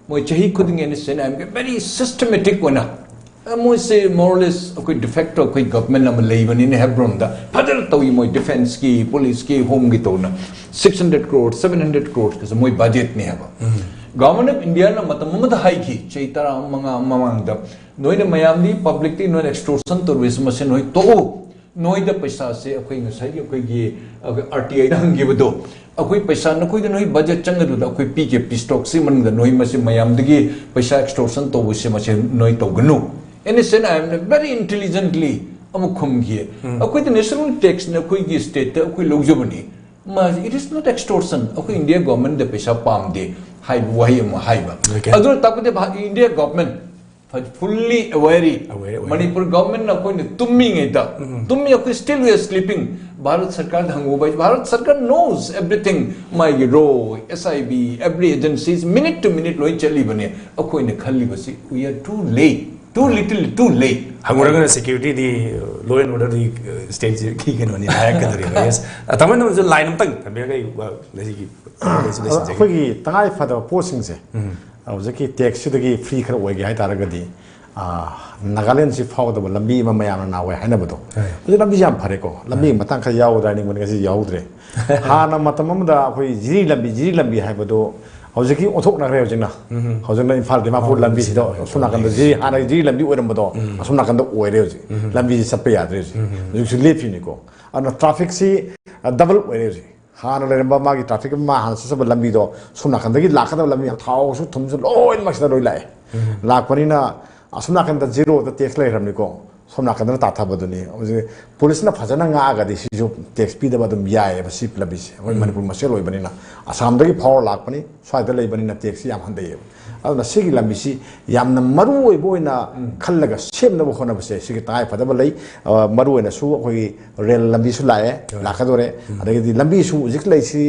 ꯃꯣꯏ ꯆꯍꯤ ꯈꯨꯗꯤꯡꯒꯤ ꯑꯦꯟ ꯑꯦꯁ ꯑꯦꯟ ꯑꯥꯏ ꯑꯦꯝꯒꯤ ꯚꯦꯔꯤ ꯁꯤꯁꯇꯃꯦꯇꯤꯛ ꯑꯣꯏꯅ, ꯑ, ꯃꯣꯏꯁꯦ ꯃꯣꯔꯂꯦꯁ ꯑꯩꯈꯣꯏ ꯗꯤꯐꯦꯛꯇꯣ ꯑꯩꯈꯣꯏ ꯒꯚꯔꯟꯃꯦꯟꯠ ꯑꯃ ꯂꯩꯕꯅꯤꯅ ꯍꯦꯕ꯭ꯔꯣꯟꯗ ꯐꯖꯅ ꯇꯧꯏ꯫ ꯃꯣꯏ ꯗꯤꯐꯦꯟꯁꯀꯤ, ꯄꯨꯂꯤꯁꯀꯤ, ꯍꯣꯝꯒꯤ ꯇꯧꯅ six hundred crore, seven hundred crore ꯃꯣꯏ ꯕꯖꯦꯠꯅꯦ ꯍꯥꯏꯕ꯫ ꯒꯚꯔꯟꯃꯦꯟꯠ ꯑꯣꯐ ꯏꯟꯗꯤꯌꯥꯅ ꯃꯇꯝ ꯑꯃꯗ ꯍꯥꯏꯈꯤ, ꯆꯍꯤ ꯇꯔꯥ ꯃꯉꯥ ꯃꯃꯥꯡꯗ, ꯅꯣꯏꯅ ꯃꯌꯥꯝꯗꯤ ꯄꯕ꯭ꯂꯤꯛꯇꯤ ꯅꯣꯏꯅ ꯑꯦꯛꯁꯇꯣꯔꯁꯟ ꯇꯧꯔꯤꯕꯁꯤ ꯃꯁꯤ ꯅꯣꯏ ꯇꯣꯛꯎ꯫ ꯅꯣꯏꯗ ꯄꯩꯁꯥꯁꯦ ꯑꯩꯈꯣꯏ ꯉꯁꯥꯏꯒꯤ ꯑꯩꯈꯣꯏꯒꯤ ꯑꯥꯔ ꯇꯤ ꯑꯥꯏꯗ ꯍꯪꯈꯤꯕꯗꯣ, ꯑꯩꯈꯣꯏ ꯄꯩꯁꯥ ꯅꯈꯣꯏꯗ ꯅꯣꯏ ꯕꯖꯦꯠ ꯆꯪꯒꯗꯨꯗ ꯑꯩꯈꯣꯏ ꯄꯤꯒꯦ, ꯄꯤꯁꯇꯣꯛꯁꯤ ꯃꯅꯨꯡꯗ ꯅꯣꯏ ꯃꯁꯤ ꯃꯌꯥꯝꯗꯒꯤ ꯄꯩꯁꯥ ꯑꯦꯛꯁꯇꯣꯔꯁꯟ ꯇꯧꯕꯁꯦ ꯃꯁꯤ ꯅꯣꯏ ꯇꯧꯒꯅꯨ꯫ ꯑꯦꯟ ꯑꯦꯁ ꯑꯦꯟ ꯑꯥꯏ ꯑꯦꯝꯅ ꯚꯦꯔꯤ ꯏꯟꯇꯦꯂꯤꯖꯦꯟꯠꯂꯤ ꯑꯃ ꯈꯨꯝꯈꯤ꯫ ꯑꯩꯈꯣꯏꯗ ꯅꯦꯁꯅꯦꯜ ꯇꯦꯛꯁꯅ ꯑꯩꯈꯣꯏꯒꯤ ꯁ꯭ꯇꯦꯠꯇ ꯑꯩꯈꯣꯏ ꯂꯧꯖꯕꯅꯤ꯫ ꯃꯥ, it is not extortion, ꯑꯩꯈꯣꯏ ꯏꯟꯗꯤꯌꯥ ꯒꯚꯔꯟꯃꯦꯟꯠꯗ ꯄꯩꯁꯥ ꯄꯥꯝꯗꯦ ꯍꯥꯏꯕ ꯋꯥꯍꯩ ꯑꯃ ꯍꯥꯏꯕ꯫ Okay. ꯑꯗꯨꯅ ꯇꯥꯛꯄꯗꯤ ꯚꯥ-, India government fully aware. Aware, aware. Manipur ꯒꯚꯔꯟꯃꯦꯟꯠꯅ ꯑꯩꯈꯣꯏꯅ ꯇꯨꯝꯃꯤꯉꯩꯗ, ꯇꯨꯝꯃꯤ, ꯑꯩꯈꯣꯏ still we are sleeping꯫ Bharat ꯁꯔꯀꯥꯔꯗ ꯍꯪꯉꯨꯕ, Bharat ꯁꯔꯀꯥꯔ knows everything꯫ ꯃꯥꯒꯤ ꯔꯣ, S I B, every agencies, minute to minute ꯂꯣꯏ ꯆꯠꯂꯤꯕꯅꯦ꯫ ꯑꯩꯈꯣꯏꯅ ꯈꯜꯂꯤꯕꯁꯤ, we are too late, too little, too late꯫ ꯍꯪꯉꯨꯔꯒꯅ ꯁꯦꯀ꯭ꯌꯨꯔꯤꯇꯤꯗꯤ, ꯂꯣ ꯑꯦꯟ ꯑꯣꯔꯗꯔꯗꯤ ꯁ꯭ꯇꯦꯠꯀꯤ ꯀꯩꯅꯣꯅꯤ ꯍꯥꯏꯔꯛꯀꯗꯧꯔꯤꯕ꯫ ꯌꯦꯁ꯫ ꯇꯥꯃꯣ ꯅꯪꯁꯨ ꯂꯥꯏꯟ ꯑꯃꯇꯪ ꯊꯝꯕꯤꯔꯒ ꯑꯩ, ꯑ, ꯉꯁꯤꯒꯤ ꯂꯣꯏꯁꯤꯟꯖꯒꯦ꯫ ꯑꯩꯈꯣꯏꯒꯤ ꯇꯉꯥꯏ ꯐꯗꯕ ꯄꯣꯠꯁꯤꯡꯁꯦ ꯍꯧꯖꯤꯛꯀꯤ ꯇꯦꯛꯁꯁꯤꯗꯒꯤ ꯐ꯭ꯔꯤ ꯈꯔ ꯑꯣꯏꯒꯦ ꯍꯥꯏ ꯇꯥꯔꯒꯗꯤ, ꯑꯥ, ꯅꯥꯒꯥꯂꯦꯟꯁꯤ ꯐꯥꯎꯒꯗꯕ ꯂꯝꯕꯤ ꯑꯃ ꯃꯌꯥꯝꯅ ꯅꯍꯥꯟꯋꯥꯏ ꯍꯥꯏꯅꯕꯗꯣ, ꯍꯧꯖꯤꯛ ꯂꯝꯕꯤꯁꯦ ꯌꯥꯝ ꯐꯔꯦꯀꯣ꯫ ꯂꯝꯕꯤꯒꯤ ꯃꯇꯥꯡ ꯈꯔ ꯌꯥꯎꯒꯗ꯭ꯔꯥ ꯍꯥꯏꯅꯤꯡꯕꯅꯤ, ꯉꯁꯤ ꯌꯥꯎꯗ꯭ꯔꯦ꯫ ꯍꯥꯟꯅ ꯃꯇꯝ ꯑꯃꯗ ꯑꯩꯈꯣꯏ ꯖꯤꯔꯤ ꯂꯝꯕꯤ, ꯖꯤꯔꯤ ꯂꯝꯕꯤ ꯍꯥꯏꯕꯗꯣ ꯍꯧꯖꯤꯛꯀꯤ ꯑꯣꯟꯊꯣꯛꯅꯈ꯭ꯔꯦ꯫ ꯍꯧꯖꯤꯛꯅ, ꯍꯧꯖꯤꯛꯅ ꯏꯝꯐꯥꯜ ꯗꯤꯃꯥꯄꯨꯔ ꯂꯝꯕꯤꯁꯤꯗ ꯑꯁꯣꯝ ꯅꯥꯀꯟꯗ ꯖꯤꯔꯤ, ꯍꯥꯟꯅꯒꯤ ꯖꯤꯔꯤ ꯂꯝꯕꯤ ꯑꯣꯏꯔꯝꯕꯗꯣ ꯑꯁꯣꯝ ꯅꯥꯀꯟꯗ ꯑꯣꯏꯔꯦ ꯍꯧꯖꯤꯛ꯫ ꯂꯝꯕꯤꯁꯤ ꯆꯠꯄ ꯌꯥꯗ꯭ꯔꯦ ꯍꯧꯖꯤꯛ꯫ ꯍꯧꯖꯤꯛꯁꯨ ꯂꯦꯞꯄꯤꯅꯤꯀꯣ꯫ ꯑꯗꯨꯅ ꯇ꯭ꯔꯥꯐꯤꯛꯁꯤ ꯗꯕꯜ ꯑꯣꯏꯔꯦ ꯍꯧꯖꯤꯛ꯫ ꯍꯥꯟꯅ ꯂꯩꯔꯝꯕ ꯃꯥꯒꯤ ꯇ꯭ꯔꯥꯐꯤꯛ ꯑꯃ ꯍꯥꯟꯅ ꯆꯠꯆꯕ ꯂꯝꯕꯤꯗꯣ ꯁꯣꯝ ꯅꯥꯀꯟꯗꯒꯤ ꯂꯥꯛꯀꯗꯕ ꯂꯝꯕꯤ ꯊꯥꯎꯁꯨ ꯊꯨꯝꯁꯨ ꯂꯣꯏꯅꯃꯛ ꯁꯤꯗ ꯂꯣꯏ ꯂꯥꯛꯑꯦ꯫ ꯂꯥꯛꯄꯅꯤꯅ ꯑꯁꯣꯝ ꯅꯥꯀꯟꯗ ꯖꯤꯔꯣꯗ ꯇꯦꯛꯁ ꯂꯩꯈ꯭ꯔꯕꯅꯤꯀꯣ, ꯁꯣꯝ ꯅꯥꯀꯟꯗꯅ ꯇꯥꯊꯕꯗꯨꯅꯤ꯫ ꯍꯧꯖꯤꯛ ꯄꯨꯂꯤꯁꯅ ꯐꯖꯅ ꯉꯥꯛꯑꯒꯗꯤ ꯁꯤꯁꯨ ꯇꯦꯛꯁ ꯄꯤꯗꯕ ꯑꯗꯨꯝ ꯌꯥꯏꯑꯕ, ꯁꯤ ꯂꯝꯕꯤꯁꯦ ꯑꯩꯈꯣꯏ ꯃꯅꯤꯄꯨꯔ ꯃꯁꯦꯜ ꯑꯣꯏꯕꯅꯤꯅ꯫ ꯑꯁꯥꯝꯗꯒꯤ ꯐꯥꯎꯔ ꯂꯥꯛꯄꯅꯤ, ꯁ꯭ꯋꯥꯏꯗ ꯂꯩꯕꯅꯤꯅ ꯇꯦꯛꯁꯁꯤ ꯌꯥꯝ ꯍꯟꯊꯩꯑꯕ꯫ ꯑꯗꯨꯅ ꯁꯤꯒꯤ ꯂꯝꯕꯤꯁꯤ ꯌꯥꯝꯅ ꯃꯔꯨ ꯑꯣꯏꯕ ꯑꯣꯏꯅ ꯈꯜꯂꯒ ꯁꯦꯝꯅꯕ ꯍꯣꯠꯅꯕꯁꯦ ꯁꯤꯒꯤ ꯇꯉꯥꯏ ꯐꯗꯕ ꯂꯩ꯫ ꯑ, ꯃꯔꯨ ꯑꯣꯏꯅꯁꯨ ꯑꯩꯈꯣꯏꯒꯤ ꯔꯦꯜ ꯂꯝꯕꯤꯁꯨ ꯂꯥꯛꯑꯦ, ꯂꯥꯛꯀꯗꯣꯔꯦ꯫ ꯑꯗꯒꯤꯗꯤ ꯂꯝꯕꯤꯁꯨ ꯍꯧꯖꯤꯛ ꯂꯩꯁꯤ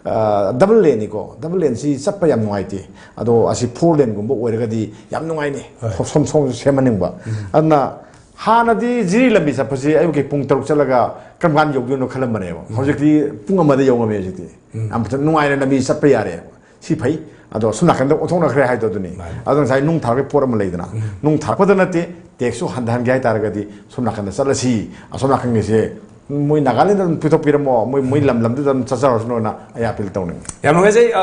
ꯗꯕꯜ ꯂꯦꯟꯅꯤꯀꯣ, ꯗꯕꯜ ꯂꯦꯟꯁꯤ ꯆꯠꯄ ꯌꯥꯝ ꯅꯨꯡꯉꯥꯏꯇꯦ꯫ ꯑꯗꯣ ꯑꯁꯤ ꯐꯣꯔ ꯂꯦꯟꯒꯨꯝꯕ ꯑꯣꯏꯔꯒꯗꯤ ꯌꯥꯝ ꯅꯨꯡꯉꯥꯏꯅꯤ꯫ ꯁꯣꯝ ꯁꯣꯝꯁꯨ ꯁꯦꯝꯍꯟꯅꯤꯡꯕ꯫ ꯑꯗꯨꯅ ꯍꯥꯟꯅꯗꯤ ꯖꯤꯔꯤ ꯂꯝꯕꯤ ꯆꯠꯄꯁꯤ ꯑꯌꯨꯛꯀꯤ ꯄꯨꯡ ꯇꯔꯨꯛ ꯆꯠꯂꯒ ꯀꯔꯝ ꯀꯥꯟꯗ ꯌꯧꯗꯣꯏꯅꯣ ꯈꯜꯂꯝꯕꯅꯦꯕ꯫ ꯍꯧꯖꯤꯛꯇꯤ ꯄꯨꯡ ꯑꯃꯗ ꯌꯧ ꯉꯝꯃꯦ꯫ ꯍꯧꯖꯤꯛꯇꯤ ꯌꯥꯝ ꯐꯖꯅ ꯅꯨꯡꯉꯥꯏꯅ ꯂꯝꯕꯤ ꯆꯠꯄ ꯌꯥꯔꯦ꯫ ꯁꯤ ꯐꯩ꯫ ꯑꯗꯣ ꯁꯣꯝ ꯅꯥꯀꯟꯗ ꯑꯣꯟꯊꯣꯛꯅꯈ꯭ꯔꯦ ꯍꯥꯏꯗꯣ ꯑꯗꯨꯅꯤ꯫ ꯑꯗꯣ ꯉꯁꯥꯏ ꯅꯨꯡ ꯊꯥꯔꯛꯄꯒꯤ ꯄꯣꯠ ꯑꯃ ꯂꯩꯗꯅ, ꯅꯨꯡ ꯊꯥꯔꯛꯄꯗ ꯅꯠꯇꯦ, ꯇꯦꯛꯁꯁꯨ ꯍꯟꯊꯍꯟꯒꯦ ꯍꯥꯏꯇꯥꯔꯒꯗꯤ ꯁꯣꯝ ꯅꯥꯀꯟꯗ ꯆꯠꯂꯁꯤ, ꯑꯁꯣꯝ ꯅꯥꯀꯟꯒꯤꯁꯦ ꯃꯣꯏ ꯅꯥꯒꯥꯂꯦꯟꯗ ꯑꯗꯨꯝ ꯄꯤꯊꯣꯛꯄꯤꯔꯝꯃꯣ, ꯃꯣꯏ, ꯃꯣꯏ ꯂꯝ ꯂꯝꯗꯨꯗ ꯑꯗꯨꯝ ꯆꯠꯆꯔꯁꯅꯣꯅ ꯑꯩ ꯑꯄꯤꯜ ꯇꯧꯅꯤꯡꯉꯤ꯫ ꯌꯥꯝ ꯅꯨꯡꯉꯥꯏꯖꯩ꯫ ꯑ,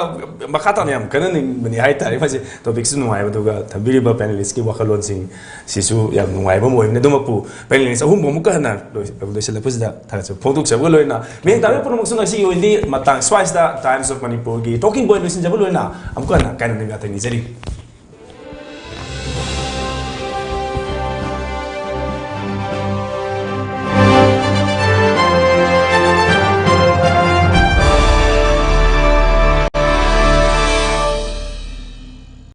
ꯃꯈꯥ ꯇꯥꯅ ꯌꯥꯝ ꯈꯟꯅꯅꯤꯡꯕꯅꯤ ꯍꯥꯏꯇꯥꯔꯦ꯫ ꯃꯁꯤ ꯇꯣꯄꯤꯛꯁꯨ ꯅꯨꯡꯉꯥꯏꯕ, ꯑꯗꯨꯒ ꯊꯝꯕꯤꯔꯤꯕ ꯄꯦꯅꯦꯂꯤꯁꯀꯤ ꯋꯥꯈꯜꯂꯣꯟꯁꯤꯡ ꯁꯤꯁꯨ ꯌꯥꯝ ꯅꯨꯡꯉꯥꯏꯕ ꯑꯃ ꯑꯣꯏꯕꯅꯤ꯫ ꯑꯗꯨꯃꯛꯄꯨ ꯄꯦꯅꯦꯂꯤꯁ ꯑꯍꯨꯝꯕꯨ ꯑꯃꯨꯛꯀ ꯍꯟꯅ ꯂꯣꯏ-, ꯂꯣꯏꯁꯤꯜꯂꯛꯄꯁꯤꯗ ꯊꯥꯒꯠꯆꯕ ꯐꯣꯡꯗꯣꯛꯆꯕꯒ ꯂꯣꯏꯅꯅ, ꯃꯤꯌꯦꯡ ꯇꯥꯕꯤꯕ ꯄꯨꯝꯅꯃꯛꯁꯨ ꯉꯁꯤꯒꯤ ꯑꯣꯏꯅꯗꯤ ꯃꯇꯥꯡ ꯁ꯭ꯋꯥꯏꯁꯤꯗ Times of Manipurꯒꯤ Talking Point ꯂꯣꯏꯁꯤꯟꯖꯕ ꯂꯣꯏꯅ ꯑꯃꯨꯛꯀ ꯍꯟꯅ ꯀꯥꯏꯅꯅꯕ ꯌꯥꯊꯪ ꯅꯤꯖꯔꯤ꯫